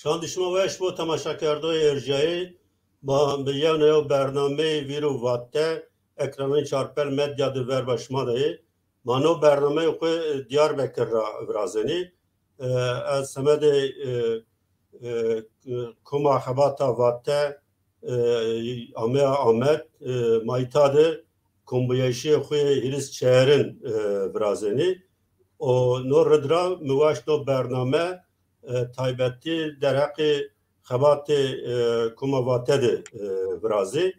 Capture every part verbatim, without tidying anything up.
Çand şima weş bo temaşakerdoyê êrjiyayê. Ma bi yew neyo bernameyê Vîr û Vate ekranên Çarpel Medya di verba şima de yê. Ma no bernameyê xwe Diyarbekir ra virazenî. E, ez semedê, e, e, Koma Xebata Vate, e, ameya Amed, e, ma îta de kombûyayîşê xwe hîris çeyerin, e, virazenî. Û no rid ra mi waşt no bername, e, taybetî derheqê xebatê, e, Koma Vate de, e, virazî.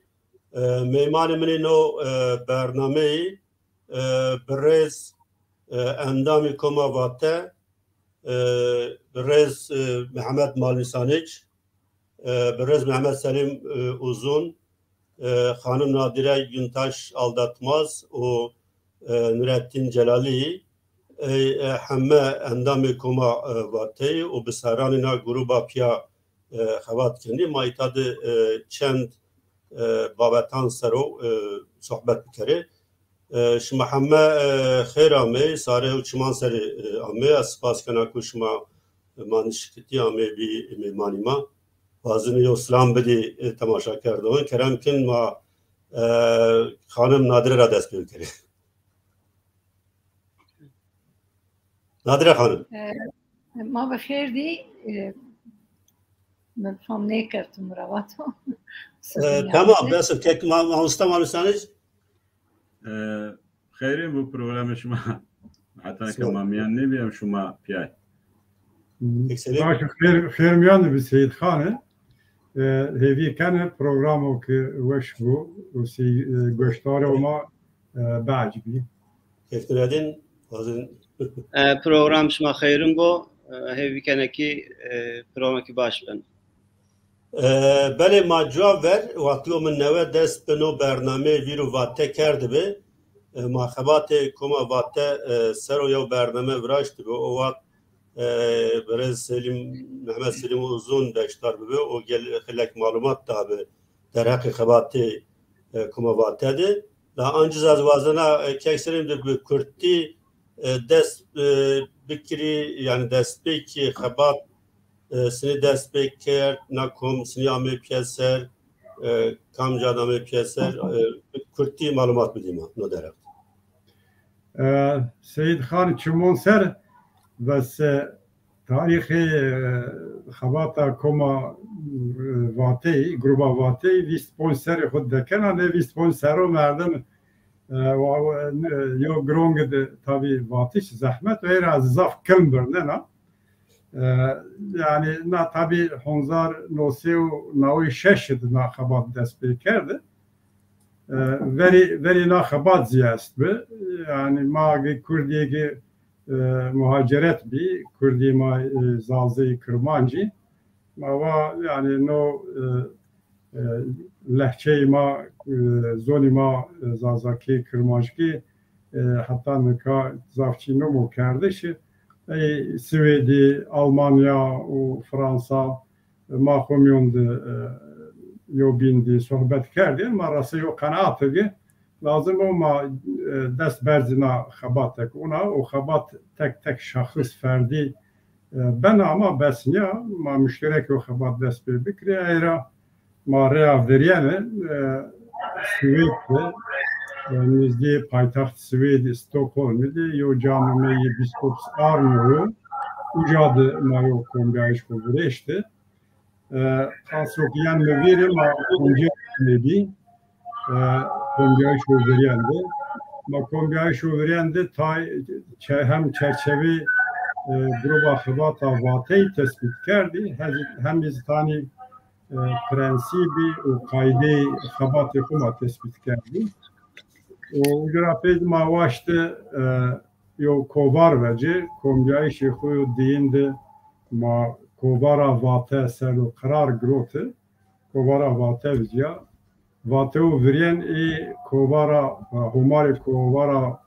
E, mêmanê min ê no, e, bernameyî, e, birêz, e, endamê Koma Vate, e, birêz, e, Mehmet Malmîsaniç, e, birêz Mehmet Selîm, e, Uzun, e, xanim Nadire Güntaş Aldatmaz û, e, Nurettin Celalî, e, e, heme endamê Koma, e, Vateyî û bi seranîna grûba piya, e, xebat kenî. Ma îta de, e, çend, e, babetan sero, e, sohbet bikerê. E, şima heme, e, xêr amê, sare û çiman serê, e, amê. Ez spas kena ku şima, e, ma nişkitî amê bî mêmanî ma. Wazin yo silam bidî, e, temaşakerdoxin. Kerem kin ma, e, xanim Nadire ra dest pê bikerê. Nadire xanim. E, ma bi xêr dî, e, min fam nêkir tu miravat o. E, tamam, bes kek ma, mamosta Malmîsaniç. E, xeyrîn bû programê şima. Heta ke ma miyan nebî em şima piyay. Baş, xêr, xêr miyan de bi Seyîd Xan e. E, hêvî kene programo ki weş bû û sey-, e, goşdaro ma, e, beecibî. Kêftiredin, wazin. E, program şima xeyrin bo. E, hêvî kene ki, e, programekî baş bin. E, belê ma cuwa ver, wextî min newe dest bi no bernameyê Vîr û Vate kerdibe. E, ma xebatê Koma Vate, e, ser o yew bername viraştibe. O wext, e, birêz Selîm, Mehmet Selîm Uzun beşdar bibe. O gel xilek malumat dabe derheqê xebatê, e, Koma Vate de. La anciz ez wazena, e, kek Selîm de bi kurtî, e, dest, e, bikirî, yani destpêkê xebat, e, sinî dest pê kerd, na kom sinî amê piyeser, e, kamca amê piyeser, e, bi kurtî malumat bidî ma, no derheq. E, Seyîd Xan çimon ser, bes, e, tarîxê, e, xebata Koma, e, Vateyî, gruba Vateyî, vîst ponc serê xwe dekena, ne vîst ponc sero merdim, e, wa-, wa-, ne, yo girong de tabî vatiş, zehmet, wê ra zaf kilm birnena. E, yani na tabî honzar nosê û nawê şeş de na xebat dest pê kerde. E, verî, verî na xebat zî est bi. Yani ma gi Kurdî gi, e, muhaceret bî, Kurdî ma, e, Zazî, Kirmancî. Ma va yani no, e, e, lehçeyê ma, e, zonî ma, e, Zazakî, Kirmanckî, e, heta nika zaf çî nimo kerdiş. Ey Swêdî, Almanya û Fransa, ma xwe miyon di, e, yo bîn dî sohbet kerdin, ma rase yo qenaatigi lazim o ma, e, dest berzina xebatek ona û xebat tek tek şahis ferdî, e, bena ma bes niya, ma muşterek yo xebat dest pê bikirê. Ey ra ma rêya veriyene, e, Swêd de, e, nizdî paytaxt Swêd Stockholm de yo camê me yê Biskops Arno yo, uca de ma yo kombiyayîş xwe virêşte. E, xaso ki yan li vîrê ma kombiyayîş nebî, e, kombiyayîş û viriyende. Ma kombiyayîş û viriyende tay, çe-, hem çerçevê, e, gruba xebata Vateyî tespît kerdî, hez-, hem îz tanî, e, prensîbî û qaydeyê xebatê xwe ma tespît kerdî. Û ucra pê ma waşte, e, yo kovar vece, kombiyayîşê xwe yo diyîn de ma kovara Vate ser o qerar girote, kovara Vate viziya. Vate û viryen ê kovara, e, homarê kovara,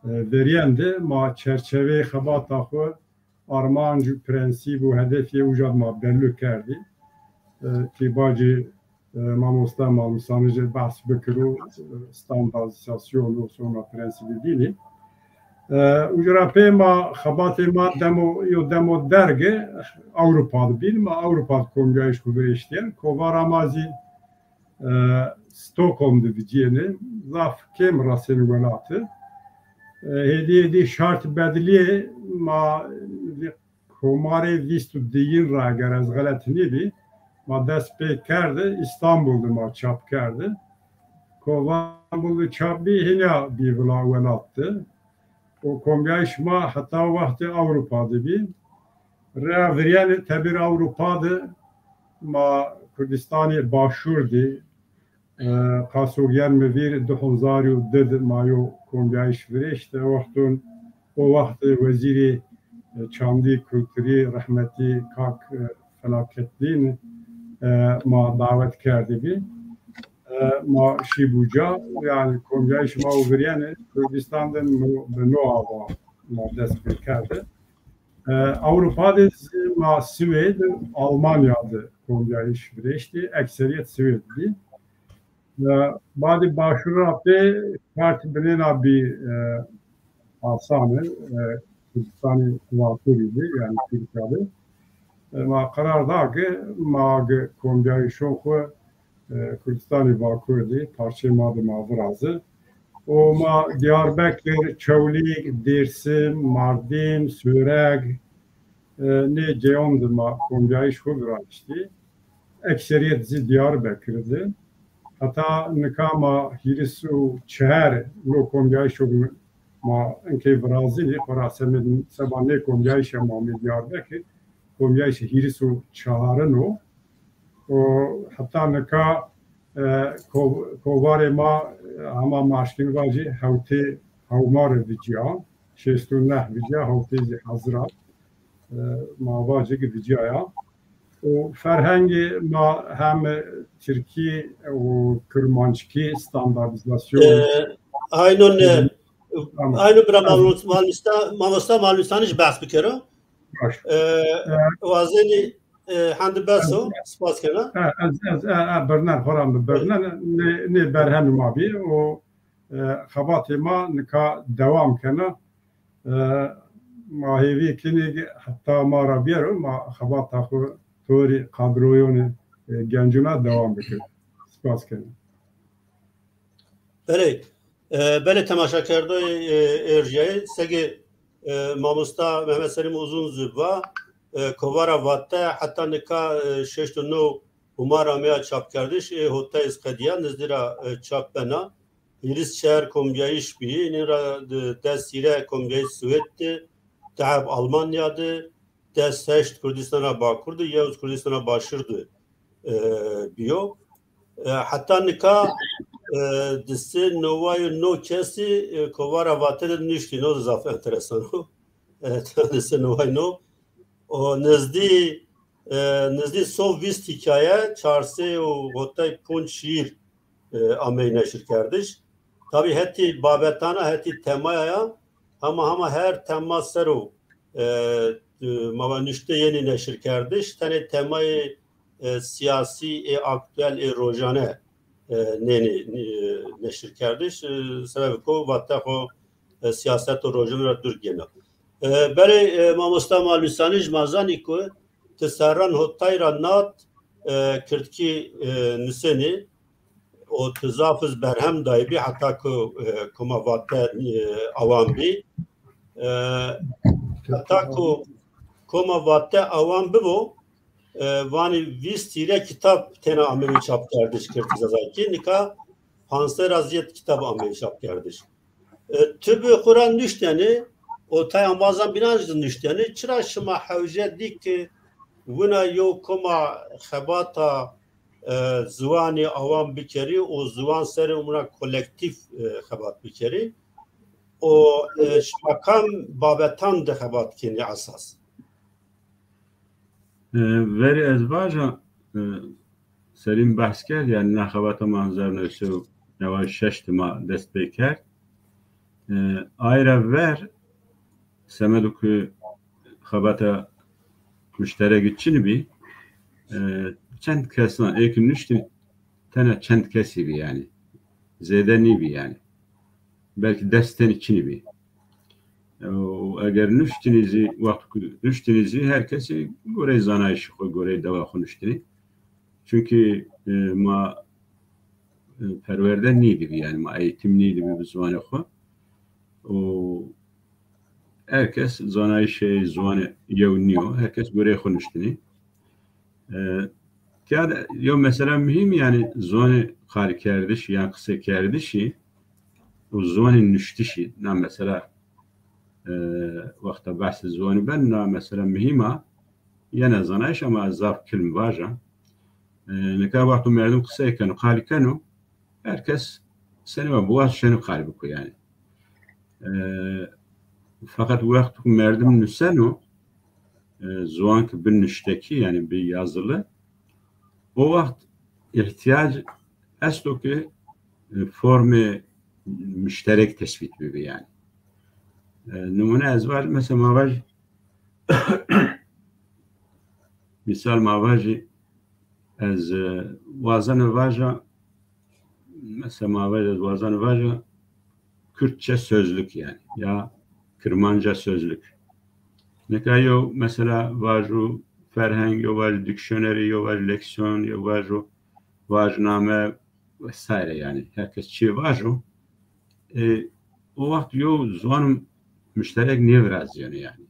e, veryen de ma çerçeveyê xebata xwe armanc û prensîb û hedefê uca ma belû kerdî. E, ki bacî, e, mamosta Malmîsanî jî behs bikir û, e, standardîzasyon û sonra prensîbî bînî. Û ji re pê ma xebatê ma demo, yo demo derge Ewropa dibîn, ma Ewropa di komcayîş xwe virêştiyen. Kovara ma zî e, Stockholm di viciyêne, zaf kêm resên welate. E, hêdî hêdî şart bediliyê ma vî komarê vîst û diyin re eger ez xelet nîbî, ma dest pê kerde, Îstanbul de ma çap kerde. Kovara Îstanbul de çap bî, hîna bî vila welat de. Û komyayîş ma heta wextê Ewropa de bî. Rêya viryanê tebîr Ewropa de ma Kurdistanê Başûr de, e, qasogiyên mi vîr du hezar û du de ma yo komyayîş virêşte. Wextun, o wext wezîrê, e, çandî kulturî rehmetî kak, e, Felaketlîn, e, ma dawet kerdibî. E, ma şî bûca, yani komyayîş ma û viryanê Kurdistan de no, bi no ava ma dest pê kerde. E, Ewropa de zî ma Swêd, Almanya de komyayîş virêştî, ekseriyet Swêd bî. E, badî başûra pê kart binêna bî, e, asan e, e, Kurdistanê Bakurî de, yani Tirkiye de. E, ma qerar da ki ma gi komyayîşon xwe e, Kurdistanê Bakur de parçeyê ma de ma viraze. Û ma Diyarbekir, Çewlîg, Dêrsim, Mardîn, Sûreg, e, nê ceyan de ma komyayîş xwe virayiştî. Ekseriyet zî Diyarbekir de. Heta nika ma hîris û çar no komyayîş xwe ma inkê virazînî, xwe ra semê, seba nê komyayîşe ma mê Diyarbekir, komyayîşe hîris û çarin o. û heta nika, e, ko-, kovarê ma, e, hema maşkîn va jî hewtê hewmar e viciya, şêst û neh viciya, hewtê zî hezira, e, ma va jî ki viciya ya. Û ferhengê ma hem tirkî û kirmanckî standardîzasyon. E, aynon, e, Tamam. Aynon bira Tamam. Mamosta, Mamosta Malmîstanî jî behs bikero. Baş. E, E, wazenî E, hendi bes o, spas kena. E, ez, ez, e, e, birnen, xora min birnen, nê, nê berhemê ma bî û, e, xebatê ma nika dewam kena. E, ma hêvî kinî heta ma ra biyero, ma xebata xwe torî kadroyonê, e, gencûna dewam bikin. Spas kena. Belê, e, belê temaşakerdoyê, e, êrjiyayê, segê, e, mamosta Mehmet Selîm Uzun zî va, e, kovara Vate heta nika, e, şeşt û neh hûmar ameya çapkerdiş, ê hotayê zî qediya, nizdî ra, e, çap bena. Hîris çar komyayîş bî, nîn ra, e, des hîrê komyayîş Swêd de, deheb Almanya de, des heşt Kurdistana Bakur de, yew Kurdistana Başûr de, e, biyo. E, heta nika, e, di sê neway û neh kesî, e, kovara Vate de niştî, no zaf enteresan o. E, di sê neway û neh. O nizdî, e, nizdî sed û vîst hikaye, çar sey û hotay ponc şiir, e, ameyî neşirkerdiş. Tabî hetî babetana, hetî temaya ya, hema hema her tema ser o, e, e, mava nuşte yenî neşirkerdiş. Tenê temayê, e, siyasî ê aktuel ê rojane, e, nênê, e, neşirkerdiş. E, sebeb ku Vate xwe, e, siyaset û rojane re dûr gêna. E, belê, e, mamosta Malmîsanî ji ma zanî ku ti serran hotay ra nat, e, kirdkî, e, nusênî û tu zaf iz berhem daybî heta ku, e, koma Vate, e, awan bî. E, heta ku koma Vate awan bibo, e, vanî vîst hîrê kitab têna ameyî çapkerdiş kirdkî zazakî. Nika pansey ra zêd kitab ameyî çapkerdiş. E, tu bi xwe re nuştene, û tey embazan bînan jî nuştene, çira şima hewce dî ki wina yo koma xebata, e, ziwanê awan bikerî û ziwan serê wina kolektîf, e, xebat bikerî û, e, şima kam babetan de xebat kenî esas? E, verê ez vaja, e, Selîm behs kerd, yani nexebata ma hezar neh sed û neway şeş de ma dest pê kerd. E, ay re ver, semedo ku xebata muşterek çin bî, e, çend kesan, ê ki nuştin, tena çend kesî bî yani. Zêde nîbî yani. Belkî des tenî çinî bî. Û eger nuştinî zî, wext ku nuştinî zî her kesî goreyê zanayişê xwe, goreyê dewa xwe nuştinî. Çunkî, e, ma, e, perwerde nîdibî, yani ma eğitim nîdibî bi ziwanê xwe. Û her kes zanayişê ziwanê yew nîyo, her kes goreyê xwe nuştinî. E, tiya de yew mesela muhîm, yani ziwanê qalkerdişî yan qisekerdişî û ziwanê nuştişî, na mesela, e, wexta behsê ziwanî ben, na mesela muhîm a, yene zanayış ama ez zaf kilm vaja. E, nika wexto merdim qisey keno, qalî keno, her kes senê ve bi wa şeno qalî biko yani. E, feqet wext ku merdim nuseno, e, ziwan ki bi nuştekî, yani bi yazılı, o wext ihtiyac esto ki, e, formê müşterek tespît bibe yani. E, nimûne ez vaj, mesela ma vaj, misal ma vajî, ez, e, wazena vaja, mesela ma vaj, ez wazena vaja Kürtçe sözlük yani, ya Kirmanca sözlük. Nika yew mesela vaj û ferheng, yew vaj dikşonerî, yew vaj leksiyon, yew vaj û vajname vesaire yani. Her kes çi vaj û, e, o wext yew ziwanim müşterek nêviraziyeno yani.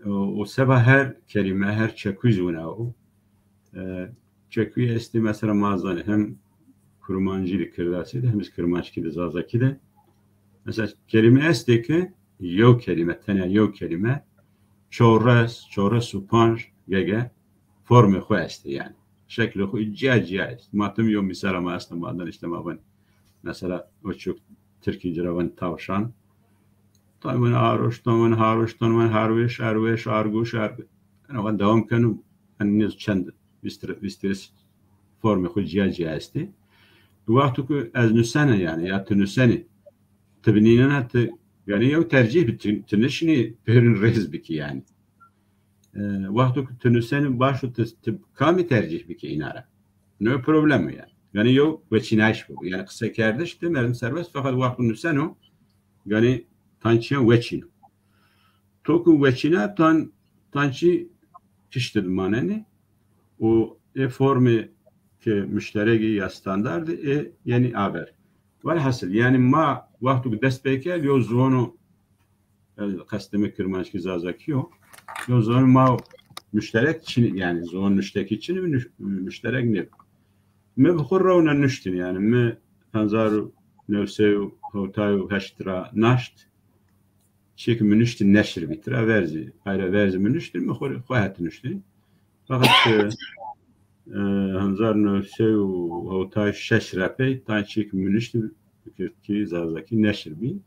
O, o seba her kelîme, her çekû zî wina o. E, çekûyê estê mesela ma zanê hem kurmancî li kirdasî de, hem zî kirmanckî de, zazakî de. Mesela kelîme estê ki yew kelîme, tenya yew kelîme, çores, çores û panc gege formê xwe estê yani. Şeklê xwe ciya ciya est. Ma tim yew misala ma esta, ma dan işte ma van. Mesela o çok Tirkî ciravan tavşan. Tavan aroştan van, haroştan van, harweş, arweş, argoş, argo. Yani van devam kenu. Yani ne çend vîst, vîst formê xwe ciya ciya estê. Di wextu ku ez nusene yani, ya tu nusenî, tu binînena tu, yani yew tercîh bi tu, tu nişinî pêrin rêz bikî yani. E, wexto ku tu nusenî baş û tu, tu kamî tercîh bikî îna re. No problem o yani. Yani yew weçînayiş bu. Yani qisekerdiş de merdim serbest, feqet wexto nuseno, yani tançiyan weçîno. To ku weçîna tan, tançî tiştî dimanenê û ê formê ki müşteregî ya standardî ê yenî aver. Welhasil, yani ma wexto ku dest pê kerd, yew ziwano, e, qestê min kirmanckî zazakî yo. Yew ziwano ma müşterek çinî, yani ziwan nuştekî çinî, nüş-, müşterek nê. Mi bi xwe rewna nuştin, yani mi hezar û newsey û hewtay û heşt ra naşt. Çiyek mi nuştin neşir bî, tira verzî, hayra verzî mi nuştin, mi xwe, xwe het nuştin. Fakat, e, e, hezar newsey û hewtay şeş re pey, tan çiyek mi nuştin, Kürtkî, Zazakî neşir bî.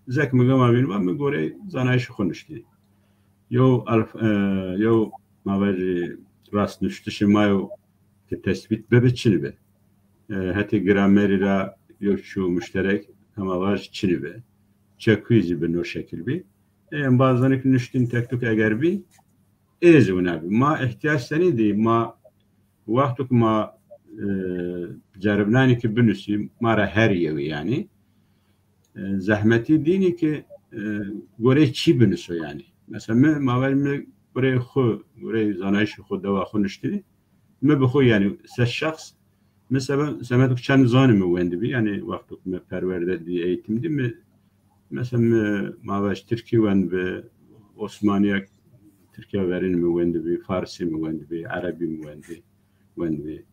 Zek mi gama vîn va, mi gorey zanayişê xwe nuştî. Yew alf-, e, yew mavajî rastnuştişê ma yo ki tespît bibe çi nibe. E, hetê gramerî ra yew çû muşterek hema vaj çi nibe. Çekuyî zî bi no şekil bî. E, em bazanik nuştîn tek tuk eger bî, ê zî wina bî. Ma ihtiyac senî dî, ma wextuk ma, e, ceribnanî ki binusî, ma ra her yewî yanî. E, zehmetî dînî ki, e, gorê çî binuso yanî. Mesela mi, ma ver mi gorê xwe, gorê zanayişê xwe, dewa xwe nuştî. Mi bi xwe yanî se şexs, mi sebe-, semetuk çend zanî mi wendibî, yanî wextuk mi perwerde dî, eğitim dî, mi, mesela mi ma ver Tirkî wendibî, Osmaniya, Tirkiya verîn mi wendibî, Farsî mi wendibî, Erebî mi wendibî, wendibî,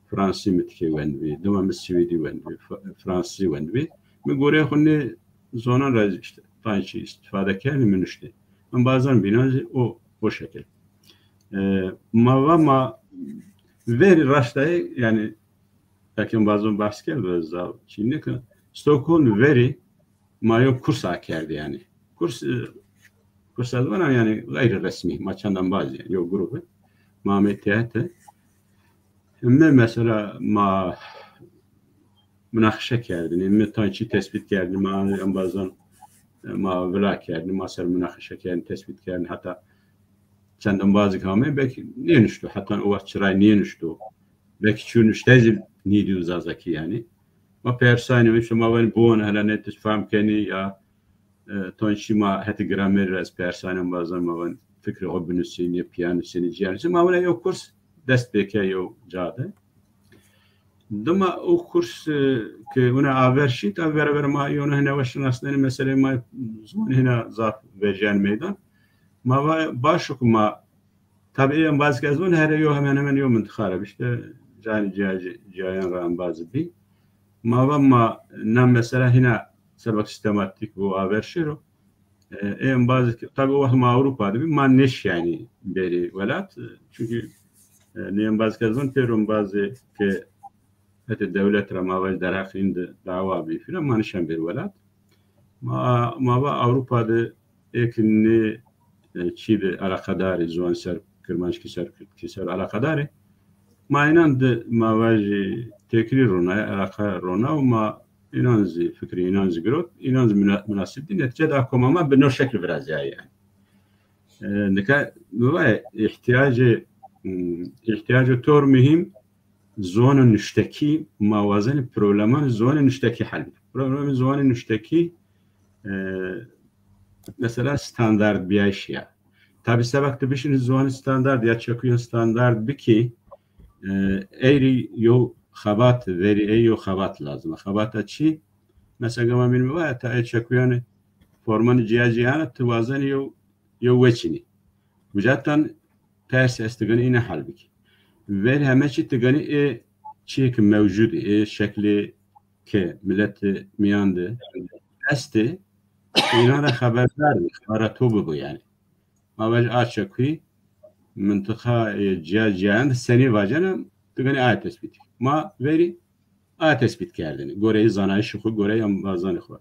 Fransî mi tikê wendibî, dima mi Swêdî wendibî, F-, Fransî wendibî. Mi goreyê xwe nê zonan re işte, tayê çi îstîfade kerdî, mi nuştê. Em bazan bînan zî o, o şekil. E, ma va ma verî raştayê, yani, belkî em bazan behs kerd, ez zav çî neke. Stockholm verî ma yo kurs akerdî yani. Kurs, e, kurs ez vana yani gayri resmî, ma çend embaz yani, yo grup. Ma amê tête. Me mesela ma münaqeşe kerdin, me tan çi tespît kerdin, ma embazan, e, ma vila kerdin, ma ser münaqeşe kerdin, tespît kerdin, heta çend embazîk hame, belkî nênuşto, heta o wext çiray nênuşto. Belkî çû nuşte zî nîdî û zazakî yani. Ma persanî, işte ma wen bon, hele ne tu fam kenî ya, e, ton şî ma hetî gramer re ez persanem bazan ma van fikrê xwe binusînê, piya nusînê, ciya nusînê. Ma wina yew kurs dest pêke yew ca de. Dima o kurs, e, ke wina aver şî, tabi beraber ma yona hine weş nasnenê meselê ma ziwanê hina zaf vejiyan meydan. Ma va baş o ku ma Tabi ê embazî ke ez bûn here yo hemen hemen yo mintixa re bî. İşte canî ciya-, ciyayan re embazî bî. Ma va ma na mesela hîna sebek sistematîk bû aver şêro. E, ê embazî ke, tabi o wext ma Ewropa de bî, ma nêşiyanî berî welat. Çünkü, e, nê embazî ke ez bûn pêro embazê ke hetê dewlet re ma vaj derheqîn de dawa bî filan, ma nişan berî welat. Ma, ma va Ewropa de êk nê, e, çî de eleqedarî, ziwan ser kirmanckî, ser kurdkî, ser eleqedarî. Ma înan de ma va jî têkilî rona, eleqe rona û ma înan zî fikrî înan zî girot, înan zî muna-, munasib dî. Netice da koma ma bi no şekil viraziyayê yani. E, nika mi va ihtiyacê, hmm, ihtiyacê tor muhîm, ziwana nuştekî, ma wazenê probleman ziwana nuştekî hel bike. Problemê ziwana nuştekî, e, mesela standard biyayîş ya. Tabi sebek tu bişînî ziwana standard ya çekuyan standard bikî, e, eyrî yo xebat, verî ey yo xebat lazim e. Xebata çi? Mesela gama min va ta ê çekuyanê formanê ciya ciya ne, tu wazenî yo, yo weçînî. Uca tan pers est, tu ganî îne hel bikî. Ver heme çî tu ganî ê çiyê ke mewcûd e, ê şeklê ke miletê miyan de est e, înan re xeberdar bî, xebera to bibo yani. Ma vaj a çekuyî mintiqa, e, ciya ciyayan de senî vacena, tu ganî a tespît. Ma verî a tespît kerdinî. Goreyê zanayîşê xwe, goreyê embazanê xwe.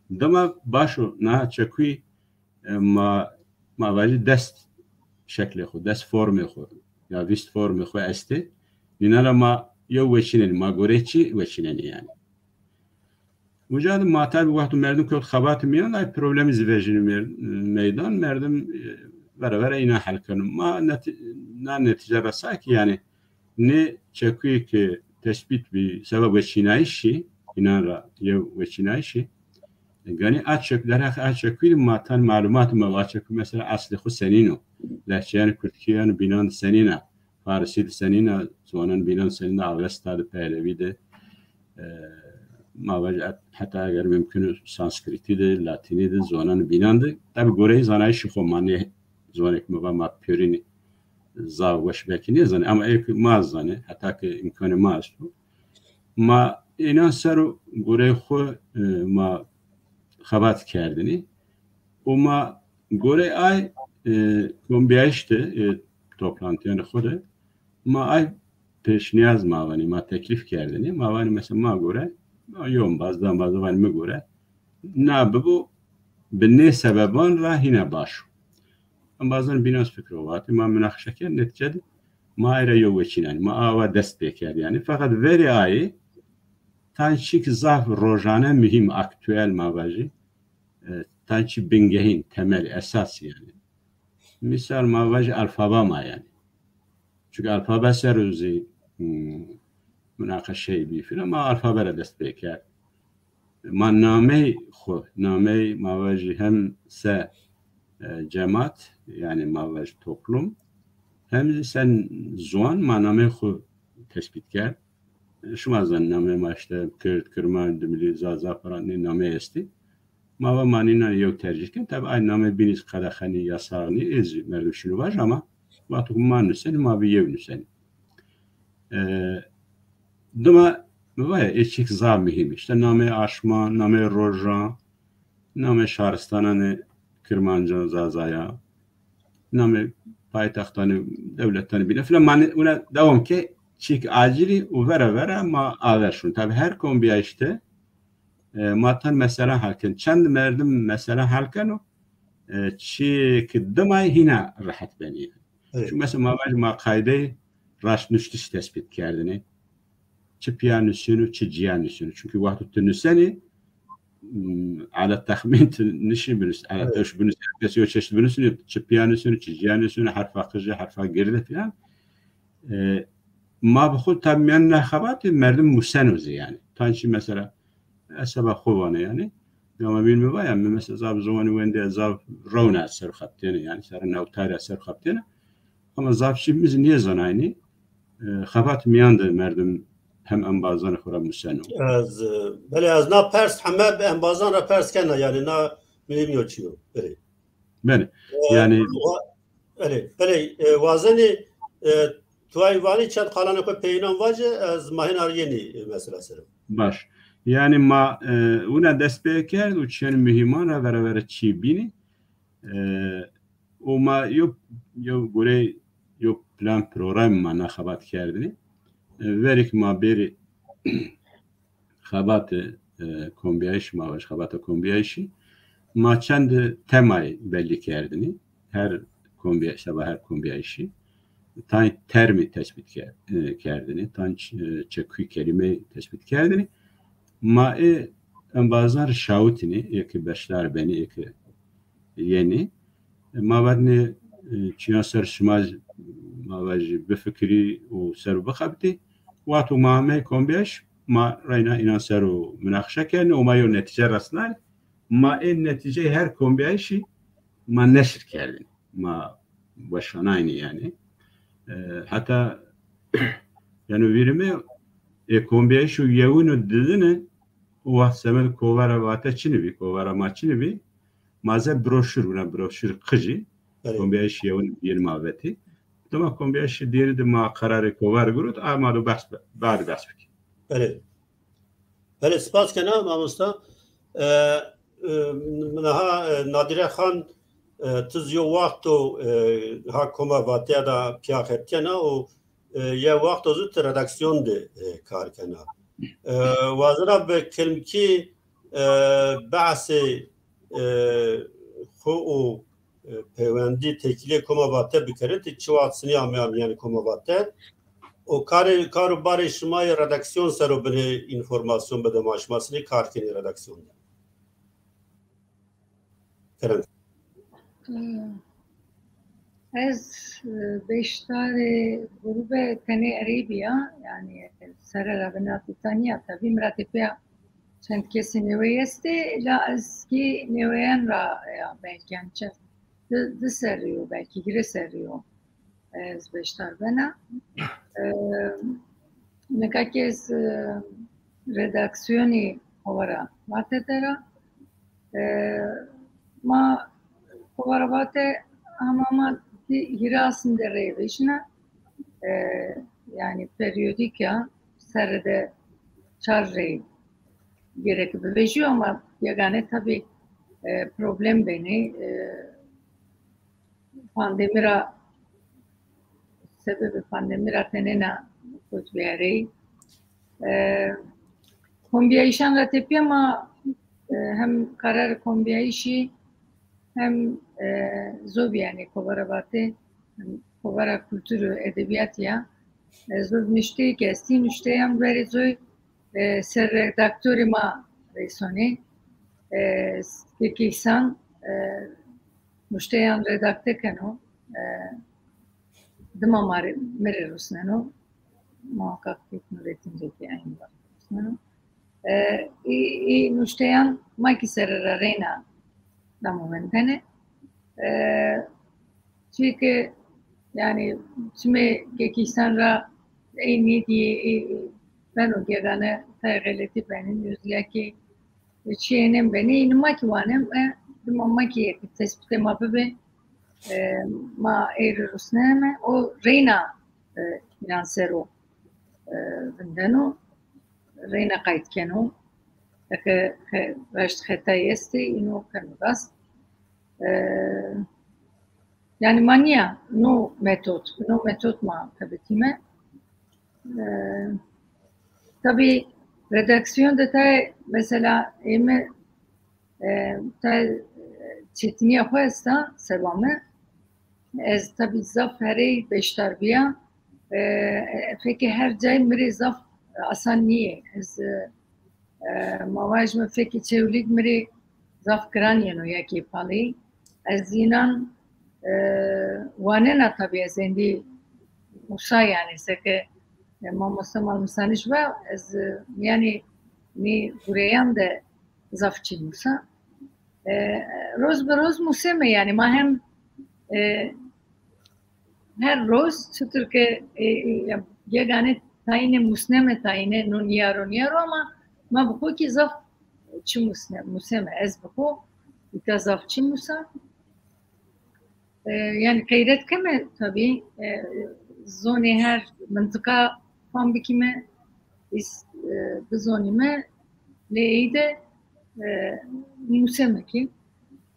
Dema baş o, na çekuyî e, ma, ma vajî dest şeklê xwe, dest formê xwe, ya vîst formê xwe estê. Nîna ra ma yew weçînenî, ma gorê çi weçînenî yani. Uca de ma tabi wexto merdim kewt xebatê miyan, ay problemî zî vejînî mer-, meydan, merdim, e, vere vere îna hel keno. Ma neti-, na netice resay ki yani nê çekuyê ke tespît bî seba weçînayîşî, înan ra yew weçînayîşî, ganî a çek-, derheq a çekuyî ma tan malumat ma va çekuyî mesela eslê xwe senîn o. Lehçeyan kurdkî yan bînan senîn a. Farisî de senîn a, ziwanan bînan senîn a, Avesta de, Pehlevî de, e, ma vaj et-, heta eger mümkün o Sanskritî de, Latînî de, ziwanan bînan de. Tabi goreyê zanayîşê xwe ma nê ziwanek mi va ma pêrînî zaf weş belkî nêzanî, ama ê ku ma zanî, heta ke îmkanê ma esto. Ma înan ser û goreyê xwe, e, ma xebat kerdinî. Û ma goreyê ay, e, kombiyayîş de, e, toplantiyanê xwe de, ma ay pêşniyaz ma vanî, ma teklîf kerdinî. Ma vanî mesela ma gore, ma yo embaz, da embaz vanî mi gore. Na bibo, bi nê sebeban ra hîna baş o. Embazan bînan fikro vatî, ma munaqeşe kerd, netice de ma ay ra yo weçînenî, ma awa dest pê kerd yani. Feqet verê ayê tan çîk zaf rojane muhîm, aktuel ma vajî, e, tan çî bingehîn, temel, esas yani. Misal ma vajî alfaba ma yani. Çünkü alfabe ser o zî, hmm, munaqeşeyê bî filan, ma alfabe re dest pê kerd. Ma nameyê xwe, nameyê ma vajî hem se, e, cemat, yani ma vajî toplum, hem zî se ziwan ma nameyê xwe tespît kerd. Şima zanî nameyê ma işte Kird, Kirmanc, Dimilî, Zaza, Piranî nameyê estî. Ma va ma nîna yew tercîh kin. Tabi ay nameyê bînî zî qedexenî, yasaxnî, ê zî merdim şîno vaj ama wexto ku ma nusenî, ma bi yew nusenî. E, dima mi va ya, ê çîk zaf muhîm e. İşte nameyê aşman, nameyê rojan, nameyê şaristananê Kirmancan, Zazaya, nameyê paytextanê dewletanê bîne filan. Ma ne, wina dewam ke çîk acilî û vere vere ma aver şûn. Tabi her kombiyayîş de, e, ma tan mesela hel kin. Çend merdim mesela hel keno, e, çîk dimayê hîna rehet benî. Evet. Çünkü mesela ma vaj ma qaydeyê raştnuştiş tespît kerdinê. Çi piya nusîno, çi ciya nusîno. Çünkü wexto tu nusenî, hmm, ala texmîn tu nişî binus-, ala Evet. tewş binus-, kes yo çeşit binusîno, çi piya nusîno, çi ciya nusîno, herfa qijî, herfa girde filan. E, ma bi xwe tabi miyan ne xebatê merdim museno zî yani. Tan çî mesela, ez seba xwe vane yani. Dema bîn mi vaya, mi mesela zaf ziwanî wendê zaf rewna ser xebtêne, yani ser newtara ser xebtêne. Ama zaf jî mi zî nêzanayînî, e, xebat miyan de merdim hem embazan xwe re museno. Ez, e, belê ez na pers heme bi embazan re pers kena, yani na mi nêbîyo çi yo. Belê. Belê. E, yani wa-, belê, belê, e, wazenî, e, tu ay vanî çend qalanê xwe peyînan vace, ez ma hêna yenî, e, mesela ser. Baş. Yani ma, e, wina dest pê kerd û çend muhîman re vere vere çî bînî. E, û ma yo, yo gorê yo plan program ma na xebat kerdinî. E, verîk ma bêrî xebatê, e, kombiyayîşî ma vaj, xebata kombiyayîşî ma çend temayê belî kerdinî. Her kombiya-, seba her kombiyayîşî tayên termî tespît ke-, e, kerdinî, tayên ç-, e, çekûyî kelîmeyê tespît kerdinî. Ma ê embazan re şawitînî, ê ke beşdar benî, ê ke yenî. Ma vernê, e, çiyan ser şima, ma ve jî bifikirî û ser bixebitî. Wexto ma hemê kombiyayîş, ma reyna înan ser û minaqişe kerdin û ma yo netîce resnayî. Ma ê netîceyê her kombiyayîşî ma neşir kerdin. Ma weşanayînî yani. E, heta yani vîrime ê kombiyayîş û yewin û didine û wext semed kovara vate çinî bî, kovara ma çinî bî, ma ze broşür, wina broşür qijî, Belê. Kombiyayîş yewin diyên ma vetî. Dema kombiyayîş diyên de ma qerarê kovar girot, a ma do behs be-, bad behs bikî. Belê. Belê, spas kena mamosta. E, e, niha, e, Nadîre Xan, e, tu zî yo wexto, e, ha koma vateya da piya xebitiyana û, e, ye wexto zû tu redaksiyon de, e, kar kena. E, wazira bi kilmkî, e, behsê, e, xwe û, e, peywendî têkiliyê koma vate bikirin, tu çi wext sinî ame ame yani koma vate û karê, kar û barê şima yê redaksiyon ser û binê înformasyon bide ma, şima sinî kar kenî redaksiyon de. Kerem. Ez, e, beşdarê grûbe tenê erê bîya, yani serera binatî taniya, tabî min ra têpiya çend kesê neweyî estê, la ez kî neweyan ra ya belkî, yani çend, di, di serrî yo, belkî girê serrî yo. Ez beşdar bena. E, nika kî ez, e, redaksiyonî Kovara Vate de ra. E, ma Kovara Vate hema ma di hîra asm de rê vejîna. E, yani periyodîka serre de çar rey gerek bivejîyo ama yegane tabî, e, problem benî, e, pandemî ra, sebebê pandemî ra tenêna kot biyareyî. E, kombiyayîşan ra tepîya ma, e, hem karar kombiyayîşî hem, e, zobî yani kovara vate, hem kovara kultur û edebiyatî ya. E, zov nuşteyê ke estî nuşteyan verê zoy, e, ser redaktorê ma resonê, e, Kekîsan, e, nuşteyan redakte keno, e, dima ma rê, mi rê rusneno, muhakkak Kek Nurettin Cekî aynı rusneno. E, î, î nuşteyan ma kî serera reyna damo wendene. E, çîke, yani, çimê Kekîsan ra ey nêdîyê, ey beno gegane tay xeletî benin, yozîyakê çiyê nêbenê, ê nima kî wanem, e, dima ma kî yek tespîtê ma bibe, e, ma ey rê rusneme, o reyna, e, înan ser o, e, vindeno, reyna qayt keno. Eke xe-, reşt xetayî estê, îno keno rast. E, yani ma nîya, no metod, no metod ma xebitîme. E, tabî redaksiyon de tayê mesela ê me, e, tayê çetinîya xwe esta seba me. Ez tabî zaf herey beşdar bîya. E, fekê her cayê mi rê zaf asan nîyê. Ez, e, e, ma vaj me fekê Çewlîg mi rê zaf giran yeno ya kêfalî. Ez înan, e, wanena tabî ez êndî wisa yani seke, e, mamoste Malmîsanî ji ve ez, e, yani nî gureyan de Zaf çi nûsa. E, roz bi roz museme, yani ma hem, e, her roz çitur ke, e, e, yegane tayine musneme, tayine non yaro niyaro, ama ma bi xwe ki zaf çi musne-, museme, ez bi xwe îta zaf çi musa. E, yani qeyret keme tabii, e, zonê her mintika fam bikime, iz, e, bizonime, lê ey de, e, museme ki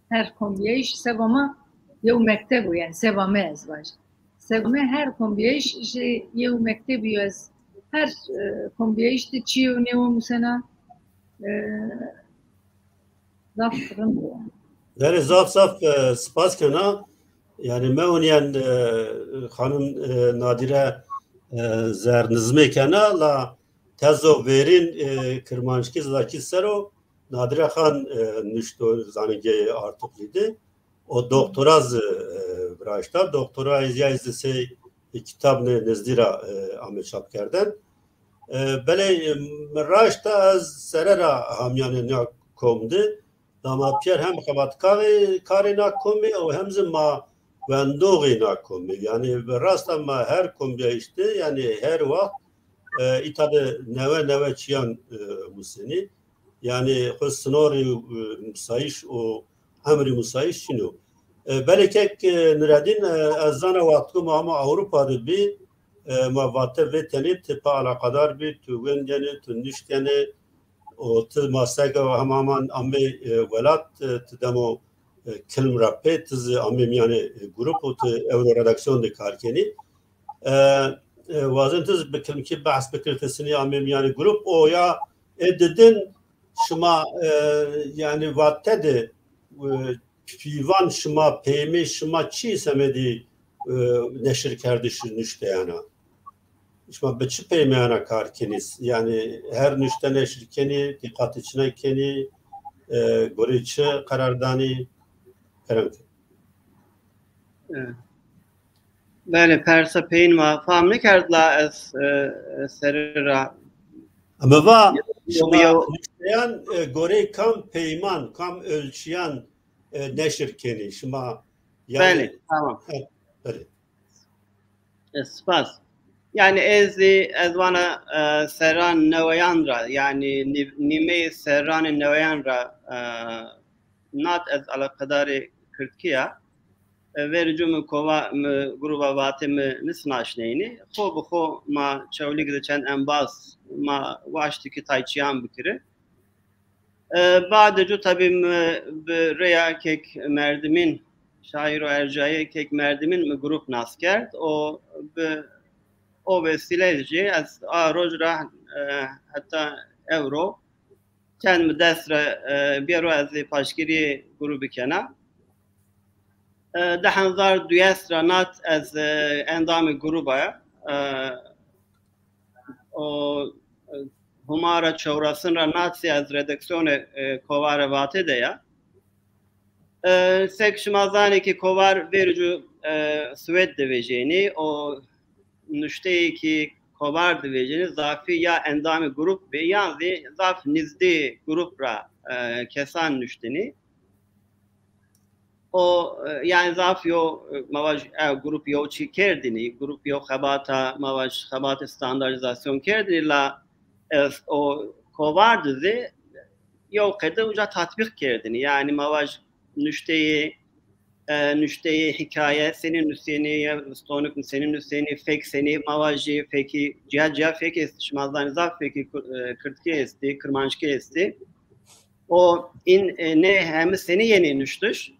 her kombiyayîş seba me yew mekteb o, yani seba me ez vajim. Seba me her kombiyayîş ji yew mektebî yo, ez her, e, kombiyayîş de çi yo nêwe musena, e, zaf rind o yani. Belê, zaf zaf, e, spas kena. Yani me honiyen, e, xanim, e, Nadîre, e, zernizmê kena la tezo vêrîn, e, kirmanckî zazakî ser o. Nadîre Xan, e, nuşto zanîngehê Artuklu de. O doktora zi, e, viraşta. Doktora ya zî sey kitabnê nizdî ra, e, ame çapkerden. E, belê, e, mi raşta ez sere ra hamyanê na kom de. Damat Pierre hem xebatkarê karê na komê û hem zî ma wendoxê na komê. Yani bi rasta ma her kombiyayîş de, yani her wext, e, îta de newe newe çiyan, e, musênî. Yani xwe sinorê, e, musayîş û emrê musayîş çin o. E, belê kek, e, Nuredîn, e, ez zana wextku ma ama Ewropa de bî, e, ma vate vê tenê ti pa alaqadar bî, tu wendiyenê, tu niştiyenê, û ti ma sega hemaman amê, e, welat, e, ti demo, e, kilm ra pê, ti zî amê miyanê, e, grup û ti ewro redaksiyon de kar kenî. E, e, wazin ti zî bi kilmkî behs bikir, ti sinî amê miyanê grup û ya, e, didin şima, e, yani vate de, e, pîvan şima, peymê şima çi semedî, e, neşir kerdiş nuşteyana? Şima bi çi peymeyana kar kenî? Yani her nuşte neşir kenî, dîqatê çi ne kenî, e, gorê çi qerar danî? Kerem ke. E, belê, persa peyin ma fam nekerd la ez, e, e, serî ra. Ama va, yo, şima yo. Nuşteyan, e, gorê kam peyman, kam ölçüyan, e, neşir kenî? Şima yani. Belê, tamam. He, belê. E, spas. Yani ez zî, ez vana, e, serran neweyan ra, yani nîv-, nîmeyê serranê neweyan ra, e, nat ez alaqedarê Kirdkî ya. E, verî cû mi kova, mi gruba Vatê mi nisnaşneynî. Xo bi xo ma Çewlîg de çend embaz ma waştî ki tayçiyan bikiri. E, badê cû tabî mi bi rêya kek Merdimîn, şaîro ercayê kek Merdimîn mi grup nas kerd. O bi o vesîle jî ez a roj ra, e, heta ewro çend mi dest re, e, bêro ez ê paşgirî grubî kena. E, di hezar duyes ra nat ez, e, endamê gruba ya. E, o, e, hûmara çewresin ra nat zî ez redaksiyonê, e, Kovara Vatê de ya. E, sek şima zanê ki kovar verî cû, e, Swêd de vejênî, o nuşteyê ki kovar de vejênî, zafî ya endamê grup bê, yan zî zaf nizdî grup ra, e, kesan nuştinî. O, e, yani zaf yo, e, ma vaj, e, grup yo çi kerdinî, grup yo xebata, ma vaj, xebatê standartîzasyon kerdinî, la, e, o kovar de zî yo qede uca tatbîq kerdinî. Yani ma vaj nuşteyê, e, nuşteyê hikaye, senî nusênî, ya stonik senî nusênî, fek senî, ma vaj jî fekî, ciya ciya fek estî, şima zanî zaf fekî, e, kirdkî estî, kirmanckî estî. O în, e, nê hemi senî yenî nuştiş.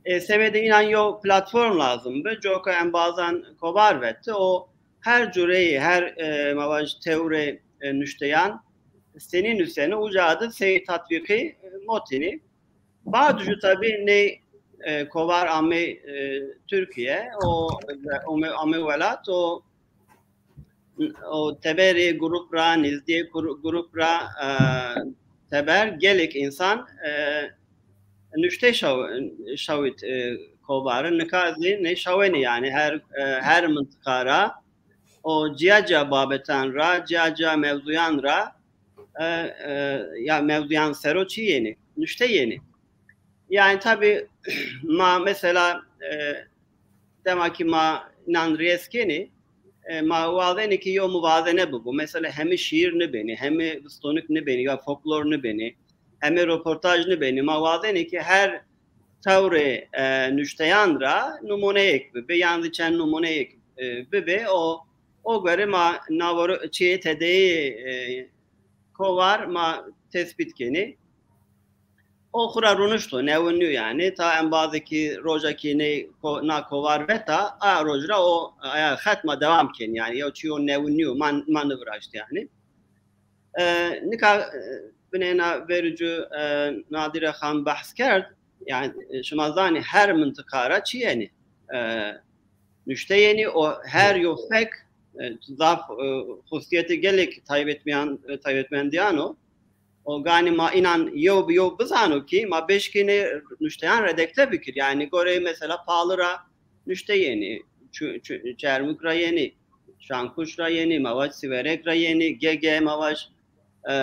E, sebedê înan yo platform lazim bi, coka embazan kovar vetti. O her cureyê, her, e, ma vaj tewrê, e, nuşteyan senî nusênî, uca de sey tatbîqî, e, motînî. Bad jû tabî nê, e, kovar amê, e, Tirkiye, o, ome, amê welat, o, o teberê grup ra, nizdîyê gru-, grup ra, e, teber gelek însan, e, nuşte şaw-, şawit, e, kovarin. Nika zî nê şawenî, yani her, e, her mintiqa ra, o ciya ciya babetan ra, ciya ciya mewzuyan ra, e, e, ya mewzuyan sero çi yenî? Nuşte yenî. Yani tabi ma mesela e, dema ki ma inan rêz kenî, e, ma wazenî ki yo muvazene bibo. Mesela hemi şiir nibênî, hemi vistonik nibênî ya folklor nibênî, hemi roportaj nibênî. Ma wazenî ki her tewrê e, nuşteyan ra numuneyek bibe, yan zî çend numuneyek e, bibe, o o göre ma navoro çê tedeyê e, kovar ma tespît kenî. O xura rûnişto, newinîyo yani. Ta embazekî rojekî nê ko-, na kovar veta, a roj ra o aya xet ma dewam kenî yani. Yew çîyo newinîyo ma, ma niviraşt yani. E, nika e, binêna vericû e, Nadire Xan behs kerd. Yani e, şima zanî her mintiqa ra çi yenî? E, nuşte yenî, o her yo fek e, zaf e, xusiyetê gelek taybetmiyan, e, taybetmendiyan o. O ganî ma inan yew bi yew bizano ki ma bêşkînê nuşteyan redekte bikir. Yani gorê mesela Palı ra nuşte yenî, Çu-, Çu-, Çermûk ra yenî, Şankuş ra yenî, ma vac Siverek ra yenî, Gege ma vac e,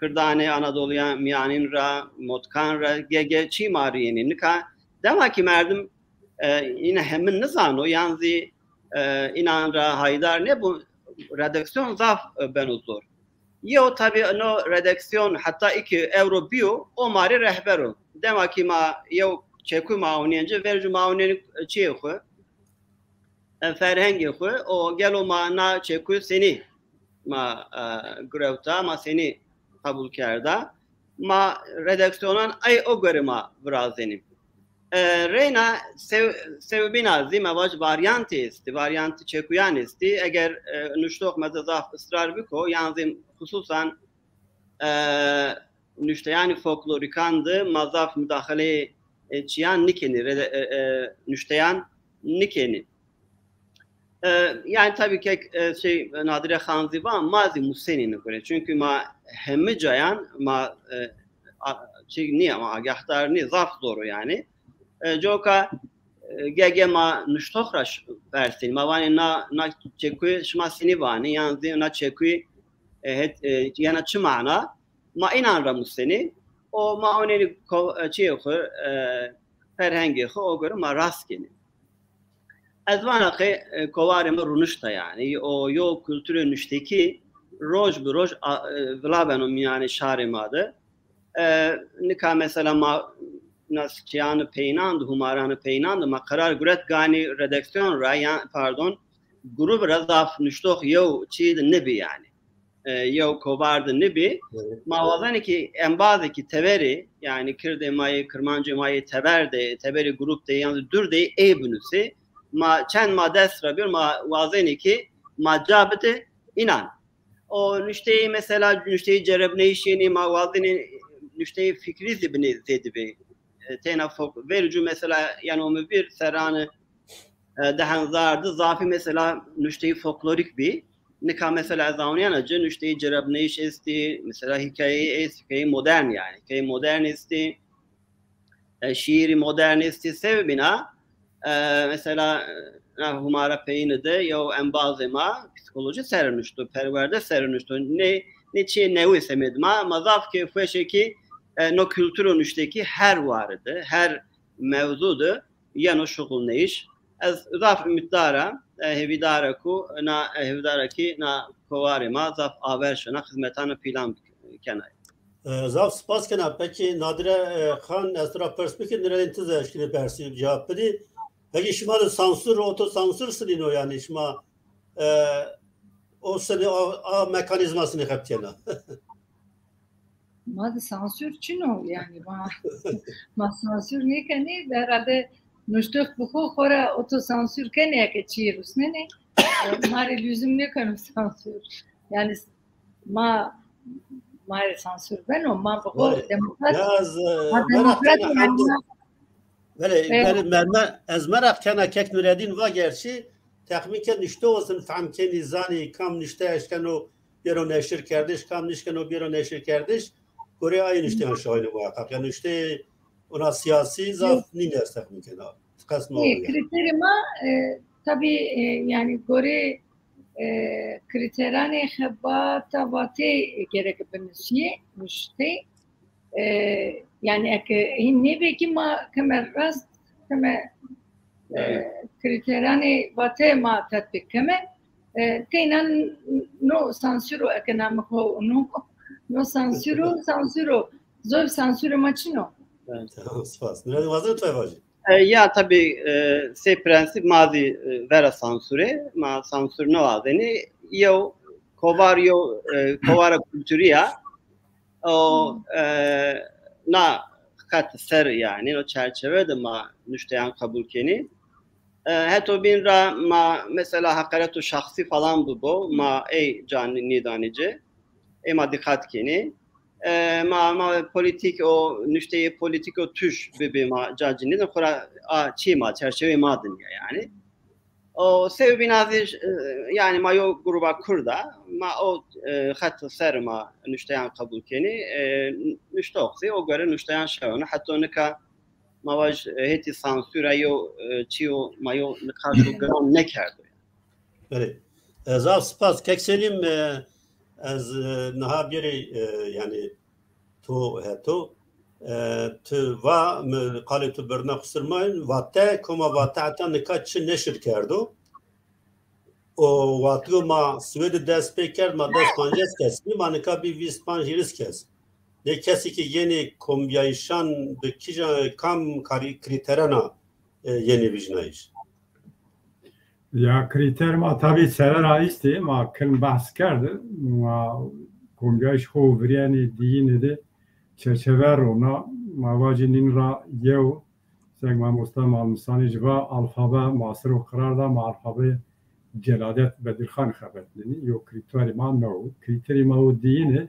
Kirdanê Anadoluya Miyanîn ra, Motkan ra, Gege çî ma rî yenî. Nika dema ki merdim e, îne hemin nizano, yan zî e, inan ra haydar nebû, redaksiyon zaf e, beno zor. Yew tabi no redaksiyon heta iki euro biyo, o ma rê rehber o. Dema ki ma yew çekû ma ewnên ci, vericû ma ewnên çiyê xwe, e, ferhengê xwe, o gelo ma na çekû senî ma e, girewta, ma senî qebûl kerda. Ma redaksiyonan ey o göre ma virazenî. E, reyna sew-, sewbîna zî me vac varyantê estî, varyantî çekuyan estî. Eger e, nuştox me de zaf israr biko, yan zî xusûsan e, nuşteyanî folklorîkan de ma zaf mudaxileyê e, çiyan nikenî, rede-, e, e, nuşteyan nikenî. E, yani tabii ki e, şey Nadire Xan zî va ma zî musenî nikure. Çünkü ma hemi cayan ma e, a, şey niye ma agahdar niye zaf zor o yani. E, coka e, gege ma nuştox ra ş-, versin. Ma vani na, na çekuy şima sini vani. Yan zî na çekuy e, het, e, yana çi mana? Ma inan ra musenî. O ma oneni ko-, e, çiyê xwe, e, ferhengê xwe o göre ma rast kenî. Ez vana qê e, kovarê me rûnişta yani. O yo kulturê nuştekî roj bi roj a, e, vila beno mîyanê şarê ma de. E, nika mesela ma nas çiyanê peynan de, humaranê peynan de ma qerar guret ganî redaksiyon ra, yan, pardon, grûb ra zaf nuştox yew çî de nebî yani. E, yew kovar de nibî. Evet. Ma wazenê ki embazekî teverê, yani kirdê ma yê, kirmancê ma yê tever de, teverê grûp de, yan dûr de ê binusê. Ma çend ma dest ra bir, ma wazenê ki ma ca bide inan. O nuşteyê mesela, nuşteyê cerebneyişê nê ma wazenê nuşteyê fikrî zî binê zêde bê. E, têna fok-, vericû mesela, yani o mi bir serranê e, di hezar de zafî mesela nuşteyî folklorîk bî. Nika mesela ez awniyana ci nuşteyî cerebneyîş estî, mesela hikayeyî est, hikayeyî modern yani. Hikayeyî modern estî, e, şiîrî modern estî. Sebebîna e, mesela e, humara peyîne de yew embazê ma psîkolojî serinuşto, perwerde serinuşto. Ne, ne çiyê newî semêd ma, ma zaf kêfweşekî e, no kulturo nuştekî her warê de, her mewzû de yeno şuxulneyîş. Ez zaf umîtdar a, e, hêvîdar a ku na, e, hêvîdar a kî na kovarê ma zaf aver şona xizmetana pîlan kena. E, zaf spas kena. Pekî Nadire e, Xan, ez tu ra pirs bikim, nirê tu zî eşkînî persî cewab bidî. Pekî şima de sansûr, otosansûr sinîno yani şima e, o sinî, a, a mekanîzma sinî xebitiyena? Ma de sansûr çin o yani, ma, ma sansûr nêkenê, herhalde nuştox bi xwe xwe re otosansûr kenê, eke çiyê rusnenê, e, ma rê lüzum nêkeno sansûr. Yani ma, ma rê sansûr beno, ma bi xwe Belê. demokrat, Ya ez, e, ma meraq demokrat kena yani, hemdû. ma Belê, Evet. belê, me, me, ez meraq kena kek Nureddin va gerçî, texmîn ke nuştox zin fehm kenî, zanî kam nuşte eşkeno bêro neşirkerdiş, kam nişkeno bêro neşirkerdiş, gorê ayê nuşteyan şahîne muheqeq. Yani nuştê ona siyasî zaf Evet. nîne ez texmîn kena. Qesma Ê, o yani. kriterê ma, e, tabii, e, yani gorê e, krîteranê xebata vatê gerek binusiyê, nuştê. E, yani eke hîn nêbekî ma keme rast, keme, e, krîteranê vatê ma tetbîk keme. E, teyna no sansuro eke namê xwe no, no sansuro, sansuro. Zor sansuro ma çino. Tamam, spas. Nurê, wazir tu evajî. E, ya tabii, e, sê prensîp ma zî, e, vera sansûrê, ma sansûr newazenî, yew kovar, yew, e, kovara kultûrî ya, o, e, na xet ser, yani o çerçeve de ma nuşteyan qebûl kenî. E, heto bîn ra ma mesela heqareto şahsî falan bibo, ma ey ca nîdanî ci, ê ma dîqat kenî. E, ma, ma polîtîk o, nuşteyê polîtîk o tuş bibe ma ca cinî de xura a çî ma, çerçevê ma dinya yani. O sewbîna zî, e, yani ma yo gruba Kurda, ma o, e, xet ser ma nuşteyan qebûl kenî, e, nuştox zî o göre nuşteyan şewno, heta nika ma vaj, e, hêtî sansûra yo, e, çî yo, ma yo niqaş o giran nekerdo. Belê. E, zaf spas. Kek Selîm, e, ez, e, niha bêrê, e, yani to heto, e, tu va, mi qalê tu birna xusirmayın, vate, koma vate heta nika çi neşir kerdo. O watigo ma Swêdê dest pê kerd, ma dest pancas kes bî, ma nika bî vîst panc hîris kes. Lê kesî ki yenî kombiyayîşan bi kîja kam karî krîterana, e, yenî vijnayîş? Ya krîter ma tabî serera îstê, ma kin behs kerd, ma kombiyayîş xo virênê diyînê de çerçeve rona, ma vacî nîn ra yew, seng mamosta Malmisanî ji va alfabe ma siro qirar da, ma alfabe Celadet Bedirxan xebetnenî, yo krîterî ma no, krîterî ma o diyînê,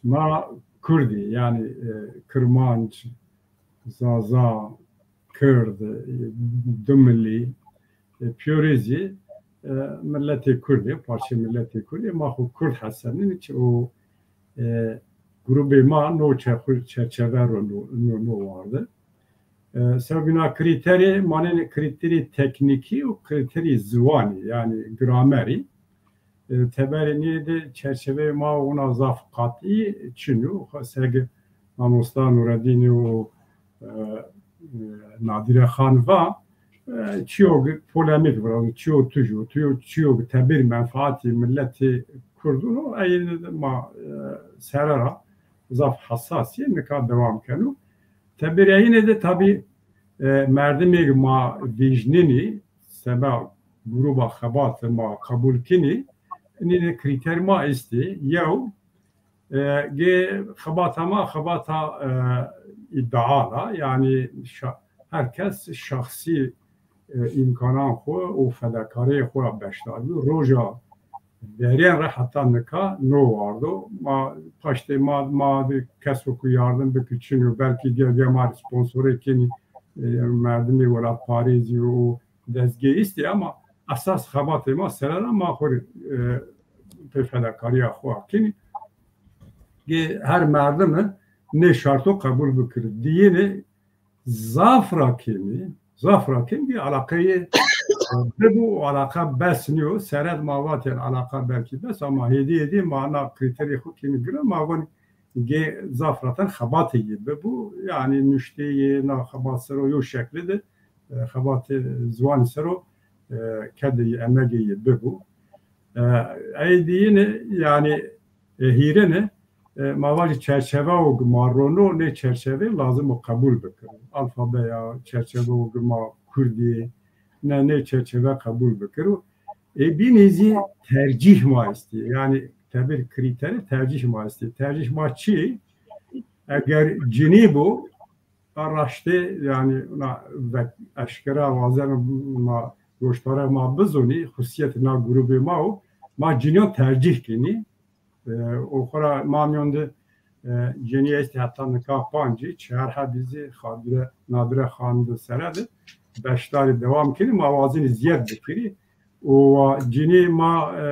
ma Kurdî, yani, e, Kirmanc, Zaza, Kurd, e, dumilî, e, pîyorê zî, e, miletê Kurdê, parçê miletê Kurdê, ma xwe Kurd hesenîn, çi o, e, grûbê ma no çerxu-, çerçeve ro no, no, no warde. E, sewbîna krîterê, manenê krîterî teknîkî û krîterî ziwanî, yani gramerî. E, teberê nê de çerçeveyê ma ona zaf qatî çin û seg mamosta Nureddînî û, e, e, Nadîre Xan va, e, çiyog polemîk virazî, çiyog tuj û, çiyog, çiyog tebir menfaatî miletê Kurd û, ey ma, e, serera zaf hesasî nika dewam keno. Tebireyînê de tabî, e, merdimêk ma vîjnenî, seba grûba xebat ma qebûl kinî, nîne krîter ma istê. Yew, e, gê xebata ma xebata, e, îddial a, yani şa-, her kes şahsî, e, îmkanan xwe û fedakariyê xwe ya beşdar bû. Roja verên re heta nika no wardo. Ma paştê ma, ma bi kes wekî yardim bikî çin û belkî gel gel ma sponsorê kenî, e, merdimê welatparêzî û dezgehî istê, ama esas xebatê ma serera ma xwe, e, pê fedakariya xwe kenî. Gê her merdime nê şarto qebûl bikir. Diyînê zaf ra kêmî, zaf ra kêmî alaqeyê bibo û alaqa bes niyo. Seret ma vatên alaqa belkî bes, ama hêdî hêdî ma na krîterê xwe kêmî giran, ma gon gê zaf ra ten xebatê yê bibo. Yani nuşteyê na xebat sero yo şekli de, e, xebatê ziwanî sero, e, kedê yê emegê yê bibo. E, ey diyîne yani, e, hîrine, e, ma vajî çerçeve û ma rono nê çerçeve lazim o qebûl bikir. Alfabeya, çerçeve û ma Kurdî, ne, nê çerçeve qebûl bikir û, e, bînî zî tercîh ma istî. Yani tebir krîterî tercîh ma istî. Tercîh ma çi? Eger cinî bû, a raştê, yani na vek eşkera wazen ma goştara ma bizonî, xusiyet na grûbê ma û ma cinîyan tercîh kinî. E, û xwe ra ma miyon de, e, cenî estî heta nika pancî, çar hebî zî Xadire, Nadire Xan de sere de beşdarî dewam kirî, ma wazinî ziyed bikirî. Û cinî ma, e,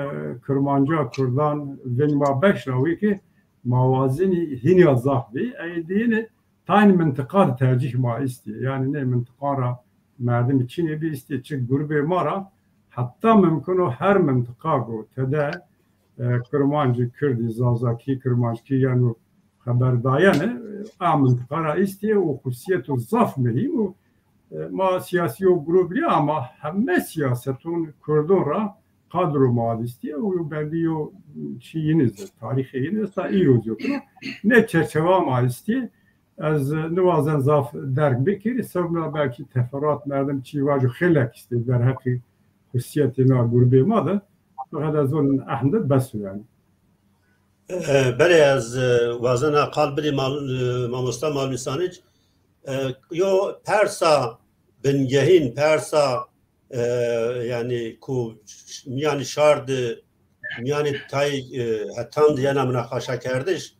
Kirmanca Kurdan veng ma beş ra wî ki ma wazinî hînî ya zaf bî. Ey diyîne tayn mintiqa de tercîh ma istî. Yani nê mintiqan ra merdimî çinê bî istî, çi grûbê ma ra Heta mimkun o her mintiqa ku tede, e, Kirmancî, Kirdî, Zazakî, Kirmanckî yeno xeber dayene, e, a mintiqa ra îstiye û xusiyet û zaf muhîm û, e, ma siyasî yo grûb nî ama heme siyaseton Kurdon ra qadro ma îstiye û yo bendî yo çî yînî zî, tarîxê yînî esta îro zî yo. Ne çerçeva ma îstiye. Ez niwazen zaf derg bikirî, sebebna belkî teferruat merdim çî vajo xêlek îstiye derheqî xusiyetê na grûbê ma de. Feqet ez zonin ehmde bes o yani. E, belê ez, e, wazena qal bidî mal-, e, mamosta Malmîsanic. E, yo persa bingehîn, persa, e, yani ku miyanî şar di, miyanî tay, e, hetan di yena minaqaşa kerdiş,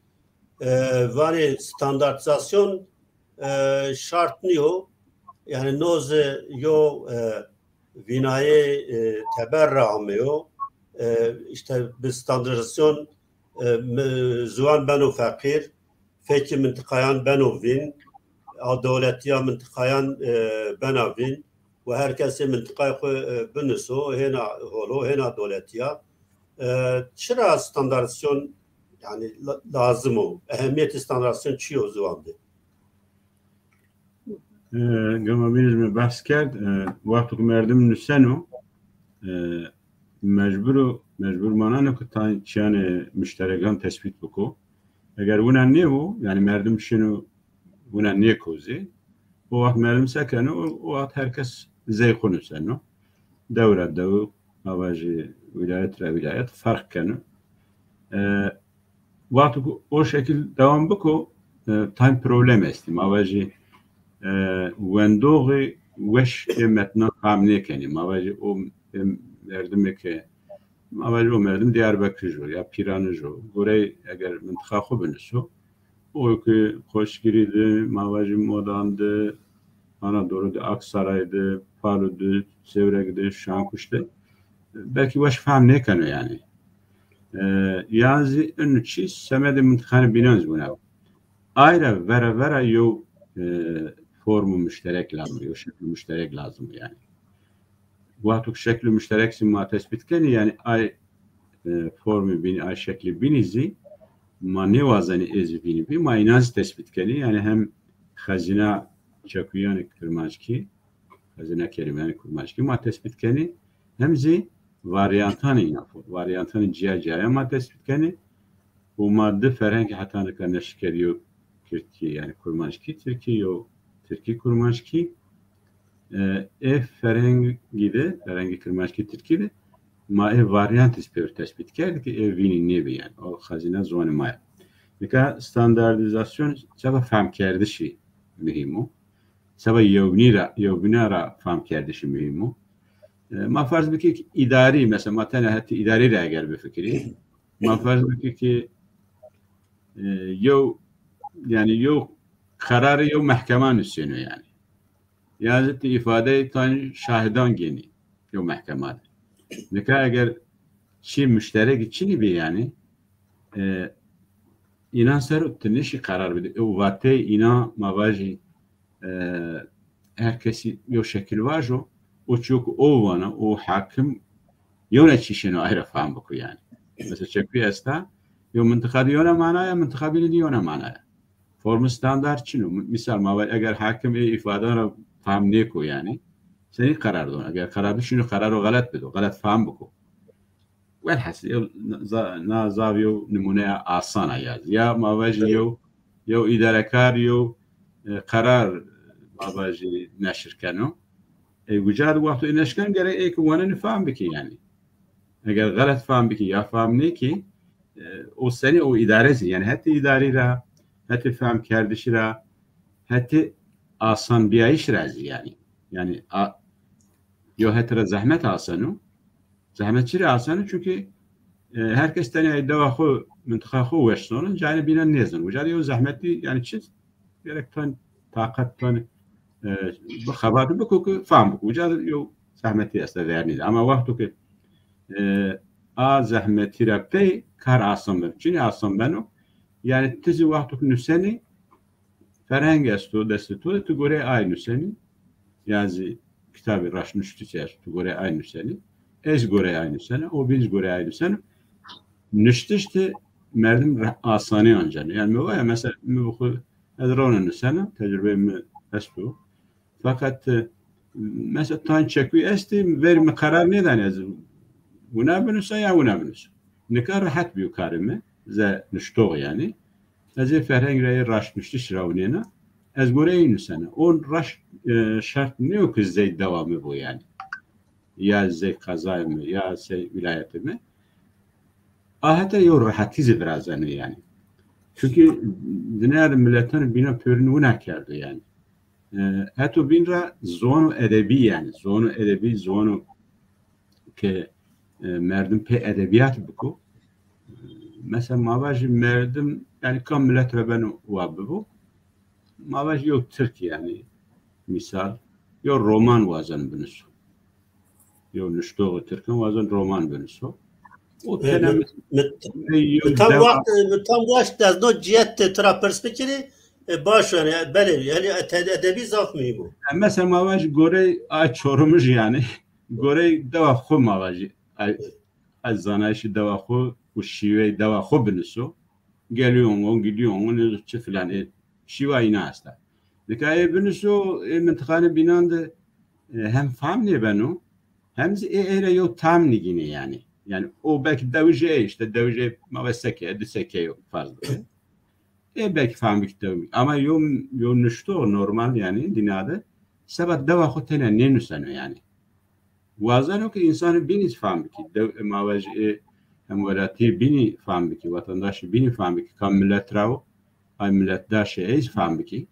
e, vanê standartîzasyon, e, şart niyo. Yani noz yo, e, vînayê, e, teber re ameyo. E, işte bi standartîzasyon, e, mi-, ziwan beno feqîr, fekî mintiqayan beno vîn, a dewletiya mintiqayan, e, bena vîn û her kesê mintiqayê xwe, e, biniso, hêna holo, hêna dewletiya. E, çira standartîzasyon yani la-, lazim o? Ehemiyetê standartîzasyon çi yo ziwan de? E, gama bînî ji me behs kerd, e, wexto ku merdim nuseno, e, mecbur o, mecbur manane ku tay çiyanê muşterekan tespît biko. Eger wina nêbo, yani merdim şino wina nêkozê, o wext merdim sekeno, o, o wext her kes zey xwe nuseno. Dew re dew, ava jî wîlayet re wîlayet ferq keno. E, wexto ku o şekil dewam biko, e, time problem estî. Ma ve jî, e, wendoxê weş ê metnan fam nêkenî. Ma ve jî o, e, merdimê ke, ma ve jî o merdim Diyarbekir jo ya Pîranij o. Gorey eger mintiqa xwe biniso, o ki Qoşgirî di, ma ve jî Modan di, Anadolu di, Aksaray di, Palu di, Sêwreg di, Şankuş di. Belkî weş fam nêkeno yani. E, yan zî inu çî semedê mintiqanê bînan zî bûne. Ayra vera vera yo, e, formu muşterek lazim, yo şeklu muşterek lazim yani. Wexto ku şeklu muşterek zî ma tespît kenî, yani ay, e, formî bînî, ay şeklî bînî zî ma nêwazenî ê zî bînî bî, ma înan zî tespît kenî. Yani hem xezîna çekuyanê kirmanckî, xezîna kelîmeyanê kirmanckî ma tespît kenî, hem zî varyantanê înan, varyantanê ciya ciyayan ma tespît kenî. Û ma di ferhengê heta nika neşir keriyo kirdkî, yani kurmanckî tirkî, yo tirkî kurmanckî. E, ê ferhengî de, ferhengê kirmanckî tirkî de, ma ê varyantî pêr tespît kerd ki ê vînî nêbî yani. O xezîna ziwanê ma ye. Nika standardîzasyon çaba fehmkerdişî muhîm o. Çaba yewbînî ra, yewbîna ra fehmkerdişî muhîm o. E, ma ferz bikî ki îdarî, mesela ma tene hetî îdarî re eger bifikirî, ma ferz bikî ki, e, yew, yani yew qerarê yew mehkema nusêno yani. Ya zî ti îfadeyê tan şahidan gênî yew mehkema de. Nika eger çî muşterekî çinî bî yani, e, înan ser tu nişî qerar bidî. Û vateyê înan ma vajî, e, her kesî yew şekil vajo, û çiyo ku o vana, û hakim yewna çî şêno ay re fam biko yani. Mesela çekuy esta, yew mintiqa di yewna manaya, mintiqa bînî di yewna manaya. Formu standart çin o. Misal ma vaj eger hakim ê îfadan re fam nêko yani, senî qerar don? Eger qerar bişîno, qeraro xelet bido, xelet fam biko. Welhasil, yew za-, na zav yew nimûneya asan a ya. Ya ma vajî yew, yew îdarekar yew, e, qerar ma vajî neşir keno. E, wicar wexto ê neşir ken gerek ê ki wanenî fam bikî yani. Eger xelet fam bikî ya fam nêkî, e, o senî o îdare zî, yani hetê îdarî ra, hetê fehmkerdişî ra, hetê asanbiyayîş ra zî yani. Yani a, yo hetê ra zehmet asan o. Zehmet çi ra asan o? Çünkü, e, her kes tenê dewa xwe, mintiqa xwe weş zonin, canê bînan nêzin. Wicar yew zehmetî yani çi? Gerek tan taqet tan, e, bi xebatî biko ki fam biko. Wicar yew zehmetî esta vernî de. Ama wexto ki, e, a zehmetî ra pey kar asan ben. Çinî asan beno? Yani ti zî wexto ki nusenî, ferheng esto destê to de, tu goreyê ay nusenî, ya zî kitabê raşnuştîşê esto, tu goreyê ay nusenî. Ez goreyê ay nusene, o bîn ji goreyê ay nusene. Nuştiş de merdim re-, asanî ancane. Yani mi waya mesela mi bi xwe ez rewne nusene, tecrübeyê mi esto. Fakat, e, mesela tan çekû estî, ver mi karar nêdanî ez wina binusa ya wina binusa. Nika rehet bîyo karê mi, ze nuştox yani. Ez ê ferheng re yê raştnuştiş re winêna. Ez goreyê nusene. O raşt, e, şert nêyo ki zey dewa mi bo yani. Ya zey qezayê mi, ya zey wîlayetê mi. A heta yo rehetî zî virazene yani. Çünkü dinya de miletan bîna pêrin wina kerdo yani. E, heto bîn re ziwano edebî yani. Ziwano edebî, ziwano ke, e, merdim pê edebiyat biko. Mesela ma vajî merdim, yani ka milet re beno wa bibo. Ma vajî yo Tirk yani, misal, yo roman wazen binuso. Yo nuştoxê Tirkan wazen roman binuso. O E, tene mi, mi, mi, yo mi tam dewa- wext, mi tam wext ez no cihet te tra pirs bikirî, e, baş yani, belê, yani ete-, edebî zaf mühim o. E, mesela ma vajî gorey ay Çorumij yani, gorey dewa xwe ma vajî, ay, ay zanayişî dewa xwe û şîvey dewa xwe binuso. Geliyor, gidiyor, ne çi filan, e, şîva îna esta. Nika ê binuso, ê mintiqanê bînan de, e, hem fam nêbeno, hem zî ê, ê re yo tam nigîne yani. Yani o belki dewijê, işte dewijê ma ve seke, di seke yo farz bike. E belki fam bik dewijê. Ama yo, yo nuşto normal yani dinya de seba dewa xwe tene nênuseno yani. Wazeno ki insanê bînî fam bikî. Dew, ma vajî ê hemwelatiyê bînî fam bikî, vatandaşê bînî fam bikî, ka milet ra o, ay miletdaşê ey fam bikî.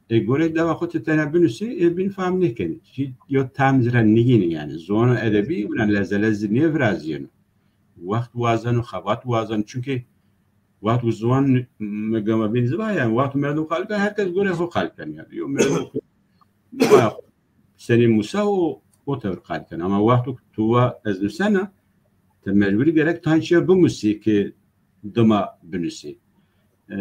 Ê gorê dewa xwe ti tene binusî, ê bîn fam nêkenî. Jî yo tam zira nigînî yani. Ziwano edebî wina lezelez zî nêviraziyeno. Wext wazeno, xebat wazeno. Çünkü wext ziwan mi gama bîn ziva yani, wext merdum xalika, herkes gorê xwe xaliken yani. Yo merdum senî Musa o, o tevr qal ken. Ama wexto tu va ez nusena, te mecburî gerek tan çiya bimusî ki dima binusî. E,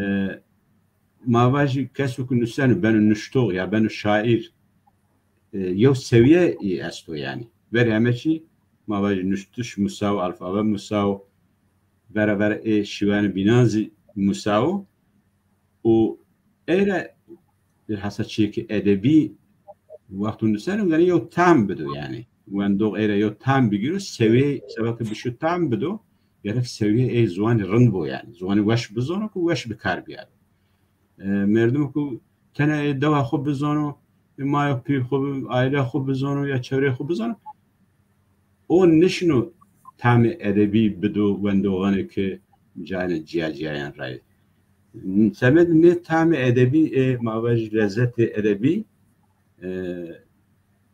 ma vajî keso ku nuseno, beno nuştox ya beno şaîr, e, yew sewiye î esto yani. Ver heme çî ma vajî nuştiş Musa o, alfabe Musa o, vera vera ê şiwanê bînan zî Musa o. Û ê re hesa çiyekî edebî wexto nuseno gerek yew tam bido yani. Wendox ê re yew tam bigiro, sewiyê, seba ke bi şu tam bido, gerek sewiyê ê ziwanî rind bo yani. Ziwanî weş bizano ku weş bi kar biyaro. E, merdim ku tene ê dewa xwe bizano, ê maya pîr xwe bi-, aile xwe bizano ya çewrê xwe bizano, o nişino tamê edebî bido wendoxanê ki cayene ciya ciyayan rayê. Semed nê tamê edebî ê ma vajî lezzetê edebî, e,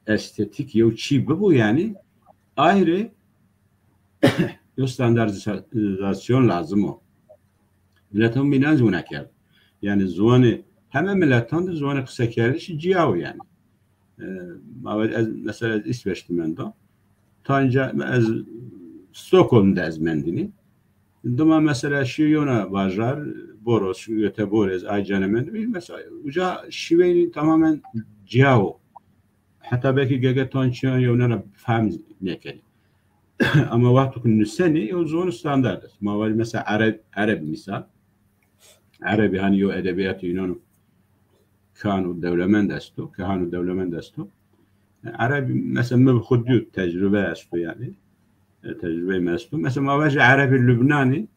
estetîk yew çî bibo yani, ayrı yo standartizasyon lazim o. Miletan bînan zî wina kerd. Yani ziwanê heme miletan de ziwanê qisekerdişî ciya o yani. E, ma ve ez, mesela ez Îsveç de menda. Ta inca ez Stockholm de ez mendinî. Dima mesela şu yona bajar, Borås, şu Göteborg, ez ay cane mendinî. Mesela uca şiveynî tamamen ciya o. Heta belkî gege tan çiyan yewna re fehm nêkenî. Ama wexto ku nusenî, yew ziwan standart est. Ma vajî mesela Ereb, Ereb misal. Erebî hani yew edebiyatê Yunan û kan û dewlemend esto, kehan û dewlemend esto. Erebî mesela mi bi xwe diyo tecrube esto yani. E, tecrübeyê me esto. Mesela ma vajî Erebê Lubnanî,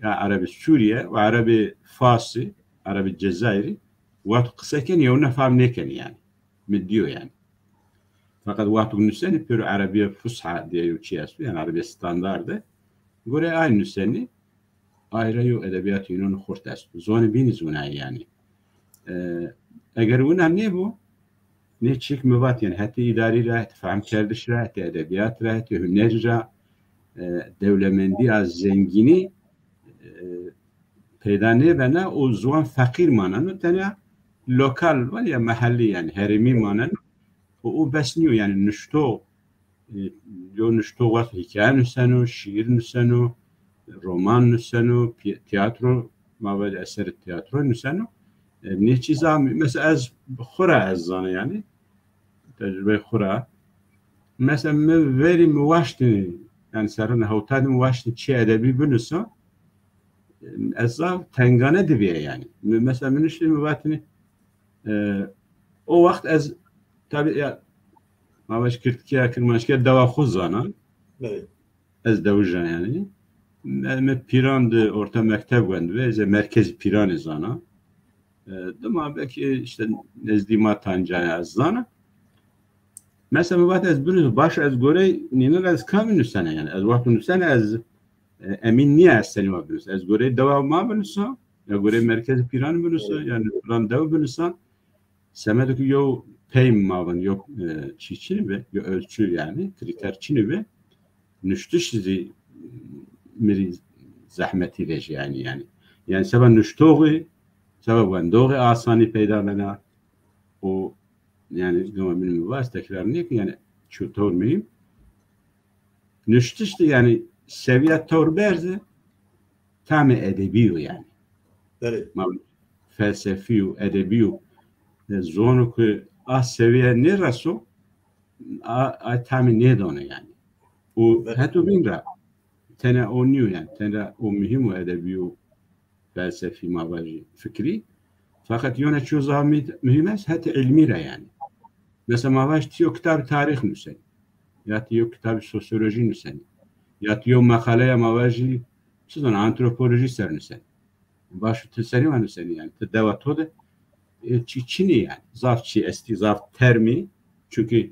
ya Erebê Sûriye û Erebê Fasî, Erebê Cezayirî, wexto qise kenî yewna fehm nêkenî yani. Mi diyo yani. Fakat wexto nusenî pêro erebiye fusha diye yew çi esto, yani erebiye standard e. Gore ay nusenî, ay re yew edebiyat Yunan xurt esto. Ziwanê bînî zî wina ye yani. E, eger wina nêbo, nê çîk mi vat yani, hetê îdarî re, hetê fehmkerdiş re, hetê edebiyat re, hetê hunerî re, e, dewlemendiya zengînî, e, peyda nêbena û ziwan feqîr maneno, tenya lokal, van ya mehellî, yani herêmî maneno û, û bes nîyo, yani nuşto, e, yo nuşto wexto hîkaye nuseno, şîîr nuseno, roman nuseno, pi-, tiyatro, ma vajî eserê tiyatro nuseno. E, nê çîza, mesela ez xwe ra ez zana yani, tecrübeyê xwe ra, Mesela min verî min waştî, yani serine hewtadî min waştî çi edebî binûsa, ez zaf tengane diviye yani. Min, mesela min niştî min vatinî, e, o wext ez tabi ya, ma baş Kirdkiya, Kirmanckîya dewa xwe zana. Evet. Ez dewija yani. Me, me pîran di orta mekteb wendibe, ez ê merkezî pîranê zana. E, dima belkî işte nezdî ma tancaya ez zana. Mesela min vat ez binûs, baş ez gorey nînin ez ka binûsene yani. Ez wext binûsene ez, e, emîn niye ez senî wa binûs. Ez gorey dewa ma binûsa, ya gorey merkezî pîran binûsa, Evet. yani filan dew binûsa. Semedo ku yew peym ma bin, yew, e, çî çinî be, yew ölçü yani, kriter çinî be. Nuştiş zî mirî zehmetî vejî yani, yani. Yani seba nuştoxî, seba wendoxî asanî peyda bena. O yani gama min mi vas tekrar nêkin yani çu tewr mühim. Nuştiş de yani seviye tewr berze tamê edebî yo yani. Evet. Ma felsefî û edebî û, e, zonu ku a seviye nêreso, a, a tamê nêdano yani. Û Evet. Heto vîn ra tene o niyo yani, tene o muhim û edebî û felsefî ma vajî fikrî. Fakat yone ço zaf mi-, muhim est, heti ilmî ra yani. Mesela ma vaj tiyo kitab tarîx nuseni. Ya tiyo kitab sosyolojî nuseni. Ya tiyo makaleya ma vajî çi zana antropolojî ser nuseni. Baş tu serî wa nuseni yani. Tu dewa to de, e, çi, çinî yani. Zaf çi estî, zaf termî. Çünkü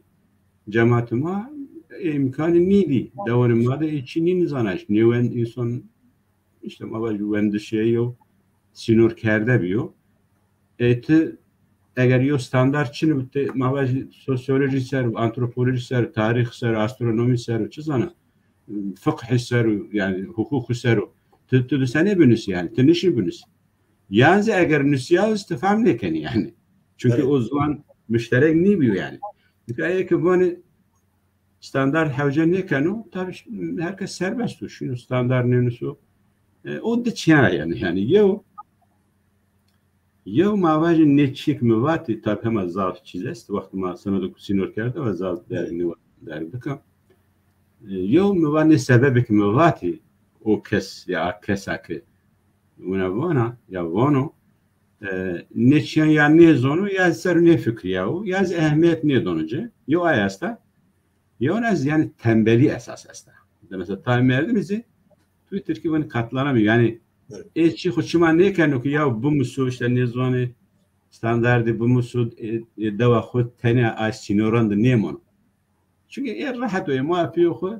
cemaatê ma, e, îmkanî nîdî. Dewanê ma de, e, çi nîn zanaş. Nêwen insan işte ma vaj wendişê yo sînor kerde biyo. E, tu eger yo standart çin bi te, ma vaj sosyolojî ser, antropolojî ser, tarîx ser, astronomî ser, çi zana, fiqh ser, yani hukuk ser, tu, tu di senê binusî yani, tu nişî binusî. Yan zî eger nusîya, tu fam nêkenî yani. Çünkü Evet. o ziwan müşterek nîbiyo yani. Çünkü eger ki vanê standart hewce nêkeno, tabii ş-, herkes serbest o. Şino standart nênuso. E, o diçiya yani, yani yew, yew ma vajin nê çîk mi vatî, tabii hema zaf çîz est. Wextê ma semedo ku sînor kerde ve zaf derg nî-, derg bika. E, yew mi va nê sebebê ki mi vatî, o kes ya kesa ki wina vana, ya vano, e, nê çiyan ya nêzono, ya ser nêfikriya û ya zî ehemiyet nêdono ci. Yew ay esta. Yew ez yani tembelî esas esta. De mesela tay merdim zî tu Tirkî vanî katlanamî. Yani Evet. ê çi xwe çima nêkeno ki ya bimuso işte nêzanî standardî bimuso, e, e, dewa xwe tenê ay sînoran de nêmano. Çünkü ê rehet o, ê ma piyê xwe,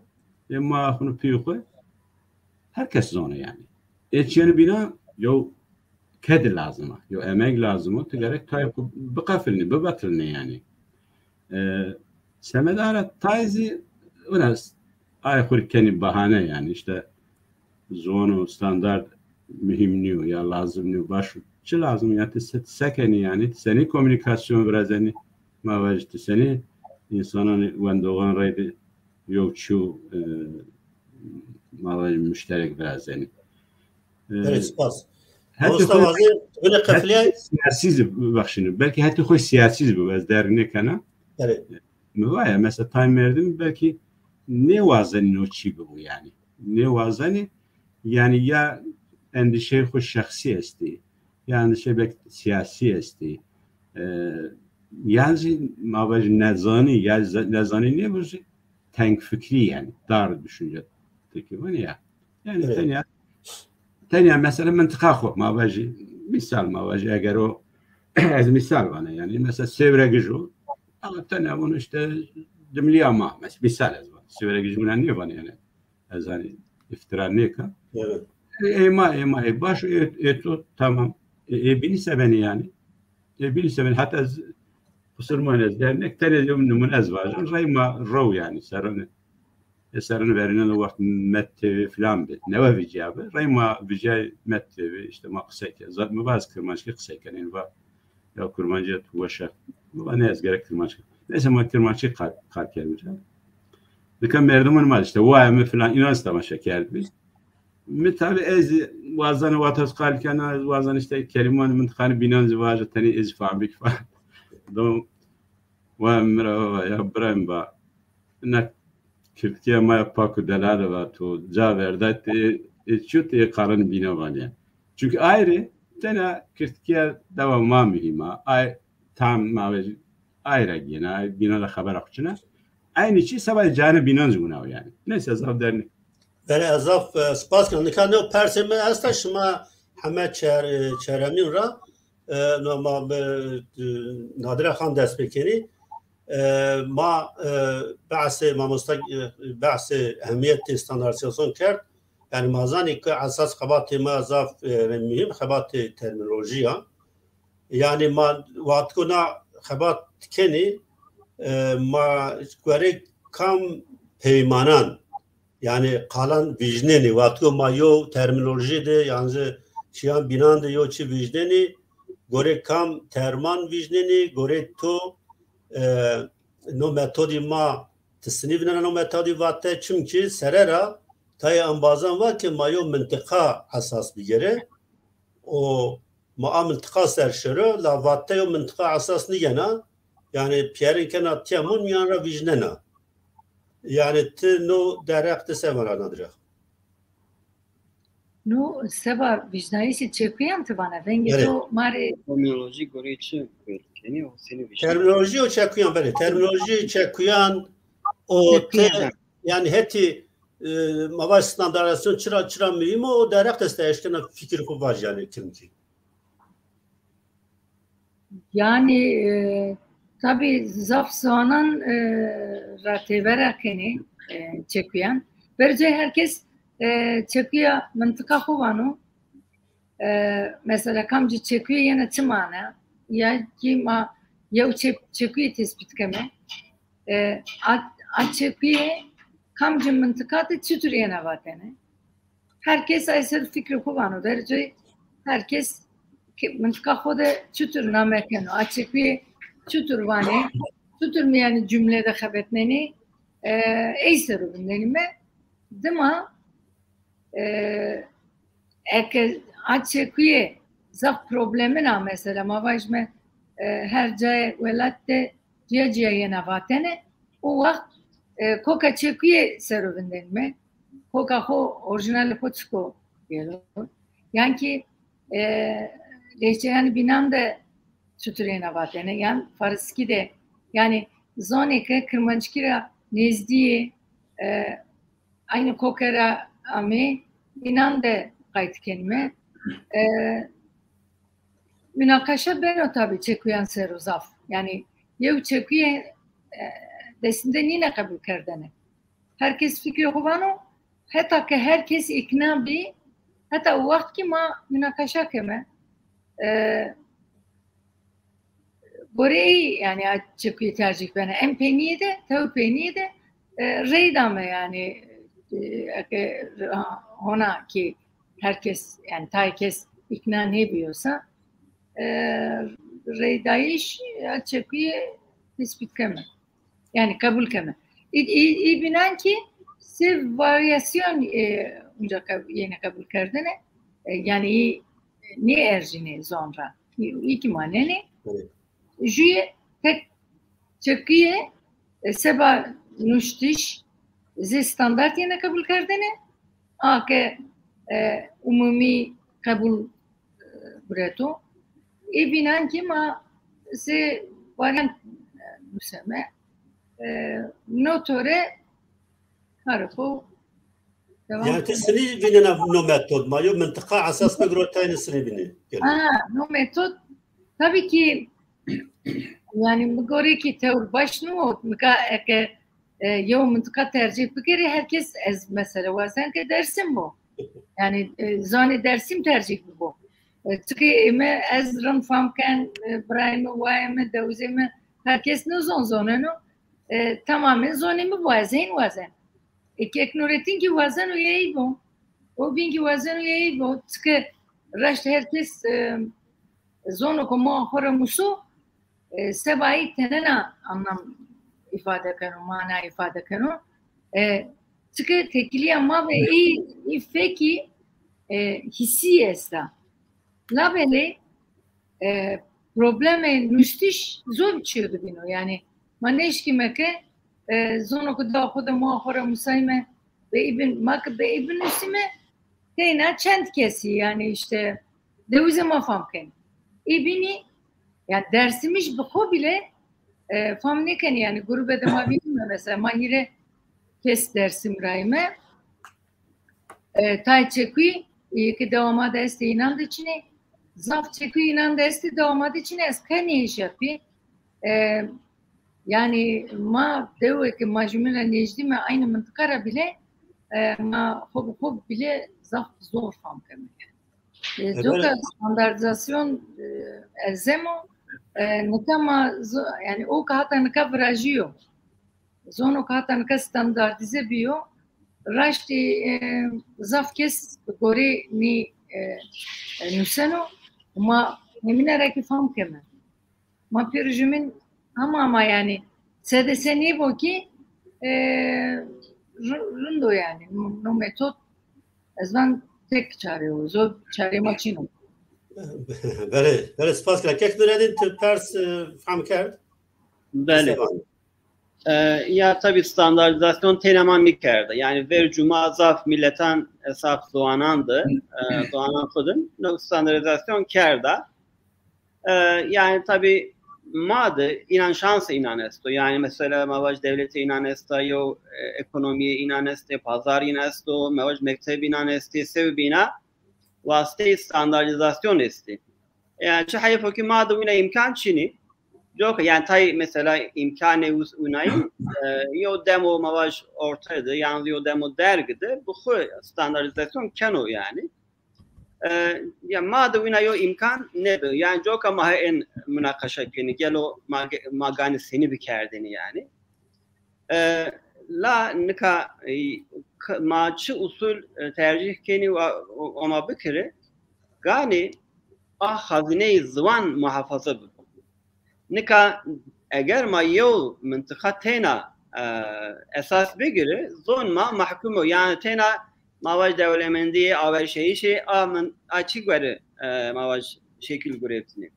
ê ma xunu piyê xwe. Herkes zano yani. Ê çiyeni bîna yo kedi lazim e, yo emek lazim e, tu gerek tay xwe biqefilnî, bibetilnî yani. E, semedara tay zî wina ay xwe kenî bahane yani işte zon û standart muhim nîyo ya lazim nîyo, baş o. Çi lazim ya tu se-, sekenî yani, tu senî komunikasyon virazenî, ma vajî tu senî insananî wendoxan reydi yo çû, e, ma vajî müşterek virazenî. E, Evet, spas. heti Usta xwe, Wazir, böyle heti kefliye. Siyasî zî, bexşînin. Belkî heti xwe siyasî zî bibe, ez derg nêkena. Evet. Mi vaya, mesela tay merdim belkî nêwazenî no çî bibo yani. Nêwazenî yani ya endişeyê xwe şexsî estî, ya endişeyê belkî siyasî estî. E, yan zî ma vajî nezanî, ya ze-, nezanî nêbo zî tengfikrî yani, dar düşünce Tirkî vanî ya. Yani Evet. tenya, tenya mesela mintiqa xwe ma vajî, misal ma vajî eger o, ez misal vane yani, mesela Sêwregij o, ama tenya bunu işte dimliya ma, mes-, misal ez vane. Sêwregij buna nêvane yani. Ez hani iftira nêka. Evet. E, ê ma, ê ma, ê baş, ê, ê to, tamam. E, ê bînî sevenî yani. Ê bînî sevenî, heta ez qusur mane ez dernek, tenê yew nimûne ez vajim. Rey ma rew yani, serine. E, serine verîne o wext Met T V filan bi. Newe vîcîya bi. Rey ma vîcîya Met T V, işte ma qisey ke. Zat mi va ez kirmanckî qisey kenî, va ya kurmancî tu weş e. Valla ne ez gerek kirmanckî. Neyse ma kirmanckî kar, kar kerdim. Nika merdiman ma işte, wa mi filan, inan temaşe kerdibî. Mi tabi ez wazan, wata ez qal kena, ez wazan işte keliman min dixani bînan zî vaje, tenê ez fahmik falan. Dom, wa mira, wa ya Ibrahim ba. ne Kirdkiya ma ya pak û delal va to ca verda tê, ê çi tê karin bîna vaniye. Çünkü ayrı tena Kirdkiya deva ma mühima. Ay tam ma ve ayrı gene, ay bîna da xebera xwe çine. Aynı çi seba canı bînan jî wina yani. Neyse, zaf derni. Belê, ez zaf, e, spas kirim. Nika ne persê min esta şima heme çer-, e, çeremîn ra, e, no ma bi, e, Nadire Xan dest pê kenî. E, ma, e, behsê mamosta, e, behsê ehmiyetê standartîzasyon kerd. Yani ma zanî ku esas xebatê ma zaf, e, muhîm xebatê terminolojî ya. Yani ma wextku na xebat dikenî, e, ma gorê kam peymanan, yani qalan vîjnenî, wextku ma yo terminolojî de, yan jî çiyan bînan de yo çi vîjnenî, gorê kam terman vîjnenî, gorê to, e, no metodî ma ti sinî vinena no metodî vate, çimkî serera tayê embazan va ki ma yo mintiqa esas bigere û ma a mintiqa ser şero, la vate yo mintiqa esas nigena, yani piyerin kena tiya mun yan ra vîjnena. Yani ti no derek ti severa nadire. No seba vîjnayîşê çekuyan ti vana, vengê Belê. to marê Terminolojî gorê çi, kenî o seni vîjnayîş. Terminolojî û çekuyan, belê. Terminolojî, çekuyan û Çekuyan. te, yani hetî, e, ma vaj standardizasyon çira, çira muhîm o, o derek te eşkena fikir xwe vaj yani kimkî. Yani, e, tabii zaf ziwanan, e, ra têvera kenê, e, çekuyan. Bercê herkes, e, çekuya mintiqa xwe vano. E, mesela kamcî çekuyê yene çi mane? Ya ki ma yew çe-, çekuyê tespît keme. E, a, a çekuyê kamcî mintiqa de çitur yene vatene? Herkes ay ser fikri xwe vano. Bercê herkes ki mintiqa xwe de çitur name keno? A çekuyê çitur vanê? Çitur mi yani cümle de xebetnenî? E, ey ser o vindenî me. Dima, e, eke a çekuyê zaf problemin a mesela, ma vajme, e, her cayê welat de ciya ciya yena vatene, o wext, e, koka çekuyê ser o vindenî me. Koka xo, orijinalê xo çiko gelo. Yan ki, e, lehçeyanê bînan de çitur yena vatene, yan fariskî de, yani zonê ke kirmanckî ra nêzdî yê, e, aynı kokera amê, bînan de qayt kenîme. E, münakaşa beno tabi çekuyan ser o zaf. Yani yew çekuyê, e, destinde nîne qebul kerdene. Herkes fikri xwe vano, heta ke herkes ikna bî, heta o wext ki ma münakaşa keme. E, Goreyî yani a çekuyê tercîh bene. Em peyniyê de, tew peyniyê de, e, rey dame yani, e, eke hona ki herkes, yani tay kes ikna nêbiyosa, e, reydayîş a çekuyê tespît keme. Yani qebul keme. Î, î, î bînan ki sê varyasyon, e, unca qeb-, yene qebul kerdene. E, yani î nêerjînê zon ra. Î, î ki manenê. Evet. Jûyê tek çekuyê, e, seba nuştiş zê standart yene qebul kerdene. A ke, e, umumî qebul, e, gureto. Ê bînan ki ma sê varyant, e, nuseme. E, no tore karê xo devam Yani ti kene. Sinî vînena no metod, ma yo mintiqa esas bigro tayne sinî vînî. Ha, no metod tabii ki yani mi gorê ki tewr baş nû, nika eke, e, yew mintiqa tercîh bikerê, herkes ez mesela wazen ke Dersim bo. Yani, e, zanê Dersim tercîh bibo. E, çikê ême ez rin fam ken, e, birayê mi, wayê mi, dewizê mi, herkes nizon zoneno. E, tamamen zonê mi bo, ez hên wazen. E, kek Nurettin ki wazen û yeyî bo. O bîn ki wazen û yeyî bo. Çike reşt herkes, e, zono ku ma xwe re muso, e, sebayî tenena anlam îfade keno, mana îfade keno. E, çike têkiliya ma ve î, î fekî, e, hîsî esta. Labelê, e, problemê nuştiş zor çiyo dibîno. Yani, ma neşkîme ke E, zono ku da xwe de ma xwe re musayme, be îbin, ma ki be îbin nusîme, teyna çend kesî, yani işte, dewizê ma fam ken. Îbinî, yani Dersimî ji bi xwe bile, e, fam nêkenî, yani grûbe de ma bînîme, mesela, ma hîre kes Dersim rayme. E, tay çekûyî, e, ki dewa ma de estê înan de çinê, zaf çekûyî înan de estê dewa ma de çinê, ez qe nêhêşiya pê. E, yani ma dewê ki ma ji min re nêjdî me, aynı mintiqa re bile, e, ma xwe bi xwe bile zaf zor fam keme. E, Evet. Coka standardizasyon, e, elzem o, e, nika ma zo-, yani o ki hata nika virajiyo. Zono ki hata nika standardize biyo, raştî, e, zaf kes bi gorê nî, e, e, nuseno, ma hemîne re ki fam keme. Ma pêro ji min hema, ama yani sedese nêbo ki, e, ri-, rindo yani. No metod ez van tek çare o. Zor çare ma çin o. Belê, belê, spas kira. Kek Nureddin, tu pers, e, fam kerd? Belê. Spas. E, ya tabii standardizasyon têne ma nikerde. Yani ver cuma zaf milletan, e, zaf ziwanan di, e, ziwanan xwe din. No standardizasyon kerda. E, yani tabii ma di, înan şansê înan esto. Yani mesela ma vaj dewletê înan esta, yo, e, ekonomiyê înan estê, pazar înan esto, ma vaj mekteb înan estê, sew bîna wasteyê standardizasyon estê. Yani çi heyf o ki ma di wîna îmkan çinî. Coka, yani tay mesela îmkanê wis-, wînayî, e, yo demo ma vaj ortê de, yan yo demo derg de, bi xwe standardizasyon keno yani. E, ya ma di wîna yo îmkan nebe. Yani coka ma he en munaqeşe kenî, gelo ma ge-, ma ganî senî bikerdinî yani. E, la nika, e, k-, ma çi usul, e, tercih kenî û a-, û, û ma bikiri, ganî a xazîneyê ziwan muhafaza bibe. Nika eger ma yew mintiqa têna, e, esas bigiri, zon ma mahkum o. Yani têna ma vaj dewlemendiyê, averşehîşê, a min, a çi guere, e, ma vaj şekil gureftinê.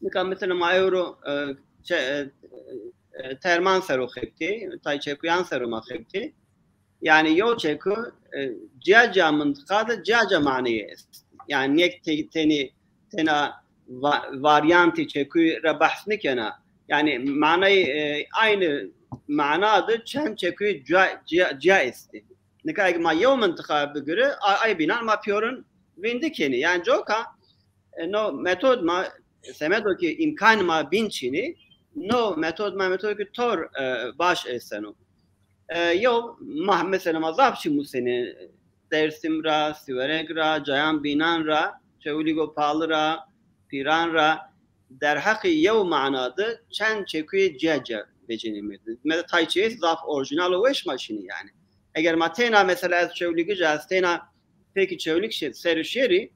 Nika mesela ma ewro, e, çe-, e, e, terman sero xebitê, tay çekuyan sero ma xebitê. Yani yo çeku, e, ciya ciya mintiqa de ciya ciya maneyê est. Yani nek te-, tenê, tena va-, varyantê çekuyê re behs nikena. Yani manayê, e, aynı mana de çend çekuyê ciya, ciya, ciya estê. Nika eg ma yew mintiqa bigiri, a-, ay bînan ma piyorin vîn dikenî. Yani coka, e, no metod ma, semedo ki îmkan ma bîn çinî, no metod ma metod ki tor, e, baş eseno. E, yew ma, mesela ma zaf çi musenê, Dersim ra, Siwerek ra, cayan bînan ra, Çewlîgo Pali ra, Pîran ra, derheqê yew mana de çend çekuyê ciya ciya vecenê me. Me de tay çês zaf orjinal û weş ma şinî yani. Eger ma têna mesela ez Çewlîgij a, ez têna fekî Çewlîg şê-, ser û şêrî,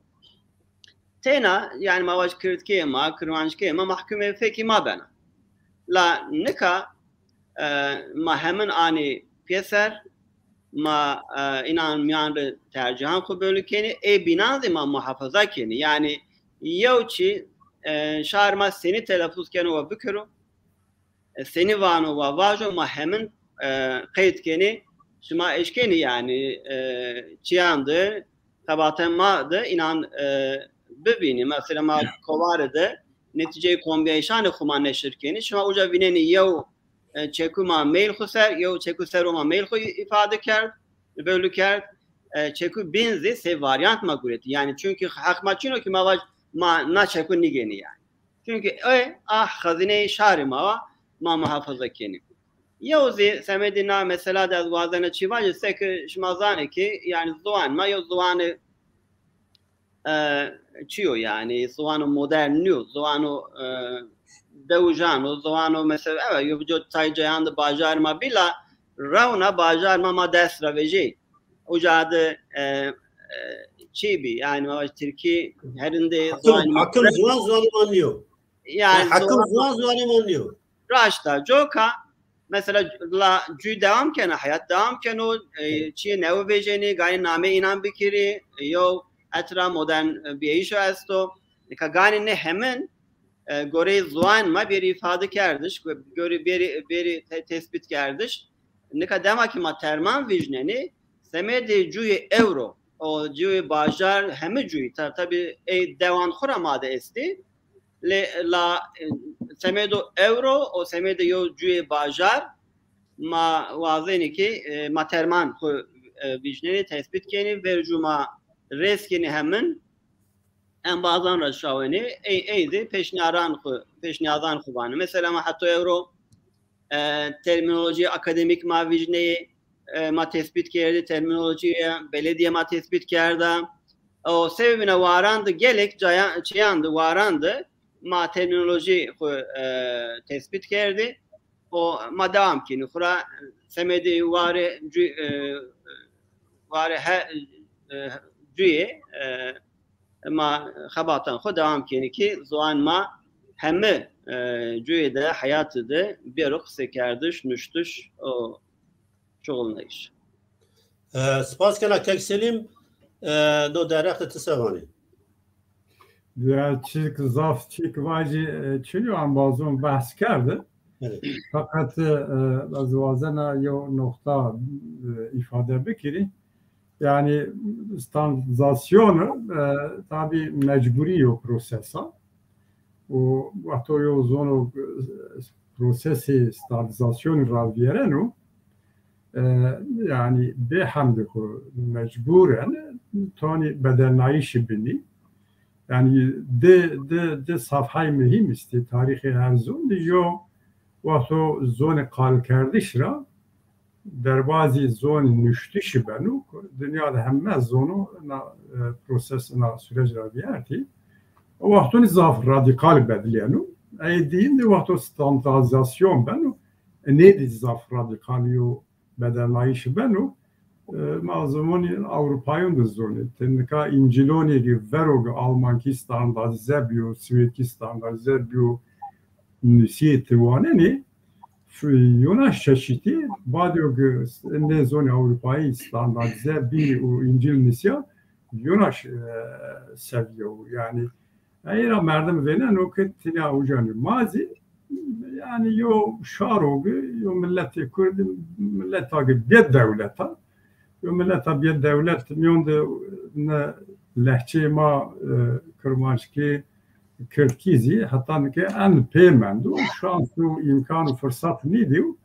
têna, yani ma vaj kirdkê ma, kirmanckê ma, mahkumê fekî ma bena. La nika, e, ma hemin anî pêser, ma, e, înan miyan re tercihan xwe belû kenî, ê bînan zî ma muhafaza kenî. Yani yew çi, e, şar ma senî telefuz keno we bikiro, e, senî vano wa vajo, ma hemin, e, qeyd kenî, şima eşkenî yani, e, çiyan de, xebatên ma de înan, e, bibînî. Mesela ma kovare de netîceyê kombiyayîşanê xwe ma neşir kenî. Şima uca vînenî yew, e, çeku ma mail xwe ser, yew çeku ser o ma mail xwe îfade kerd, belû kerd. E, çeku bîn zî sê varyant ma guretî. Yani çünkü heq ma çin o ki ma vaj ma na çeku nîgenî yani. Çünkü e, ah, xezîneyê şarê ma wa, ma muhafaza kenî. Yew zî semedê na mesela de ez wazena çi vajî, seke şima zanê ki, yani ziwan ma yew ziwanê, e, çi yo yani, ziwano modern niyo, ziwano, e, dewijan o, ziwano mesela, evet, yew co tay cayan de bajar ma bila, rewna bajar ma ma dest re vejê. Uca de, e, e, çi bî, yani ma vaj Tirkî herindê Hakim, ziwan ma hakim ziwan ziwanê ma niyo. Yani Yani hakim ziwan ziwan ziwanê ma niyo. Raşta, coka, mesela la cû devam kena, hayat devam keno, e, çiyê newe vêjenê, ganî namê înan bikirî, e, yew etra modern, e, biyayîşo esto. Nika ganî ne hemin, e, goreyê ziwan me bêrî îfade kerdiş, ku gorî bêrî, bêrî te-, tespît kerdiş. Nika dema ki ma terman vîjnenê, semedê cuyê ewro, o cuyê bajar, hemî cuyî, ta-, tabî ey dewan xwe ra ma de estê, lê la, e, semedo ewro, o semedê yo cuyê bajar, ma wazenê ki, e, ma terman xwe, e, vîjnenê, tespît kenê, vercû ma rêz kenê hemin, embazan re şawenê, ey, ey de pêşniyaran xwe, pêşniyazan xwe vanê. Mesela ma heto ewro, e, terminolojî akademîk ma vîjneyê, e, ma tespît kerdî, terminolojî belediye ma tespît kerda. O sebebine waran de gelek cayan, çiyan de waran de ma terminolojî xwe, e, tespît kerdî. O ma dewam kînî. Xura semedê warê cü-, e, warê he, e, cuyê, e, ma xebatan xwe dewam kînî ki ziwan ma hemî, e, cuyê de, heyatê de bêro qisêkerdiş, nuştiş û şuxulneyiş. E, spas kena kek Selîm, e, do derexte ti sevanî. Ya çik zaf çik vajî, e, çilî embazon behs kerde. Evet. Feqet, e, ez wazena yo noqta, e, îfade bikirî. Yani standardizasyon, e, tabi mecburî yo prosesa. Û wexto yo zono, e, prosesê standardizasyon raviyereno, e, yani bê hemdê xwe mecburen tonî bedelnayîşî binî. Yani di, di, di safhay muhîm istê tarîxê her zon de yo wexto zonê qalkerdiş ra derbazî zonê nuştişî beno, ku dinya de heme zono na, e, proses, na sürec ra viyertî. O wextonî zaf radîkal bediliyeno. Ey dîn de wexto standardizasyon beno, e, nê dî zaf radîkal yo bedelnayîşî beno. E, ma zimanî Ewropayon de zonê. Ti nika încîlonê ki vero ki almankî standardize biyo, swêdkî standardize biyo, nusiyê ti wanenê, f-, yona şeşîtî, badê ki nê zonê Ewropayî standardize bî û încîl nisiya, yona ş-, e, seviye û yani, eyra merdim vêneno ki tinya ucanî ma zî, yani yo şaro ki, yo milletê Kurd, milleta ki bê dewleta, yo milleta bê dewlet, miyon de ne lehçeyê ma, e, kirmanckî, kirdkî zî heta nike en pê mendo. Şans û îmkan û firsat nîdî û,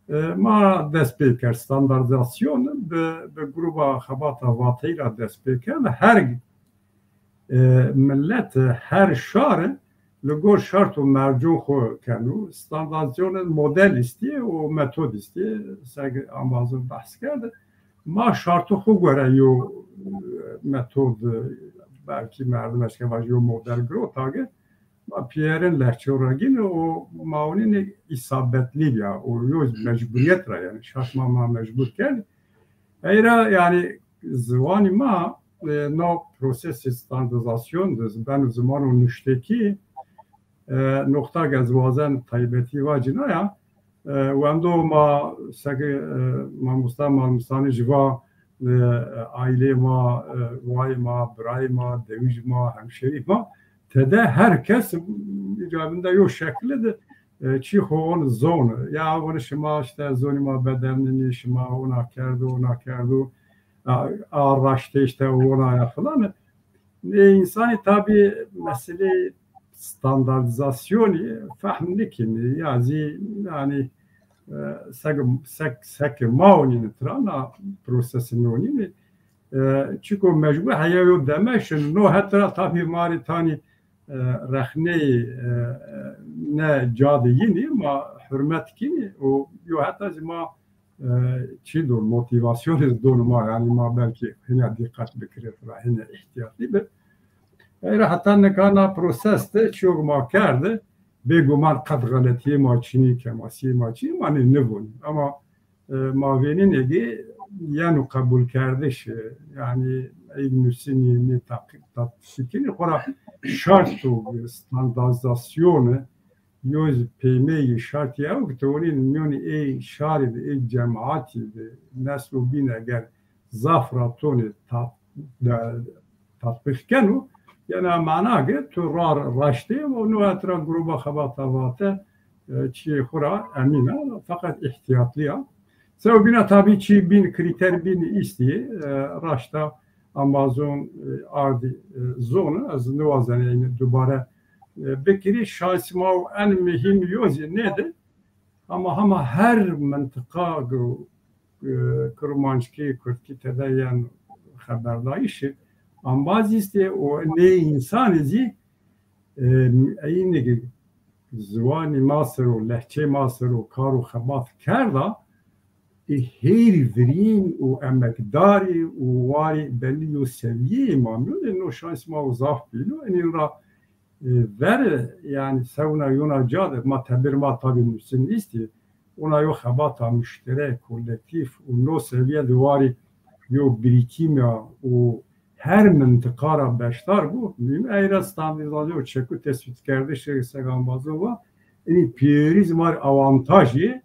e, ma dest pê kerd. Standardizasyon bi, bi gruba xebata vateyî ra dest pê kerd. Her, e, millet, her şar li gor şart û mercûn xwe keno. Standardizasyon model îstî û metod îstî. Seg ambazin behs kerd. Ma şartê xwe gore yo, e, metod, e, belkî merdim eşke vaj yo model girota ki ma piyerên lehçe û regîn û ma onî îsabetlî ya û yo mecburiyet ra yani şart ma, ma mecbur kerd. Eyra yani ziwanî ma, e, no prosesê standardizasyon de ben ziman û nuştekî, e, noqta ki ez wazen taybetî vacîna ya, e, wendo ma seke, e, mamosta Malmistanî ji va, e, aîlê ma, e, wayê ma, birayê ma, dewij ma, hemşerî ma, tede her kes îcabinde yo şekli de, e, çî xwe on zon. Ya wan şima işte zonî ma bedelnî, şima ona kerdo, ona kerdo, a, a raştê işte ona ya filan. E, insanî tabi meselê standartizasyonî fehm nikînî, ya zî, yani, e, sek, sek, sek ma onî tira na prosesê nonî. E, çiko mecbur heya yo demeşin, no hetra tabi marî tanî, e, rexneyê, e, ne cadê yinî, ma hurmet kînî û yo heta zî ma, e, çi do, motivasyonê don ma, yani ma belkî hine dîqet bikirê, hine ihtiyatî bi. Eyra heta nika na proses de çiyok ma kerde, bêguman qet xeletiyê ma çinî, kemasiyê ma çinî, ma nê nivûn. Ama, e, ma vênî negê yeno qebûlkerdiş, e, yani ey nusînî, nê taqî-, tatbîqînî xora şart û standartizasyonê, yo peyme yê şartî ew ki teorî miyonî ê şarî de, ê cemaatî de, nesl û bîn eger zaf ratonê ta-, de, tatbîq keno, Yena mana ge tu rar raştê û nu etra gruba xebata vate, e, çi xura emîna, fakat ihtiyatliya. Sewbîna tabi çi bin kriter bin istiye, e, raşta Amazon, e, ardi, e, zonu, ez niwazen yani dubare, e, bikiri şansma û en mühim yozi nedir? Ama hema her mintiqa gu, e, Kurmanckî, Kurdkî tede yên xeberdayîşê ambaz îstê û nê însanê zî, e, eyînê ziwanî ma ser û lehçê ma ser û kar û xebat kerda, ê hêrî virîn û emekdarî û warî belî yo seviyeyê ma nûnê no şansma û zaf bîno. Enî ra e, ver, yani sewna yona ca de ma tebir ma tabi mümkün nîstî. Ona yo xebata müşterek, kolektif û no seviye de warî yo birikîmya û her mintiqa ra beşdar bû. Mühim eyra standardizasyon çeku tespîtkerdişê segambazova. Enî piyêrîz mar avantajî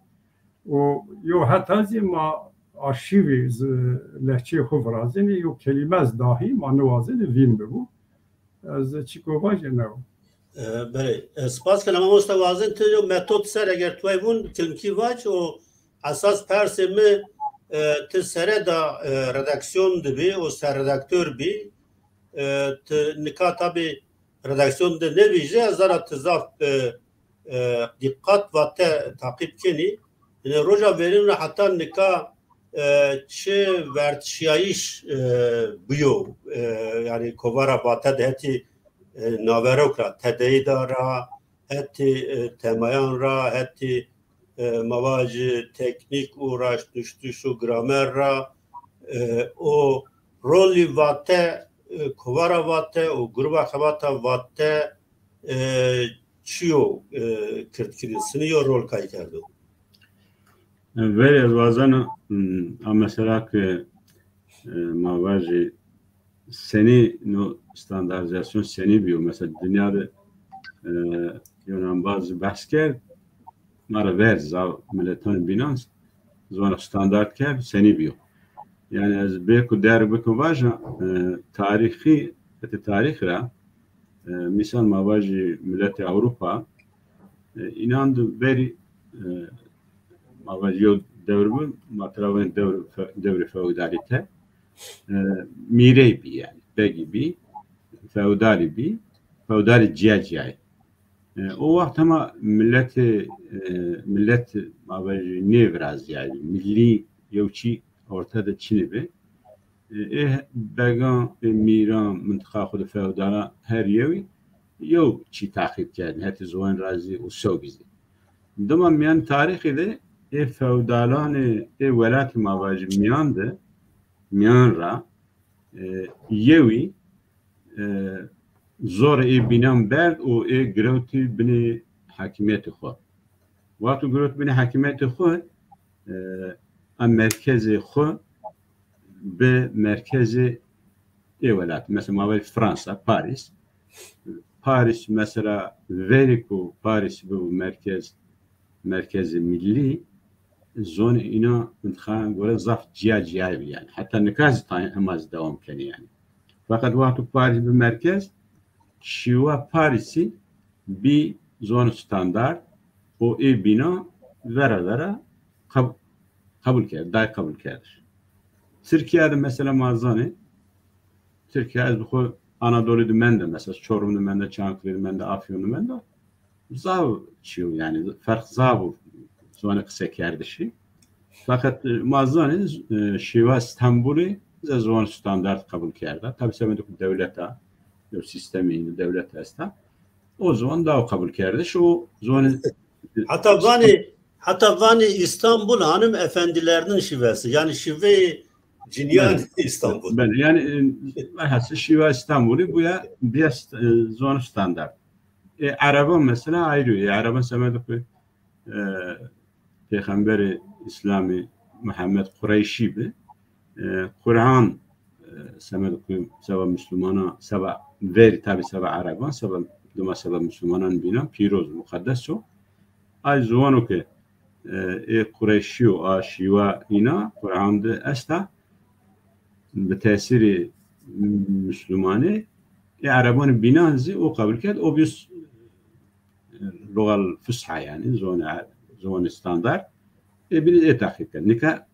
û yo heta zî ma arşîvî z-, lehçeyê xwe virazinî, yo kelîme ez dahî ma niwazinî vîn bibû. Ez çiko vajê ne. E, belê. E, spas ke mamoste wazin tu yo metod ser eger tu vun kilmkî vac û esas persê mi, e, tu sere da, e, redaksiyon dibî û serredaktor bî. E, tu nika tabi redaksiyon de nebî jî ez zana tu zaf, e, e, dîqat va te taqîb kenî. Yine roja verîn re heta nika, e, çi vertişiyayîş, e, bûyo, e, yani kovara va te de hetî, e, naverok ra, tedeyî da ra, hetî, e, temayan ra, hetî, e, mavajî teknîk û raştnuştiş û gramer ra, e, û rolî va te, e, kovara va te û gruba xebata va te, e, çi yo, e, kirdkirin? Sinî yo rol kay kerdo? Verê ez wazena, hmm, a mesela ke, e, ma vajî senî no standardizasyon senî bîyo. Mesela dinya de, e, Yunanbaz behs kerd, ma re ver zav miletan bînan ziwana standart kerd, senî bîyo. Yani ez bê ku der bikim vaja, e, tarîxî, hetê tarîx ra, e, misal ma vajî miletê Ewropa, e, înan di verî, e, ma vajî yo dewr bû, ma tira vên dewr fe-, dewrê feodalîte, e, mîrey bî yani, begî bî, feodalî bî, feodalî ciya ciyayê. E, o wext hema miletê, e, milet, ma vajî nê viraziyayî, millî yew çî orte de çinî bi. E, ê began, ê mîran, mintiqa xwe de feodala her yewî yew çî taqîb kerdin, hetî ziwan razî û sewbî zî. Dima miyan tarîxê de ê feodalanê ê welatê ma vajî miyan de, miyan ra, e, yewî, e, zor ê bînan berd û ê girewtî binê hakimiyetê xwe. Wexto girewt binê hakimiyetê xwe, e, a merkezê xwe bi merkezê ê welat. Mesela ma vajî Fransa, Paris. Paris mesela verî ku Paris bibû merkez, merkezê millî, zonê îna mintixayan gore zaf ciya ciya bî yani. Heta nika zî tayê hema zî dewam kenî yani. Fakat wexto Paris bi merkez, şîwa Parisî bî zon standart û ê bîna vera vera qeb-, qebul kerd, day qebul kerdiş. Tirkiye de mesela ma zanê, Tirkiye ez bi xwe Anadolî de mende, mesela Çorum de mende, Çankırı de mende, Afyon de mende, zav çiyo yani, ferq zav û ziwanê qiseyekerdişî. Fakat, e, ma zanê, e, şêwa Stenbolê ze ziwan standart qebul kerda. Tabi semedê ku dewleta, yew sîstemê dewlet esta. O ziwan daw qebul kerdiş û ziwanê Heta vanê, heta vanê Îstanbul hanım efendilerinin şivesi. Yani şive cinyan Îstanbul. Belê, yani, e, velhasil şiva Stenbolî bûye biyest, e, ziwan standart. E, Ereban mesela ayrı. E, Ereban semedê ku, e, Pêxemberê Îslamê Mihemed Qureyşî bi. E, Quran, e, semedê ku seba Müslümana, seba verî tabi seba Ereban, seba dima seba Müslümanan bînan pîroz, muqeddes o. Ay ziwano ke, e, ê Qureyşî û a şîwa îna Quran de esta, bi tesîrê Müslümanê Ê erebanê bînan zî o qebul kerd, o bîst, e, lugal fusha, yani, zon, zon standart. Ê bînî ê teqîb kerd. Nika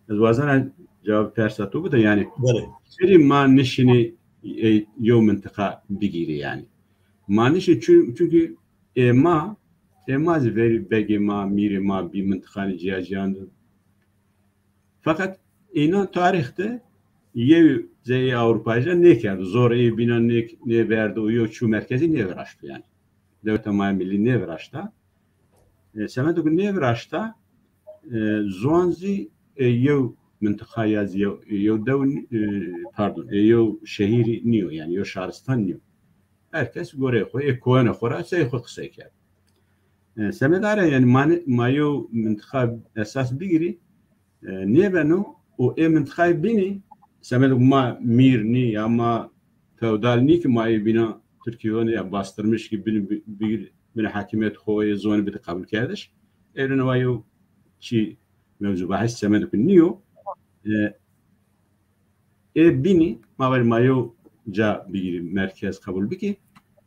ez wazena cevab persa tu bide, yani, Belê. Çirî ma nişinî, e, yew mintiqa bigîrî, yani. Ma nişin çü-, çünkü ê ma, ê ma zî verî begê ma, mîrê ma bî mintiqanê ciya ciyan de. Fakat înan tarîx de yew zeyê Ewropayî nêkerd. Zor ê bînan nê-, nêberdi û yew çû merkezî nêviraşt, yani. Dewleta ma milî nêviraşta. E, semedo ku nêviraşta, e, ziwan zî, e, yew mintiqa ya zî yew, yew dew, e, pardon, e, yew şehîrî nîyo, yani yew şaristan nîyo. Her kes goreyê xwe, ê koyana xwe ra sey xwe qisey kerd. E, semedare, yani ma ne-, ma yew mintiqa esas bigirî, e, nêbeno û ê mintiqayê bînî, semedo ma mîr nî ya ma feodal nî ki ma ê bîna Tirkî ya bastırmış ki bin, bin, bin hakimiyet xwe yê zon bide qebul kerdiş. Êrine wa yew çi mevzu bahis semedo ku nîyo. E, ê bînî, ma ver ma yew ca bigirî, merkez qebul bikî.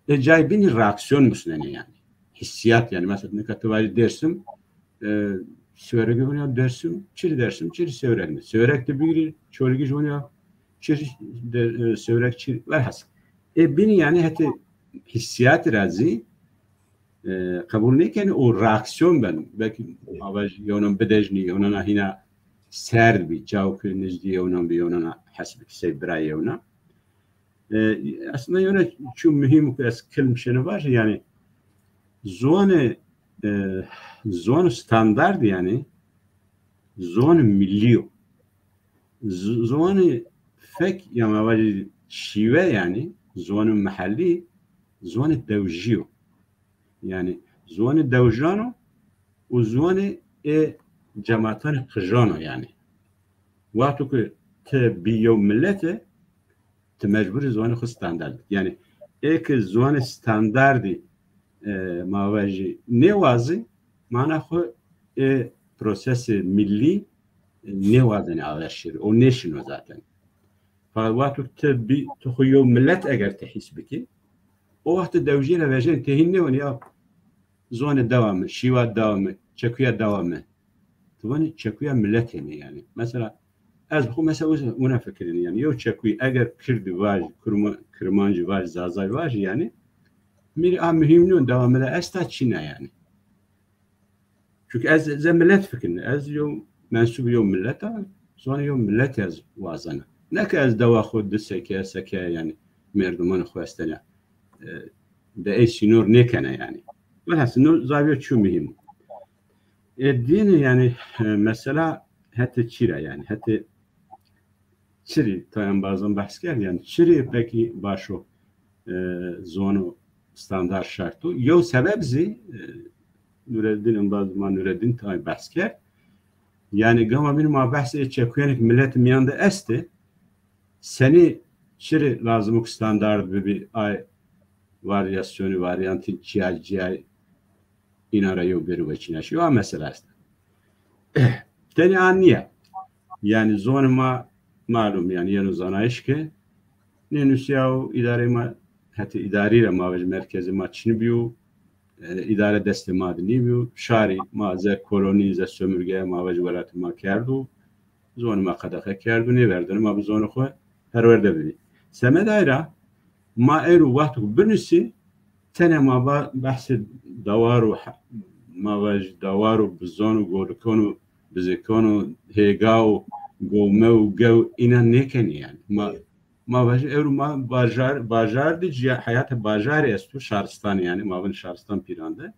Ê cayê bînî reaksiyon musnenê, yani. Hissiyat, yani. Mesela nika tu vajî Dersim, e, Sêwregî vûn ya Dersim, çirî Dersim, çirî Sêwreg ne. Sêwreg tu bigirî, Çolîgî ji vûn ya çirî de, e, Sêwreg çirî. Velhasil. Ê bînî, yani, hetê hissiyatî ra zî, e, qebûl nêkenî û reaksiyon ben. Belkî ma vajî yewnan bidejnî, yewnan hîna serd bî, çaw ku nizdî yewnan bî, yewnan hes bikî sey birayê yewnan. E, aslında yewna çû muhîm ku ez kilm şêne vajî, yani, ziwanê, e, ziwan standard, yani, ziwan millî yo. Z-, ziwanê fek ya ma vajî şîve, yani, ziwanê mehellî, ziwanê dewjî yo. Yani, ziwanê dewjan o û ziwanê ê cematanê qijan o, yani. Wexto ku ti bî yew milete, ti mecbûrî ziwanê xwe standard bikî. Yani, ê ki ziwanê standardî, e, ma vajî nêwazî, mana xwe ê prosesê millî, e, nêwazenê aver şêrî. O nêşino zaten. Fakat wexto tu bî, tu xwe yew milet eger tu hîs bikî, o wext tu dewjê re vejên tê hîn nêwanî ya zonê dewa min, şîwa dewa min, çekuya dewa min. Tu vanî çekuya miletê me, yani. Mesela, ez bi xwe mesela wina fikirin, yani, yew çekuyî eger kirdî vajî, Kirma-, kirmancî vajî, zazayî vajî, yani, mîrî a muhîm nîyo, dewa min de esta çi ne, yani. Çünkü ez, ez milet fikirin, ez yew mensûb yew milet a, ziwanê yew milet ez wazena. Ne ki ez dewa xwe di seke, seke, yani, merdimanê xwe estene. E, de ê sînor nêkene, yani. Velhasil, no zaviye çû muhîm. E, dînî, yani, e, mesela hete çira, yani, hete çirî, ta embazan behs kerd, yani, çirî pekî baş o, e, ziwano standart şert o. Yew sebeb zî, e, Nureddin, embaz ma Nureddin tay behs kerd. Yani, gama bîn ma behsê çekuyanek millet miyan de este, senî çirî lazim o ki standart bibî, ay varyasyonî, varyantî ciya ciya îna ra yew bêrî weçîna şî. Wa mesela este. Tenê an niye. Yani zonê ma malum, yani yeno zanayış ki nênûsiya û îdarê ma, hetê îdarî re ma vej merkezê ma çinî bîyo, e, îdare destê ma de nîbîyo. Şarî ma ze kolonî, ze sömürge ma vej welatê ma kerdo. Zonê ma qedexe kerdo, nêverdin ma bi zonê xwe perwerde bibî. Semedayra ma êro wexto binusî, tenê ma ba-, behsê dawar û he-, ma vej dawar û bizon û golikan û bizikan û hêga û gome û gew îna nêkenî, yani. Ma, ma vej êro ma bajar, bajar de ciya, heyata bajarê esto, şaristan, yani, ma vin şaristan pîran de.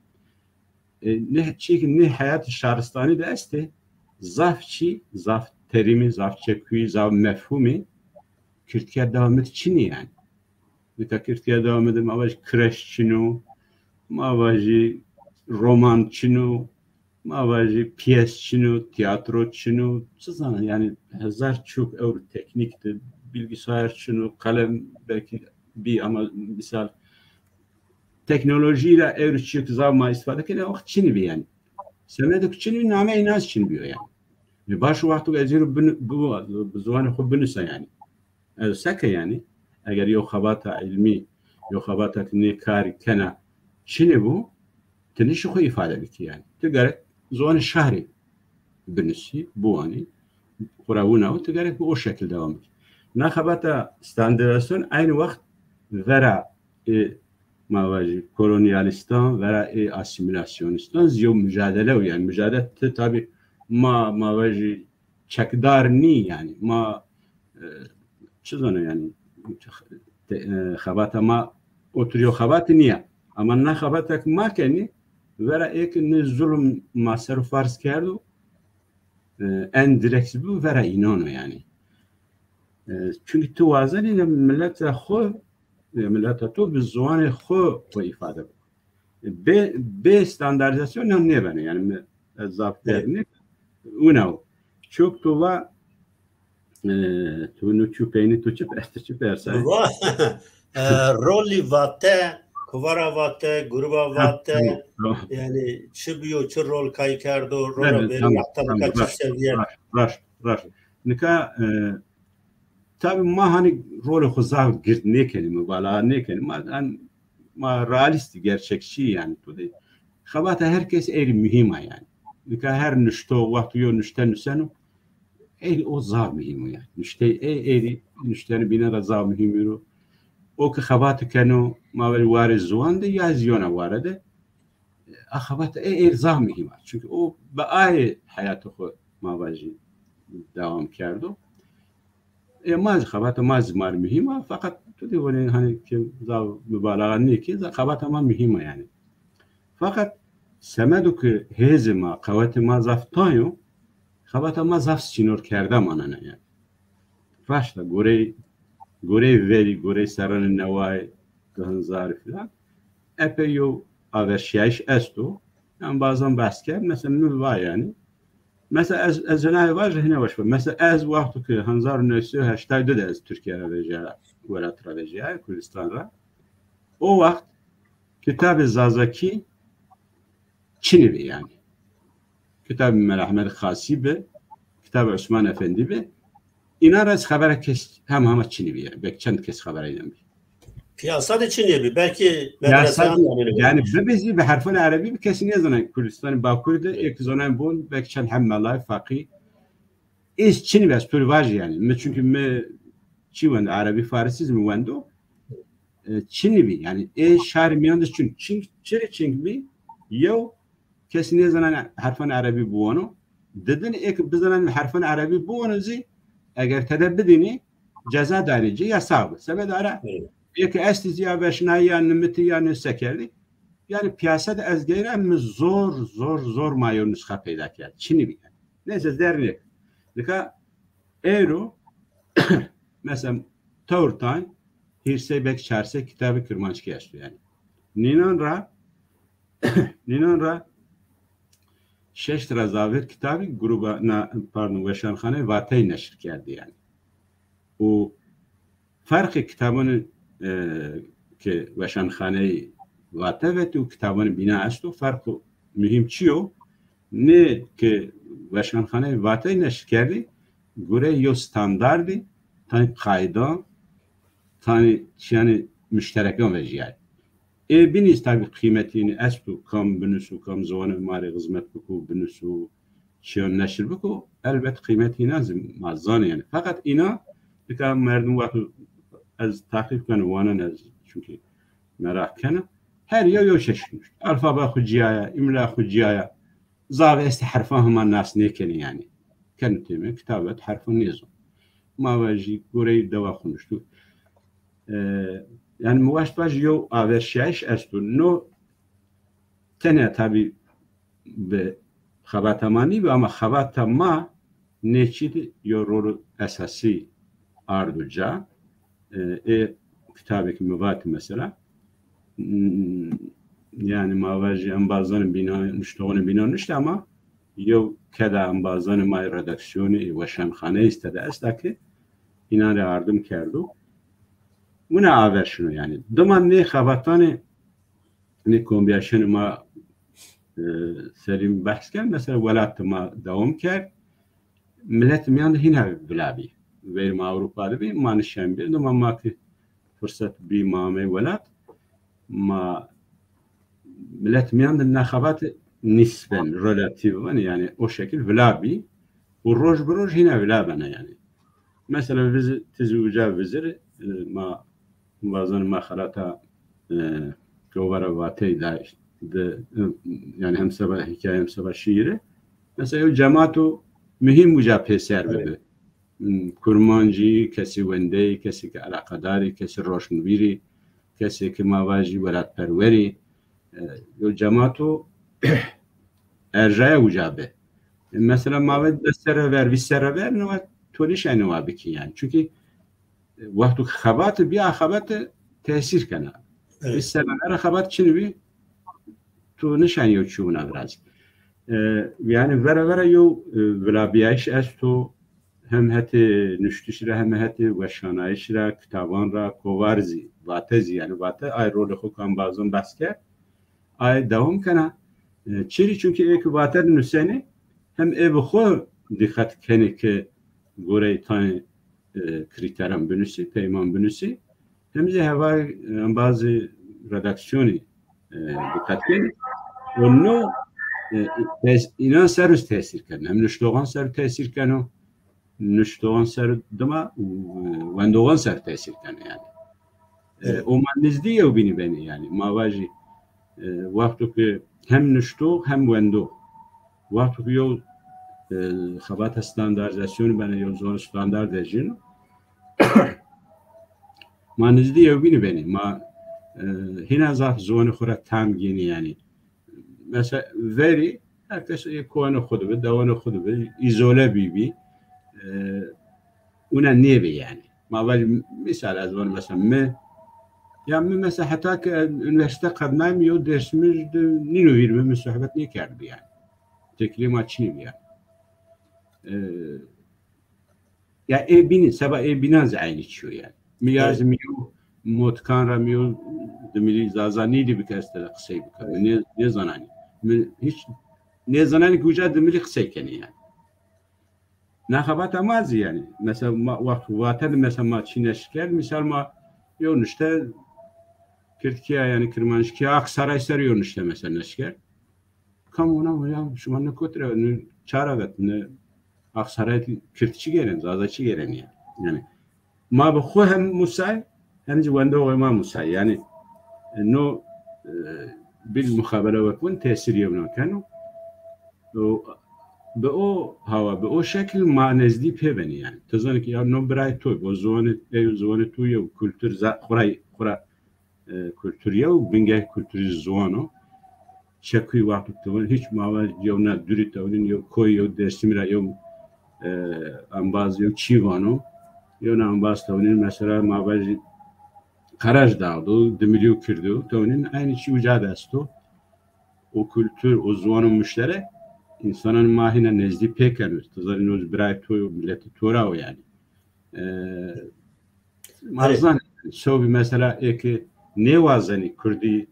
E, ne, çîk ne heyat şaristanî de este, zaf çî, zaf terîmî, zaf çekuyî, zaf mefhûmî, Kirdkiya dewa min de çinî, yani. Nika Kirdkiya dewa min de ma vajî kreş çin o, ma vajî roman çin o, ma vajî piyes çin o, tiyatro çin o, çi zanim, yani hezar çok ewro teknîk de, bilgisayar çin o, kalem belkî bî ama misal teknolojî ra ewro çiyek zaf ma îstîfade kene, wext çinî bî, yani. Semedek çinî bî, name îna çin bîyo, yani. Ve baş wexto ez êro bin-, bi, bi ziwanê xwe binusa, yani. Ez seke, yani. eger yo xebata ilmî, yo xebata ki nê karî kena çinê bû, tu nişî xwe îfade bikî yani. Tu gerek ziwanê şahrî binusî, biwanî, xwe re wina û tu gerek bi o şekil devam bikî. Na xebata standardizasyon aynı wext vera ê ma vajî kolonyalistan, vera ê asîmîlasyonistan zî yo mujadele û yani mujadele ti tabî ma, ma vajî çekdar nî yani. Ma, e, çi zana yani, te-, e, xebata ma otur yo xebatî niye. Ama na xebatek ma kenî, vera ê ki ne zulm ma ser û farz kerdo, e, en direkt bu vera înan o yani. E, çünkü tu wazenî ne mileta xwe, e, mileta to bi ziwanê xwe xwe îfade bike. Bê, bê standardizasyon ne nêbene yani, me, ez zaf Evet. derine, wina o. Çok tu va, e, tu nu çu peynî tu çi, ez tu çi persa? Va-, e, rolî vate, kovara vate, gruba Ha, vate, tamam, tamam. yani çi biyo, çi rol kay kerdo, rola Evet, beri tamam, yaptan tamam, kaçı raşt, seviye. raşt, raşt, raşt. Nika, e, tabî ma hani rolê xwe zaf girt nêkenî, mubalaxa nêkenî. Ma, yani, ma realîst, gerçekçî yani tu dê. Xebata her kes êrî muhîm a yani. Nika her nuşto, wextî yo nuşte nuseno, êrî o zaf muhîm o yani. Nuşteyê ê, êrî nuştene bîne de zaf muhîm îro. O ki xebati keno, ma verî warê ziwan de ya ziyona ware de, a xebata ê, ê zaf muhîm a. Çünkü o bi ayê heyatê xwe ma vajî devam kerdo. Ê ma zî xebata ma zî mar muhîm a, feqet tu dê wene hani ki zaf mubalaxa nêkî, zaf xebata ma muhîm a yani. Feqet semedo ki hêzê ma, qewetê ma zaf tan yo, xebata ma zaf sînor kerde manene yani. Raşt e, gorey, gorey verî, gorey serranê newayê, di hinzarî filan, epey yo averşiyayîş esto. Em bazan behs kerd, mesela min va yani. Mesela ez, ez cenahê va ji hine weş be. Mesela ez wexto ki hezar û neh sed û heştay du de ez Tirkiye re vejiyaya, welat re vejiyaya, Kurdistan re. O wext kitabê Zazakî çinî bî yani. Kitabê Mela Ehmed Xasî bi, kitabê Osman Efendî bi. Îna re ez xebera kes hema hema çinî bî yani. Belkî çend kes xebera înan bî. Piyasa de çinî bî. Belkî Piyasa medreseyan de, de yani bibizî bi herfan erebî bi kesî nêzana Kurdistanê Bakur de, êk zanan bûn, belkî çend heb melay faqî. Êz çinî bî, ez tu vajî yani. Mi çünkü mi çi wendo, erebî, farisî zî mi wendo. E, çinî bî. Yani ê şarê miyan de çin. Çin, çirê çing bî, yew kesî nêzanan herfan erebî biwano. Didin ê ki bizanan herfan erebî biwano zî, eger tede bidînî, ceza danî ci, yasax bi. Sebedara Evet. ê ki estî zî ya veşnayî ya nimitî ya nuse kerdî. Yani piyasa de ez geyra mi zor, zor, zor ma yew nusxe peyda kerd. Çinî bî. Neyse, dernê. Nika êro, mesela, tewr tan, hîrsey belkî çarsey kitabê kirmanckî esto yani. Nînan ra, nînan ra şeş ra zavêr kitabî gruba, na, pardon, weşanxaneyê Vateyî neşir kerdî yani. Û ferqê kitabanê, e, ke weşanxaneyê Vate vetî û kitabanê bîna esto, ferqo muhîm çi yo? Nê ke weşanxaneyê Vateyî neşir kerdî, gureyê yew standardî, tanî qaydan, tanî çiyanê muşterekan vejiyayê. Ê bînî tabî qîmetînî esto, kam binusû, kam ziwanê ma rê xizmet bikû, binusû, çiyan neşir biko, elbet qîmetî înan zî ma zanê yani. Feqet îna, nika merdim wexto ez taqîb keno, wanen ez çünkü meraq kena, her yew yew çeşit nuşt. Alfabe xwe ciyaya, îmla xwe ciyaya, zaf estî herfan hema nas nêkenî yani. Keno têmê, kitabet herfan nêzon. Ma ve jî goreyî dewa xwe nuştû. E, yani mi waşt vaj yew averşiyayîş esto. No tenya tabî bi xebata ma nîbî, ama xebata ma nêçî di yo rol esasî ardo ca. E, ê kitabê ki mi vatî mesela, m, yani ma vajî embazanê bîna, nuştoxanê bîna nuşte, ama yew keda embazanê ma yê redaksiyonê, ê weşanxaneyê îste de esta ki înan rê ardim kerdo. Wina aver şino yani. Dima nê xebatanê, nê kombiyaşenê ma, e, serî behs kerd, mesela welat ma dewam kerd. Milet miyan de hîna bila bî. Verî ma Ewropa de bî, ma nişen bî. Dima ma ki fırsat bî ma me welat, ma millet miyan de nexebat nisben, relatif ben, yani o şekil vila bî û roj bi roj hîna vila bene yani. Mesela viz, tiz uca vizir, e, ma, bazan ma xelata, e, govara vatey da, de, e, yani hem seba hikaye hem seba şiiri. Mesela o cemato mühim uca pêser Evet. bibi. Hmm, kurmancî, kesî wendeyî, kesî ki eleqedarî, kesî roşnvîrî, kesê ki ma vajî welatperwerî, e, yo cemato erjaya uca be. E, mesela ma ve deh serre ver, vîst serre ver, ne wa to nişanî wa bikî yani. Çünkü, e, wexto ki xebat bi, a xebat tesîr kena. Evet. Vîst serre ver xebat çin bi, to nişanî yo çûna biraz. E, yani vere vere yo, e, vilabiyayış esto, hem hetê nuştiş re, hem hetê weşanayış re, kitaban re, kovar zî, vate zî, yani vate ay rolê xo kan bazan behs kerd, ay dewam kena. E, çirî? Çünkü ê ki vate nuseni, hem ê bi xo dîqet kenê ki gorey tanê, e, krîteran binusî, peyman binusî, hem zî heva, e, bazı redaksiyonî, e, dîqet kenê. Û no, e, tes-, înan ser us tesîr keno. Hem nuştoxan ser tesîr keno, nuştoxan ser dima, e, wendoxan ser tesîr keno yani. E, Evet. O ma nizdî yew bînî benî yani. Ma vajî, e, wexto ki hem nuştox hem wendox. Wexto ki yew, e, xebata standardizasyonî bene, yew zon standard vejîno. Ma nizdî yew bînî benî. Ma, e, hîna zaf ziwanê xo re tam gênî yani. Mesela verî herkes ê kowanê xwe dibe, dewanê xwe dibe, îzole bîbî. E, una nêbe yani. Ma vaj misal ez van mesela mi, ya mi mesela heta ki üniversite qednayım yo dersimiz de nîno vîr mi, mi sohbet nêkerdbi yani. Teklî ma çinî bi yani. E, Ya ê bînî, seba ê bînan zî eynî çiyo yani. Mi ya Evet. zî mi yo motkan ra mi yo dimilî zaza nîdî bike ez tede qisey bikim. Mi nê, nêzananî. Mi hiç nêzananî ki uca dimilî qisey kenî yani. Na xebata ma zî yani. Mesela ma, wext vate de mesela ma çî neşr kerd, misal ma yo nuşte Kirdkiya yani Kirmanckîya Aksaray ser yo nuşte mesela neşr kerd. Kam ona ya şima ne kotre, ne çara vet, ne Aksaray Kirdçi gelen, Zazaçi gelen ya. Yani ma bi xwe hem musay, hem zî wendoxê ma musay. Yani, e, no, e, bil muxabele wek win tesîr yew nakeno. O, bi o hawa, bi o şekil ma nezdî pê benî yani. Tu zanî ki ya no birayê to, bo ziwanê, ey ziwanê to yew kultur za-, xura, xura, e, kulturiye û bingeh kulturî ziwan o. Çekuy wexto tewin hiç mawe yew na dûrî tewnin, yew koy, yew Dêrsimî ra, yew, e, embaz, yew çî vano. Yew na embaz tewnin mesela mawe jî Qeraj dağdo, dimilî û kirdo, tewnin eynî çî uca de esto. O kultur, o ziwan û muşterek, însanan ma hîna nezdî pê keno. Tu zanî no birayê to yo, miletê to ra o yani. E, Erê. Mazan, sobî mesela ê ki nêwazenî Kurdî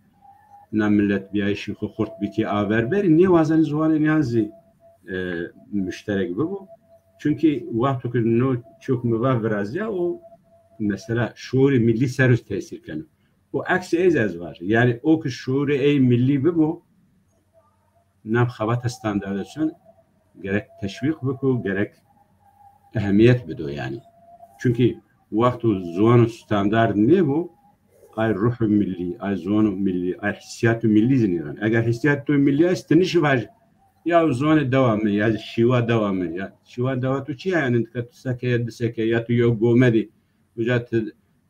na milletbiyayîşî xwe xurt bikî aver berî, nêwazenî ziwanê niyan zî, e, muşterek bibo. Çünkü wexto ki no çok mi va viraziya, o mesela şuurê millî ser us tesîr keno. O eksê ey zî ez vajî. Yani o ki şuurê ey millî bibo, nav xebata standardizasyon gerek teşwîq biko, gerek ehemiyet bido yani. Çünkü wexto ziwano standard nêbo, ay ruhu millî, ay ziwano millî, ay hissiyatu millî zî nêran. Eger hissiyatu millî est, tu nişi vaj, ya ziwanê dewa min, ya şîwa dewa min, ya şîwa dewa tu çi ya yani, dika tu seke ya du seke ya tu yew gomedî, uca tu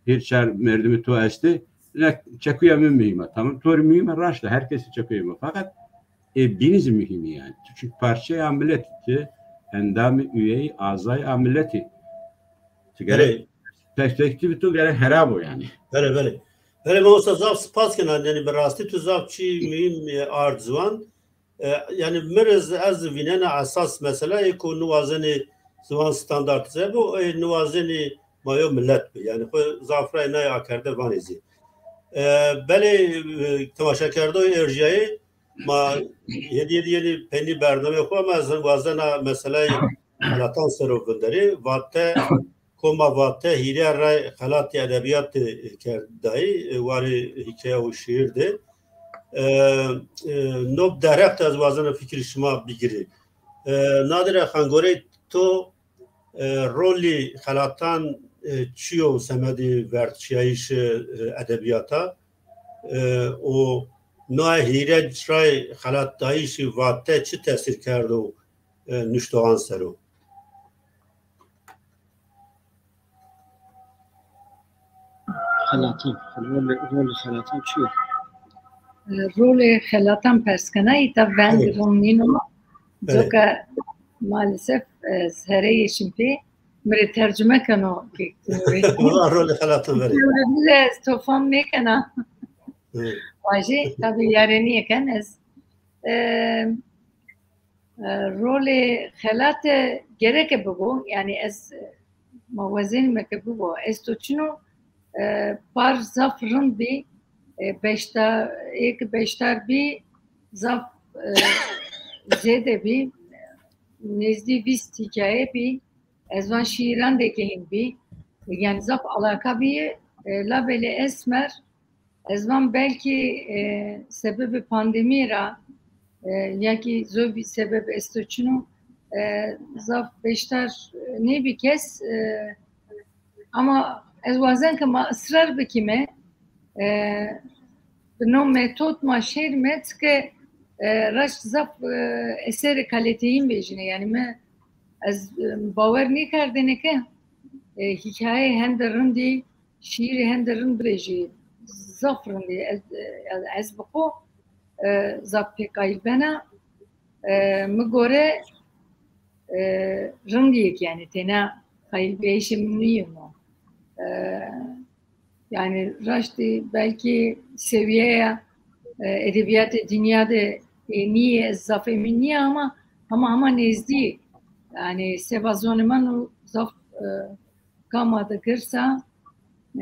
hîr çar merdimê to estê, ne çekuya min muhîm e. Tamam, to rê muhîm e, raşt e, her kesî çekuya min. Fakat ê bînî zî muhîm e yani. Tu çünkü parçeya miletî, tu endamî, üyeyî, azayî a miletî. Tu gerek Belê. Perspektîfê to gerek hera bo yani. Belê, belê. Belê, mamosta, zaf spas kena, yani bi rastî tu zaf çî muhîm, e, ard ziwan. E, yani mir ez, ez vînena esas meseleyê ku niwazenî ziwan standartîze bo, ê niwazenî ma yo milet bi. Yani xwe zaf rey nayê akerde vanê zî. E, belê, e, temaşekerdoyê erjiyayê ma hêdî hêdî yenî peynî bernameyê xwe, ma ez wazena meseleyê Helatan ser o vinderê, vate Koma Vate hîrê re xelatê edebiyatê kerd dayî, e, warê hîkaye û şiir de. E, e, no bi derheq de ez wazena fikrî şima bigirî. E, Nadire Xan, gorey to, e, rolî xelatan, e, çi yo semedî verçiyayîşê, e, edebiyata? E, û no hîrê re xelatdayîşî Vate çi tesîr kerdo, e, nuştoxan ser o? Xelatan, rolê, rolê xelatan çi yo? Rolê xelatan pers kena, îta veng Evet. rin nîno. Evet. Coka maalesef, e, sereyê şin pê, mi rê tercüme keno ki Wala rolê xelatan verê. Bile ez to fam nêkena. Evet. Vajê, tabi yareniyê ken ez, e, E, rolê xelate gereke bibo, yani ez, e, ma wezenîme ke bibo. Ez to çino, e, par zaf rind bî, e, beşta-, ê ki beşdar bî, zaf, e, zêde bî, nêzdî vîst hikaye bî, ez van şîîran de ke hîn bî, yani zaf alaka bî, e, labelê esmer, Ez van belkî, e, sebebê pandemiyê ra, e, ya kî zor bî sebeb esto çino, e, zaf beşdar, e, nêbî kes, e, ama ez wazen ke ma israr bikîme, e, bi no metod ma şêrime, çike, e, raşt zaf, e, eserê kaliteyîn vejîne. Yani me, ez, e, bawer nêkerdêne ke, e, hîkaye hende rindî, şiîrê hende rind bê jî, zaf rind e. Ez, ez, ez bi xwe, e, zaf pê qayîl bena. E, mi gore, e, rindiyek yani têna qayîlbiyayîşê min nîyo. E, yani raştî belkî seviyeya, e, edebiyatê dinya de, e, nîye, ez zaf emîn nîye ama hema hema nêzdî. Yani seba zonê min û zaf, e, kama de girsa,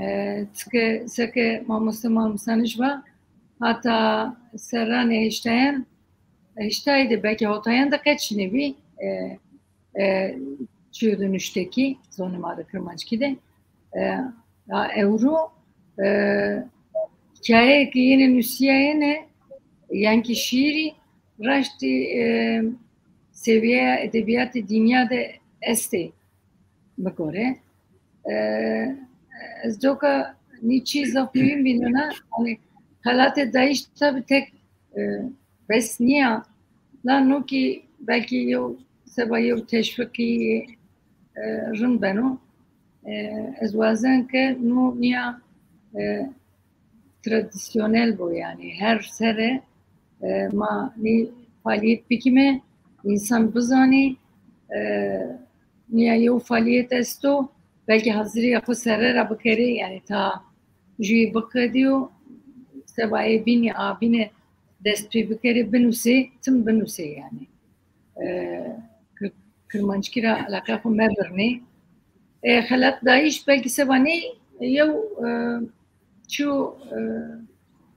e, çike seke mamoste Malmîsanij va, hata serranê heştayan, heştayê de belkî hotayan de qet çinebî, e, e, çiyo de nuştekî, zonê ma de kirmanckî de. E, ya ewro, e, hikayeyekî yene nusiyayene, yankî şiîrî, raştî, e, seviyeya edebiyatê dinya de estê. Bi gore. E, ez coka nî çî zaf muhîm bînena, hani xelatê dayîş tabi tek, e, bes niya. La nokî belkî yew seba yew teşwîqî, e, rind beno. E, ez wazen ke no niya, e, tradisyonel bo, yani her sere, e, ma nî faliyet bikime, însan bizanî, e, niya yew faliyet esto, belkî haziriya xwe sere ra bikerê, yani ta jûyê biqedîyo, seba ê bînî a bîne dest pê bikerê, binusê, tim binusê yani. E, kir-, kirmanckî ra eleqeya xwe mebirnê. E, xelatdayîş belkî seba nê yew, e, çiyo, e,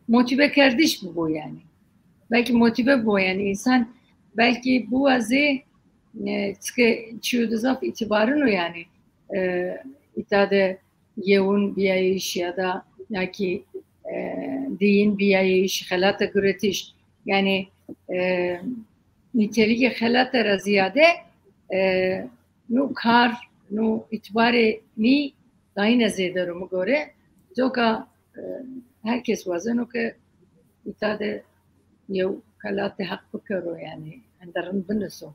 motive kerdiş bibo yani. Belkî motive bibo yani însan belkî biwazê, e, çike çiyo de zaf îtibarin o yani. E, îta de yewin biyayîş ya da ya kî, e, diyîn biyayîş, xelata guretiş. Yani, e, nîtelikê xelata ra ziyade, e, no kar, no îtibarê nî dayîne zêder o mi gore. Coka, e, her kes wazeno ke îta de yew xelatê heq bikero, yani hende rind biniso.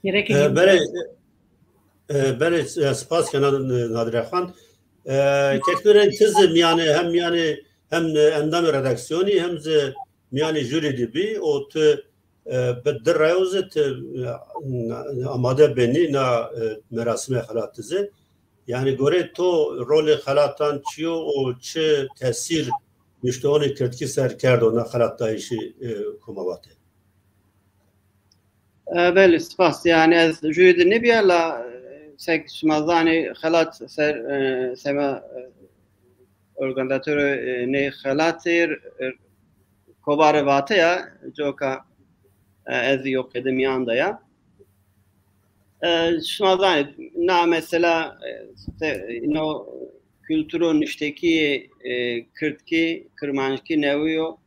Gerek E, hende berê, e, berê, e, spas kena, e, Nadire Xan. E, kek tu reng tiz miyanê, hem miyanê, hem, e, endamê redaksiyonî, hem zî miyanê jûrî de bî û tu, e, bi di reyo zî tu, e, amade benî na, e, merasîmê xelat zî. Yani gorê to rolê xelatan çi yo û çi tesîr nuştoxanê kirdkî ser kerdo na xelatdayîşê, e, Koma Vate? E, belê, spas. Yani ez jûrî de nêbiya la, e, sek şima zanî xelat ser, e, sema, e, organîzatorê, e, nê xelatê, e, Kovarê Vate ya, coka, e, ez yo qedimiyan de ya. E, şima zanî, na mesela, e, se-, no kulturo nuştekî, e, kirdkî, kirmanckî newiyo,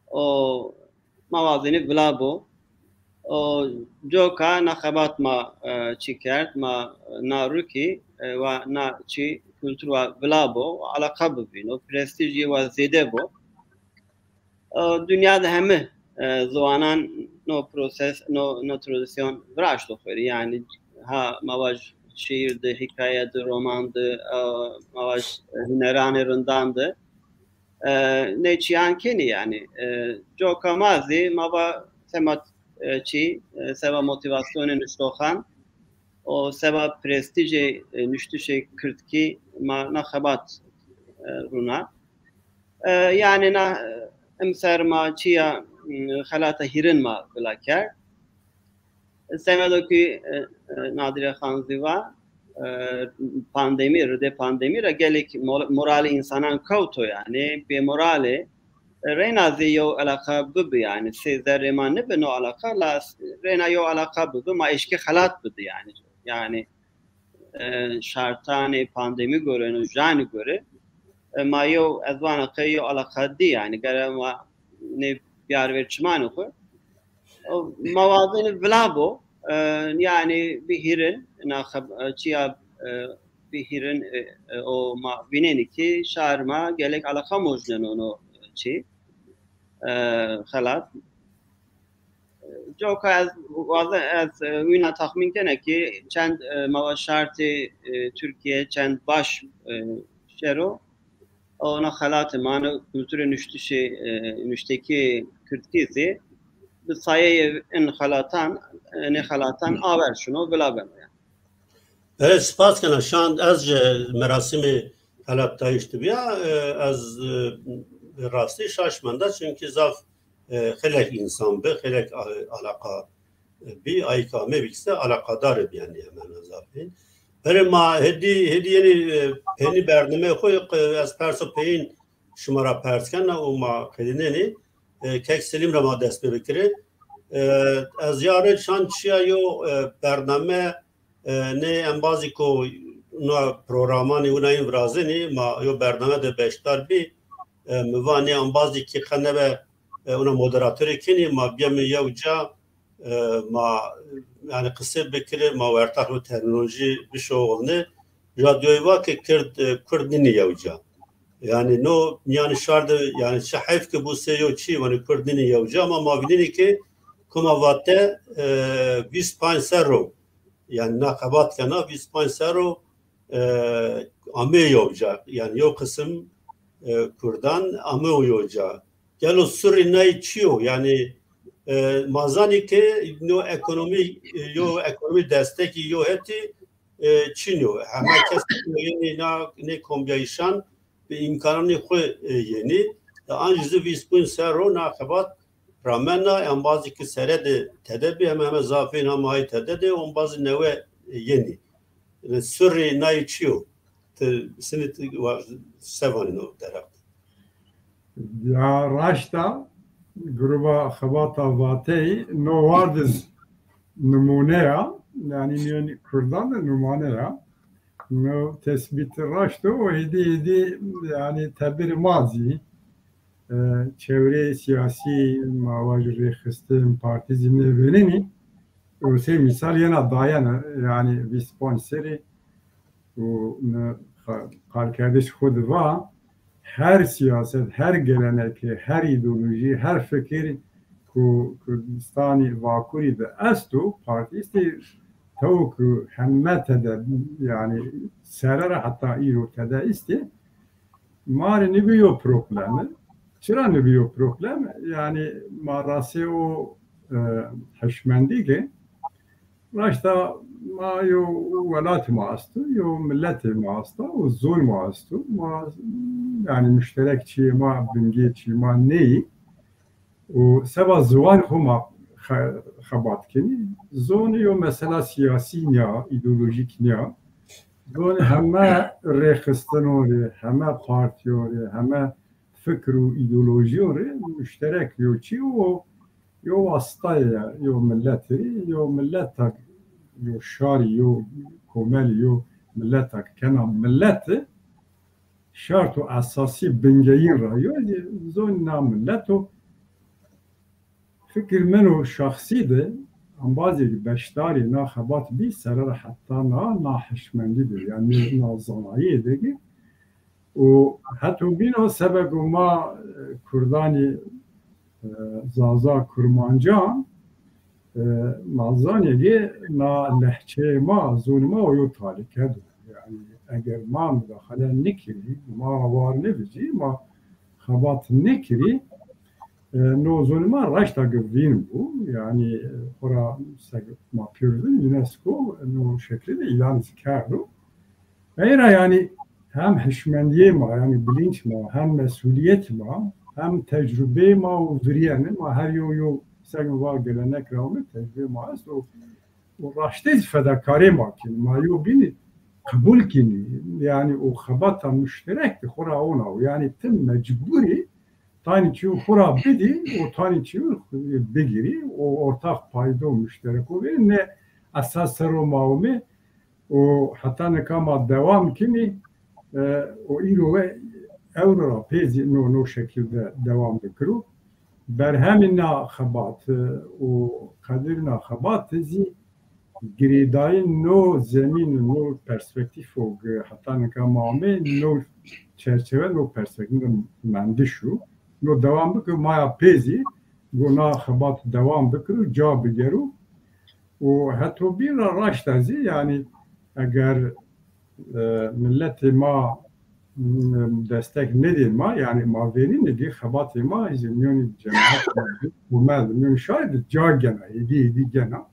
o ma wazînî vila bo. O coka na xebat ma, e, çi kerd, ma na rûkî, e, wa na çi kultur wa vila bo, wa alaqa bibîno, prestîjî wa zêde bo. E, dinya de hemî, e, ziwanan no proses, no, no tradisyon viraşto xwirî. Yani ha ma vaj şiir de, hikaye de, roman de, e, ma vaj huneranê rindan de, e, ne çiyan kenî yani. E, coka ma zî ma va sema, e, çi, e, seba motivasyonê nuştoxan û seba prestîjê, e, nuştişê kirdkî ma na xebat, e, rûna. E, yani na, e, emser ma çiya, m, xelata hîrin ma vila kerd. Semedo ku, e, e, Nadire Xan zî va, e, pandemî, ridê pandemî re gelek mor-, moralê însanan kewto yani, bê moralê, e, reyna zî yew alaqa bibi yani, sê zerrê ma nibi no alaqa, la reyna yew alaqa bibi, ma eşkê xelat bidi yani. Yani, e, şartanê pandemî gore, no janî gore, e, ma yew, ez vana qey yew alaqa dî yani, gere ma nê biyar ver çimanê xwe. O, ma wazînî vila bo, e, yani bi hîrin, na xeb-, e, çiya, e, bi hîrin, e, e, o ma vînenî ki şar ma gelek alaqa mojneno no çi, e, xelat. Coka ez waze-, ez, e, wîna taxmîn kene ki çend, e, mala şartê, e, Tirkiye çend baş, e, şero, ona xelatê mane kulturê nuştişê, e, nuştekî kirdkî zî bi sayeyê in xelatan, e, nê xelatan aver şino, vila beno yani. Evet, spas kena şand ez ji merasimê xelatdayîş dibiya, e, ez, e, rastî şaş menda, çünkü zaf, e, xelek insan bi, xelek a-, alaqa bi, ayka me bikse alakadar bi yani hemen zafî. Berê ma hedi, hedi yeni, e, heni bername xo, e, ez perso peyin şima ra pers kena û ma xedineni, e, kek Selim ra ma dest pê bikire. E, ez yarê çan çiya yo, e, bername, e, ne embazî ko na programanê wina yên virazenî, ma yo bername de beşdar bî, e, mi va ne embazî ki qe nebe, e, wina moderatorê kenî, ma biyeme yew ca, e, ma, yani qise bikire, ma wertax bi terminolojî bişoxulne. Radyoyê va ki Kird, e, Kurd nînî yew ca. Yani no, yani şar de, yani çi heyf ki bu sê yo çi, yani Kurd nînî yew ca, ama ma vînînî ki koma vate, e, vîst panc serro, yani na xebat kena vîst panc serro, e, amê yew ca, yani yo qisim, e, Kurdan amê yew ca. Gelo sirrî nayî çi yo? Yani, e, ma zanî ki no ekonomî, e, yo ekonomî destekî yo hetî, e, çin yo. Heme kes yenî na, nê kombiyayîşan bi îmkananê xwe, e, yenî. E, an jî zî vîst bin serro na xebat ramena, embazî ki sere de tede bî, heme, heme zafên hema hay tede de, embazî newe, e, yenî. E, sirrê nayî çi yo? Ti sinî ti wa-, sevanî no derheq. Ya raşta gruba xebata vateyî no wardiz nimûne ya, yani niyên Kurdan de nimûne ya. No tespît raşt o, hêdî hêdî yani tebir ma zî, e, çewrê siyasî ma wa ji rêxistin partî zî nêvênenî. Û sê mîsal yena dayene, yani vîst panc serî û me qa-, qalkerdiş xwe diva, her siyaset, her gelenekê, her îdeolojî, her fikir ku Kurdistanî Vakurî de esto, partîstê tew ku heme tede, yani serere heta îro tede îstê, ma rê nibîyo problem. Çira nibîyo problem? Yani ma rasê o, e, hişmendî ke raşta ma yo welat ma esto, yo milletê ma esta û zon ma esto. Ma, yani muşterek çiyê ma, bingê çiyê ma neyî. Û seba ziwan xwe ma xe-, xebat kenî. Zon yo mesela siyasî niya, îdeolojîk niya. Zon heme rêxistinon rê, heme partiyon rê, heme fikr û îdeolojiyon rê muşterek yo çi û yo wastayê ye, yo milletê, yo milleta yo şarî, yo komelî, yo miletak kena milet e, şart û esasî bingeyîn ra yo, zon na milet o fikir min û şexsî de embazê beşdarî na xebat bî, sere re heta na, na hişmendî de, yanî na zanayê de. Û heto bîna sebe ku ma, e, Kurdanî, e, Zaza, Kurmancan, e, ma zanê na lehçeyê ma, zonê ma o yo talîke do. Yanî eger ma mudaxele nikirî, ma war nebicî, ma xebat nekirî, e, no zonê ma raşta givîn bû. Yanî, e, xora seg ma pîrozin UNESCO no şeklî de îlan zî kerdo. Eyra yanî hem hişmendiyê ma, yanî bilinç ma, hem mesuliyet ma, hem tecrubeyê ma û viriyene ma her yo yo seg va gelenek rawne tecrubeyê ma est û, û raştê zî fedakarê ma kîn. Ma yo bînî qebul kînî. Yanî û xebata muşterek de xora ona û yanî tim mecburî tanî çî xora bidî û tanî çî bigirî û ortax paydo muşterek o bî ne esas ser o mawimê û heta nika ma dewam kinî, e, û îro we ewro ra pê zî no, no şekil de dewam bikiro. Berhemî na xebat, e, û qedirî na xebat zî girêdayî no zemîn, no perspektîf û g-, heta nika ma amê no çerçeve, no perspektîf de mendiş û no dewam bikiro, maya pê zî go na xebat dewam bikiro, ca bigero û heto bîn ra raşta zî, yanî eger, e, miletê ma, m, destek nedê ma, yanî ma vênî nedî xebatê ma, ji miyonî cemaet, komel, miyonî şarî de ca gena, êdî, êdî gena.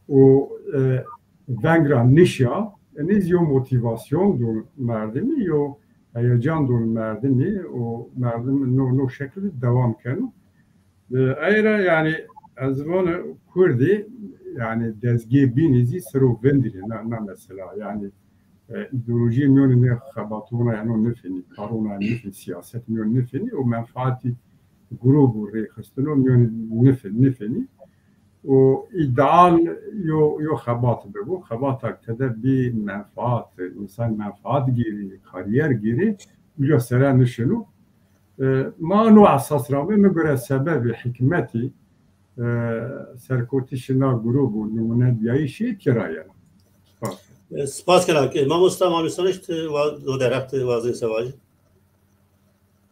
Û, e, veng ra nişya, enî zî yo motîvasyon do merdimî, yo heyecan do merdimî û merdim no, no şekilî dewam keno. E, eyra, yanî, ez vana Kurdî, yanî, dezgê bînî zî sero vindirî, na, na mesela, yanî, e, îdeolojiyê miyonê nê xebatona, yanî, o nifênî, karona nifênî, siyaset miyon nifênî, û menfaatî grûb û rêxistino miyon nifê-, nifênî. Û îdeal yo, yo xebat bibo, xebatak tede bî menfaat, însan menfaat gîrî, kariyer gîrî, uca sere nişino. E, ma no esas ra bê, min gore sebebê hikmetî, e, serkotişê na grûb û nimûnediyayîşê tira ye. Spas. E, spas kena. E, mamosta Mamî Soniş, tu wa-, do derheq tu wazê se vajî.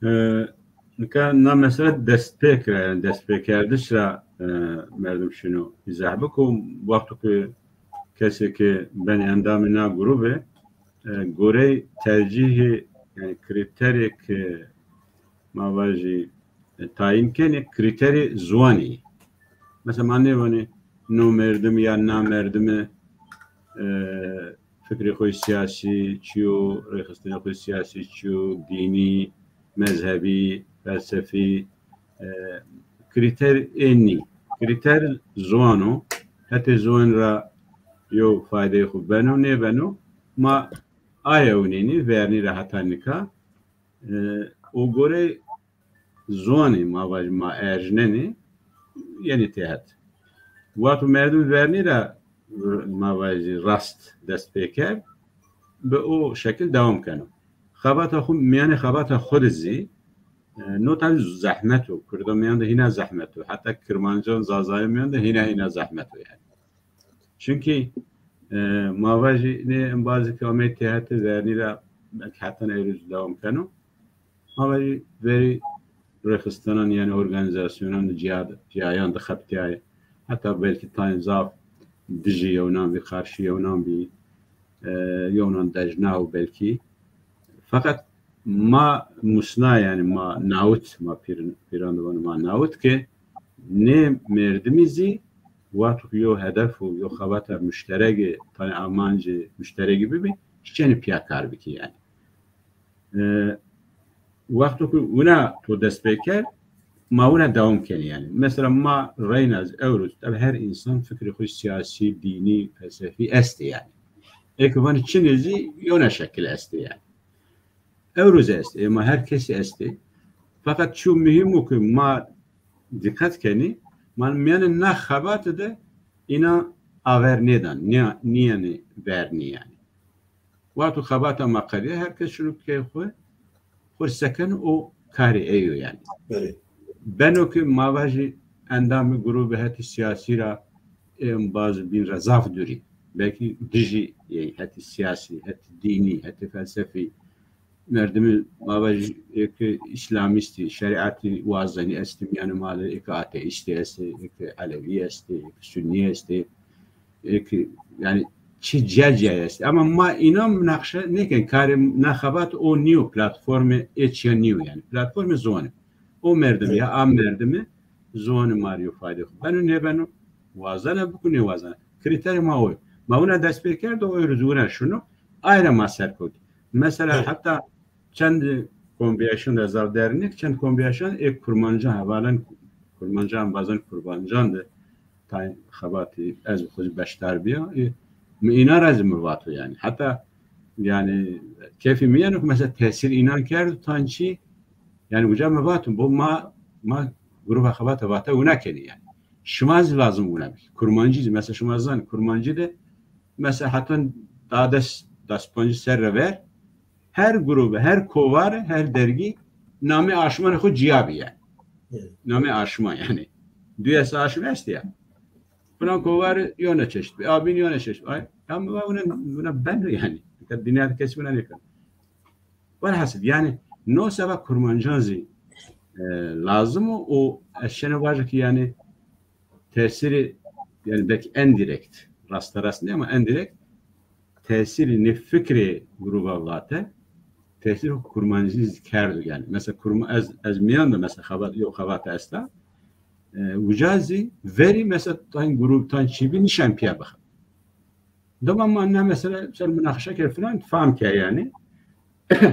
E, nika na mesele destpêk ra, yanî destpêkerdiş ra, e, merdim şino îzah biko. Wexto ku kesê ke benê endamê na grûbê, e, gorey tercîhê, yanî krîterê ke ma vajî, e, tayîn kenê, krîterê ziwanî. Mesela ma nêvanê no merdim ya na merdime, e, fikrê xwe siyasî çi yo, rêxistinê xwe siyasî çi yo, dînî, mezhebî, felsefî, e, krîter ê nî. Krîter ziwan o, hetê ziwan ra yo faydeyê xwe beno, nêbeno, ma aye ewnînî, vernî ra heta nika, e, û gorey ziwanê ma vaj ma erjnenê, yenî têhet. Wexto merdim vernî ra ma vajî rast dest pê kerd, bi o şekil dewam keno. Xebata xwe, miyanê xebata xwe de zî, e, no tabi zehmet o, Kurda miyan de hîna zehmet o, heta Kirmancan, Zazayan miyan de hîna hîna zehmet o yanî. Çunkî, e, ma vajî nê embazê ke amey têhete vernî ra belkî heta ne êrûz dewam keno. Ma vajî verî rêxistinan, yanî organîzasyonan di ciya, ciyayan de xebitiyayê. Heta belkî tayên zaf dijî yewnan bî, qarşî yewnan bî, e, yewnan dejna û belkî. Feqet ma musna, yanî ma nawit, ma pîr-, pîran divan ma nawit ke nê merdimî zî wexto yo hedef û yo xebata muşteregê, tayê amancê muşteregî bibî, çi çenî piya kar bikî yanî. E, wexto ku wina to dest pê kerd, ma wina dewam kenî yanî. Mesela ma reyna zî ewro zî, tabi her însan fikrê xwe siyasî, dînî, felsefî estê yanî. Ê ke vanî çinê zî yewna şekil estê yanî. Ewro zî estê, ê ma her kesî estê. Feqet çi muhîm o ku ma dîqet kenî, ma miyanê na xebate de îna aver nêdan, niya-, niyane vernî yani. Wexto xebata me qediya, her kes şinû kê xwe, xwe seken û karê ey yo yani. Belê. Beno ki ma vajî endamê grûbê hetî siyasî ra ê embaz bîn re zaf dûrî. Belkî dijî yê hetî siyasî, hetî dînî, hetî felsefî. Merdimî ma vajî ê ki îslamîstî, şerîetî wazenî estî, miyanê ma de ê ki ateîstî estê, ê ki elewî estê, ê ki sunnî estê. Ê ki, yani, çi ciya ciya estê. Ama ma înan minaqeşe nêken, karê na xebat o nîyo, platformê ê çiya nîyo yani. Platformê ziwanê. O merdim Evet. ya a merdimî ziwanê ma rî yo faydê xwe beno nêbeno, wazena biko nêwazena. Krîterê ma o yo. Ma wina dest pê kerdo, o yo rû wina şino, ay ra ma ser kewtî. Mesela Evet. heta çend kombiyaşan de zaf dernek, çend kombiyaşan ê kurmancan, hevalan kurmancan, bazan kurmancan de tayên xebatî ez bi xwe zî beşdar biya. Ê, mi înan ra zî mi vato yani. Heta yani kefî mi yeno ki mesela tesîr înan kerdo tan çî, yani uca mi vato bo ma, ma gruba xebata vate wina kenî yani. Şima zî lazim wina bikî. Kurmancî zî mesela şima zan kurmancî de mesela heta da des, des pancî ser re ver her grûbe, her kovare, her dergî namê aşmanê xwe ciya bî yani. Evet. Namê aşma yani. Duyes aşm est ya. Filan kovare yone çeşit bî. Abîn yone çeşit bî. Ay, ya mi va wina, wina beno yani. Dinya kes wina nêkeno. Welhasil yani no seba kurmancan zî, e, lazim o, o ez şene vaje ki yani tesîrê, yani belkî endirekt, rasterast ne ama endirekt tesîrê nê fikrê grûba vate, tesîr kurmancî zî kerdo yani. Mesela kurma-, ez, ez miyan de mesela xebat, yo xebata esta, e, uca zî verî mesela tan grûb tan çîbî nîşan piya bixin. Dema ma na mesela ser minaqeşe kir filan, fam ke yani.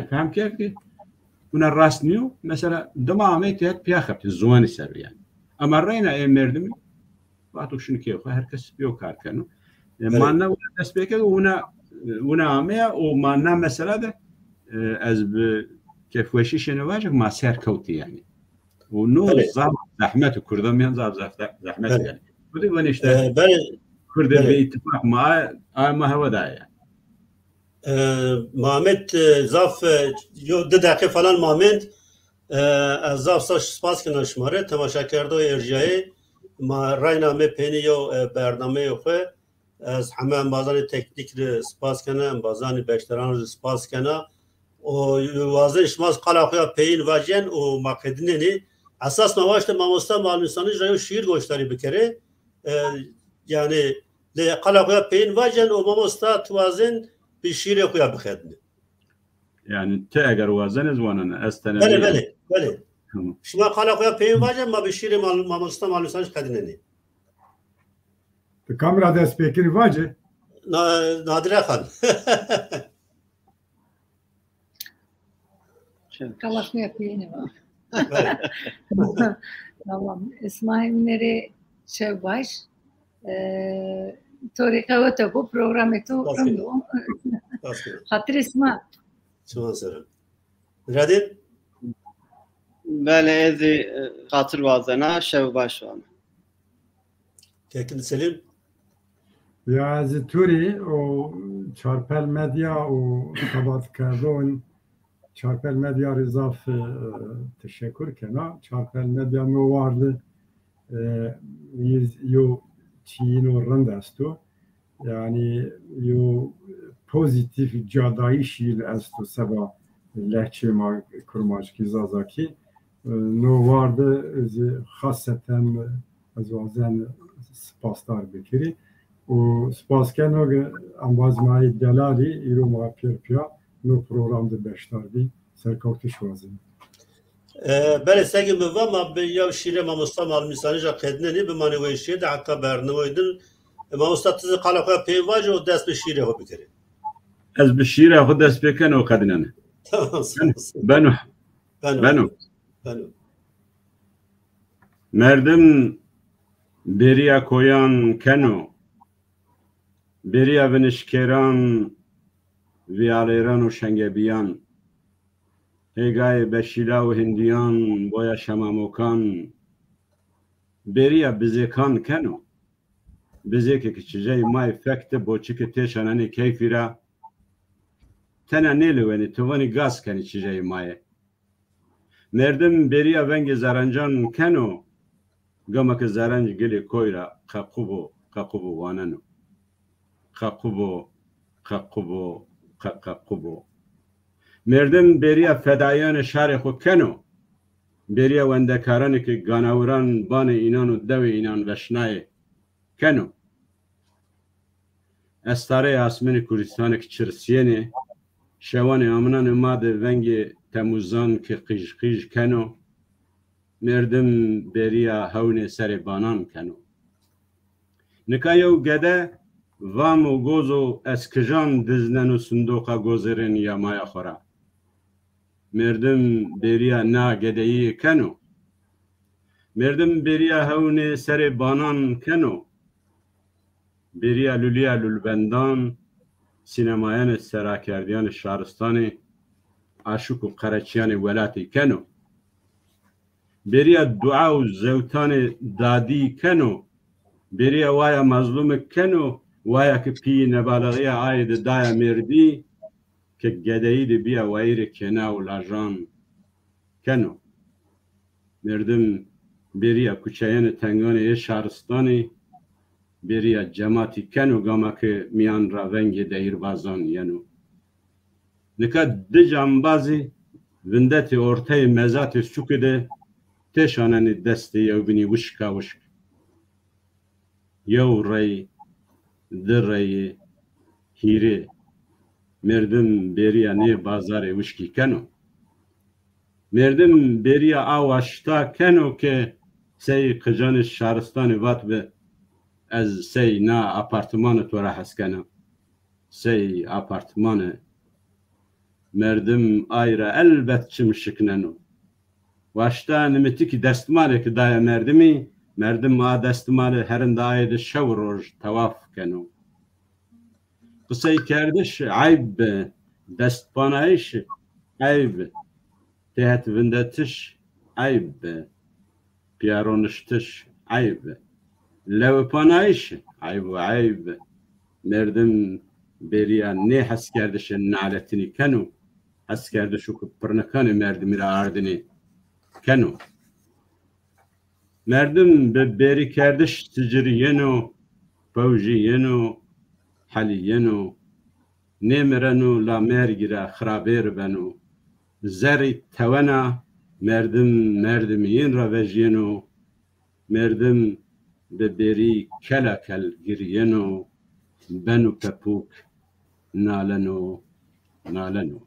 Fam ke ki buna rast niyo. Mesela dema amey têhet piya xebitî, ziwanî ser yani. Ama reyna ê merdimî, vato şinî kê xwe, her kes biyo kar keno. E, Evet. ma na wina dest pê kir, wina, wina ameya û ma na mesela de, e, ez bi kefweşî şêne vajik ma ser kewtî yani. Û no Belê. zaf zehmet, Kurda miyan zaf zaf-, zehmet Belê. yani. Kurdî ben işte Ee, belê, Kurdê belê. bi îtifak ma, ay ma hewa da yani. Ee, Mamet, e, zaf, e, yo di deqe falan Mamet, e, ez zaf saç spas kena şima re, temaşakerdoyê erjiyayê, ma rayna me pênî yo, e, bernameyê xwe, Ez heme embazanê teknîk re spas kena, embazanê beşdaran re spas kena. Û wazên şima qala xwe ya peyîn vacên û ma qedinenê. Esas ma waşte mamosta Malmîsanî ji yo şîîr goşdarî bikere. E, yani lê qala xwe ya peyîn vacên û mamosta tu wazên bi şîîrê xwe ya bixedine. Yani te eger wazen ez wanene, ez tene Belê, belê, belê. Tamam. Şima qala xwe ya peyîn vacên, ma bi şîîrê mal-, mamosta Malmîsanî qedinenê. Di kamera dest pê kirî vace? Na-, Nadire Xan. Kalafiya peyni var. Evet. Tamam. Esma Hemnerê şev baş. Ee, Torî qewete bu programê tu Rastgele. Rind o. Rastgele. Xatirê sima. Çiman serim. Radin? Belê, ez ê, e, xatir wazena, şev baş wan. Kekin Selim? Ya ez Turî û Çarpel Medya û xebatkerdon Çarpel Medya rê zaf, e, teşekur kena. Çarpel Medya no wardi, e, yo çîno rind esto. Yani yo pozîtîf cadayîşî li esto seba lehçê ma kurmanckî zazakî. No warde ez xaseten ez wazen spasdar bikirî. Û spas keno ge embaz mayê delalî îro ma pêr piya no program de beşdar bî. Serkewtiş wazin. E, belê, segi min va, ma bi ya şîrê mamosta Malmîsanî ja qedinenî, bimanê wê şîrê de heta bernameyê din. E, mamosta tu zî qala xwe ya peyvacî û dest bi şîrê xwe bikirî. Ez bi şîrê xwe dest pê ken û qedinene. Tamam, sağ ol. Beno. Beno. Beno. Beno. Merdim bêriya koyan keno. Bêriya vinişkêran, vîyalêran û şengebiyan, hêgayê beşîla û hindiyan, boya şemamokan, bêriya bizêkan keno. Bizêkê ki çijeyê mayê fek ti boçikê têşanenê keyfî ra. Tena nêliwenî, ti vanî gaz kenî çijeyê mayê. Merdim bêriya vengê zerencan keno, gama ki zerenc gilê koy ra qequbo, qequbo waneno. Qequbo, qequbo, qeqequbo. Merdim bêriya fedayanê şarê xwe keno, bêriya wendekaranê ki ganawiran banê înan û dewê înan veşnayê keno. Estareyê asmênê Kurdistanê ki çirsiyênê, şewanê amnanê ma de vengê temuzan ki qîj qîj keno, merdim bêriya hewnê serê banan keno. Nika yew gede vam û goz û eskijan dizneno sindoqa gozêrên ya maya xwe ra. Merdim bêriya na gedeyiyê keno. Merdim bêriya hewnê serê banan keno. Bêriya lûliya lûlbendan, sînemayanê serakerdiyanê şaristanê, aşûk û qereçiyanê welatê keno. Bêriya dua û zewtanê dadî keno. Bêriya waya mazlûmê keno, waya ki pîyê nebalixiya ayê de daya mêrdî, ke gedeyî de biya wayîrê kêna û lajan keno. Merdim bêriya kuçeyanê tenganê ê şaristanê, bêriya cematî keno gama ke miyan ra vengê deyîrbazan yeno. Nika di cambazî vindetê orteyê mezatê sûkê de têşanenê destê yewbînî wişka wişk. Yew rey, di reyê, hîrê. Merdim bêriya nê bazarê wişkî keno. Merdim bêriya awa şita keno ke sey qicanê şaristanê vatbi, ez sey na apartmane to ra hes kena. Sey apartmane. Merdim ay ra elbet çim şikneno. Waşta nimitikî destmalê ki daye merdimî, merdim a destmalê herinda ayê de şew roj tewaf keno. Qiseykerdiş eyb bi, destpanayîş eyb bi, têhet vindetiş eyb bi, piyaroniştiş eyb bi, lewipanayîş eyb û eyb bi. Merdim bêriya nê heskerdişê naletînî keno, heskerdiş û ku pirnikanê merdimî ra ardinê keno. Merdim bi bêrîkerdiş siciriyeno, pewjiyeno, heliyeno, nêmireno la mergî ra xirabêr beno. Zerrî tewena merdim merdimiyên ra vejiyeno, merdim bi bêrî kela kel giriyeno, ben û pepûk naleno, naleno.